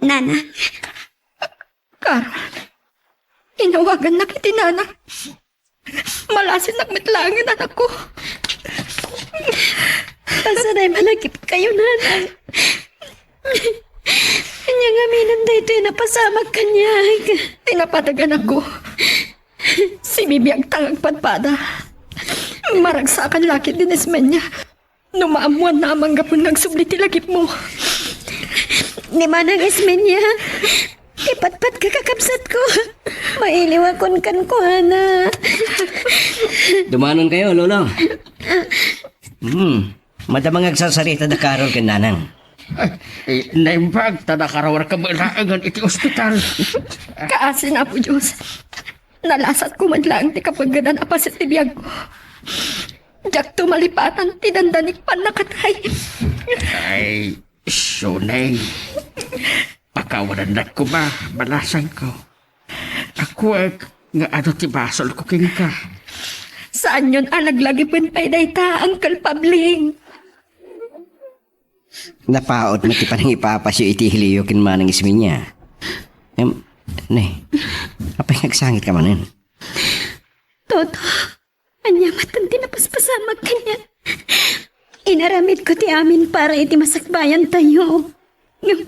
Nanang. Carol, inawagannak iti nanang. Malasinnak met laengen, anakko. Pasaray malagipkayo, nanang. Ania ngamin daytoy napasamak kaniak? Ti napateg, anakko. Sibibiagta nga agpadpada. Maragsakan la ketdi ni Ismeña. No maammoanna a manggapunna agsubli ti lagipmo. Ni Manang Ismeña, ipatpatka, kakabsatko. Mailiwakon kenkuana. Dumanonkayo, Lolo. Hmm. Madama nga agsarsarita da Carol ken Nanang. Ay, eh, naimbag ta nakarawarka met laengen iti ospital. Kaasi, Apo Dios. Nalasatko met laeng ti kapegedan a paset ti biagko. Diakto malipatan ti dandanik pannakatay. Ay, Sunay. Pakawalannak koma, balasangko. Akuek nga adu ti basolko kenka. Saanyon a laglagipen pay dayta, Uncle Pabling. Napaut met ti panangipapasyo iti iliyo ken Manang Ismeña. Em, ne, apay nga agsangit ka manen? Toto, ania met ti napaspasamak kaniak? Inaramidko ti amin para iti masakbayantayo. Ngem,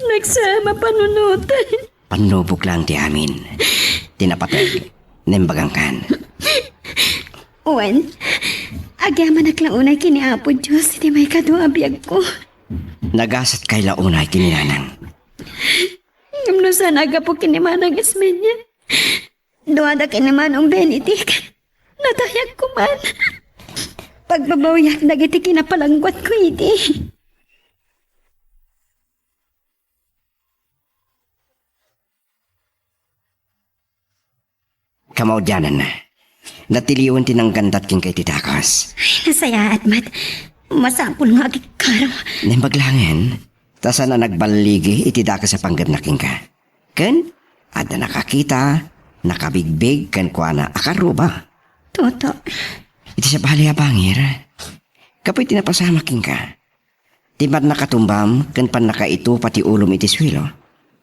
nagsama panunot. Pannubok laeng ti amin. Ti napateg, naimbagangkan. Wen, agyamanak la unay ken ni Apo Dios iti maikadua a biagko. Nagasatkay la unay ken ni Nanang. Ngem no saan a gapu ken ni Manang Ismeña, duada ken ni Manong Benedict, natayakko man. Pagbabawiak dagiti kinapalangguatko idi. Kamaudiananna, natiliwen ti nanggandat kenka iti dakes. Ay, nasayaat met. Masapul nga agikkarong. Naimbag laengen, ta saan a nagballigi iti dakes a panggepna kenka. Ken, adda nakakita, nakabigbig, kenkuana a karruba. Toto. Iti sabali a bangir, kapuy ti napasamak kenka. Ti pannakatumbam ken pannakaitupa ti ulom iti suelo,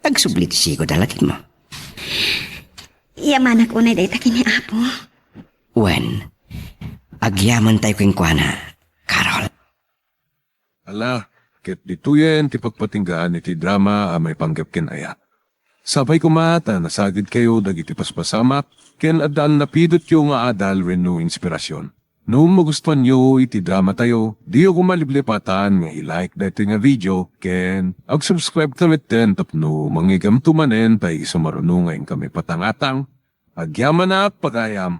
agsubli ti sigud a lagipmo. Yamanak unay dayta ken ni Apo. Wen, agyamentayo kenkuana, Carol. Ala, ket ditoyen ti pagpatinggaan iti drama a maipanggep ken ayat. Sapay koma ta nasagidkayo dagiti paspasamak ken adda napidotyo nga adal wenno inspirasyon. No magustuanyo iti dramatayo, diyo koma liplipatan nga i-like daytoy nga video ken ag-subscribe ta metten tapno mangigamto manen ta isu maruno nga inkami patangatang. Agyamanak, pagayam.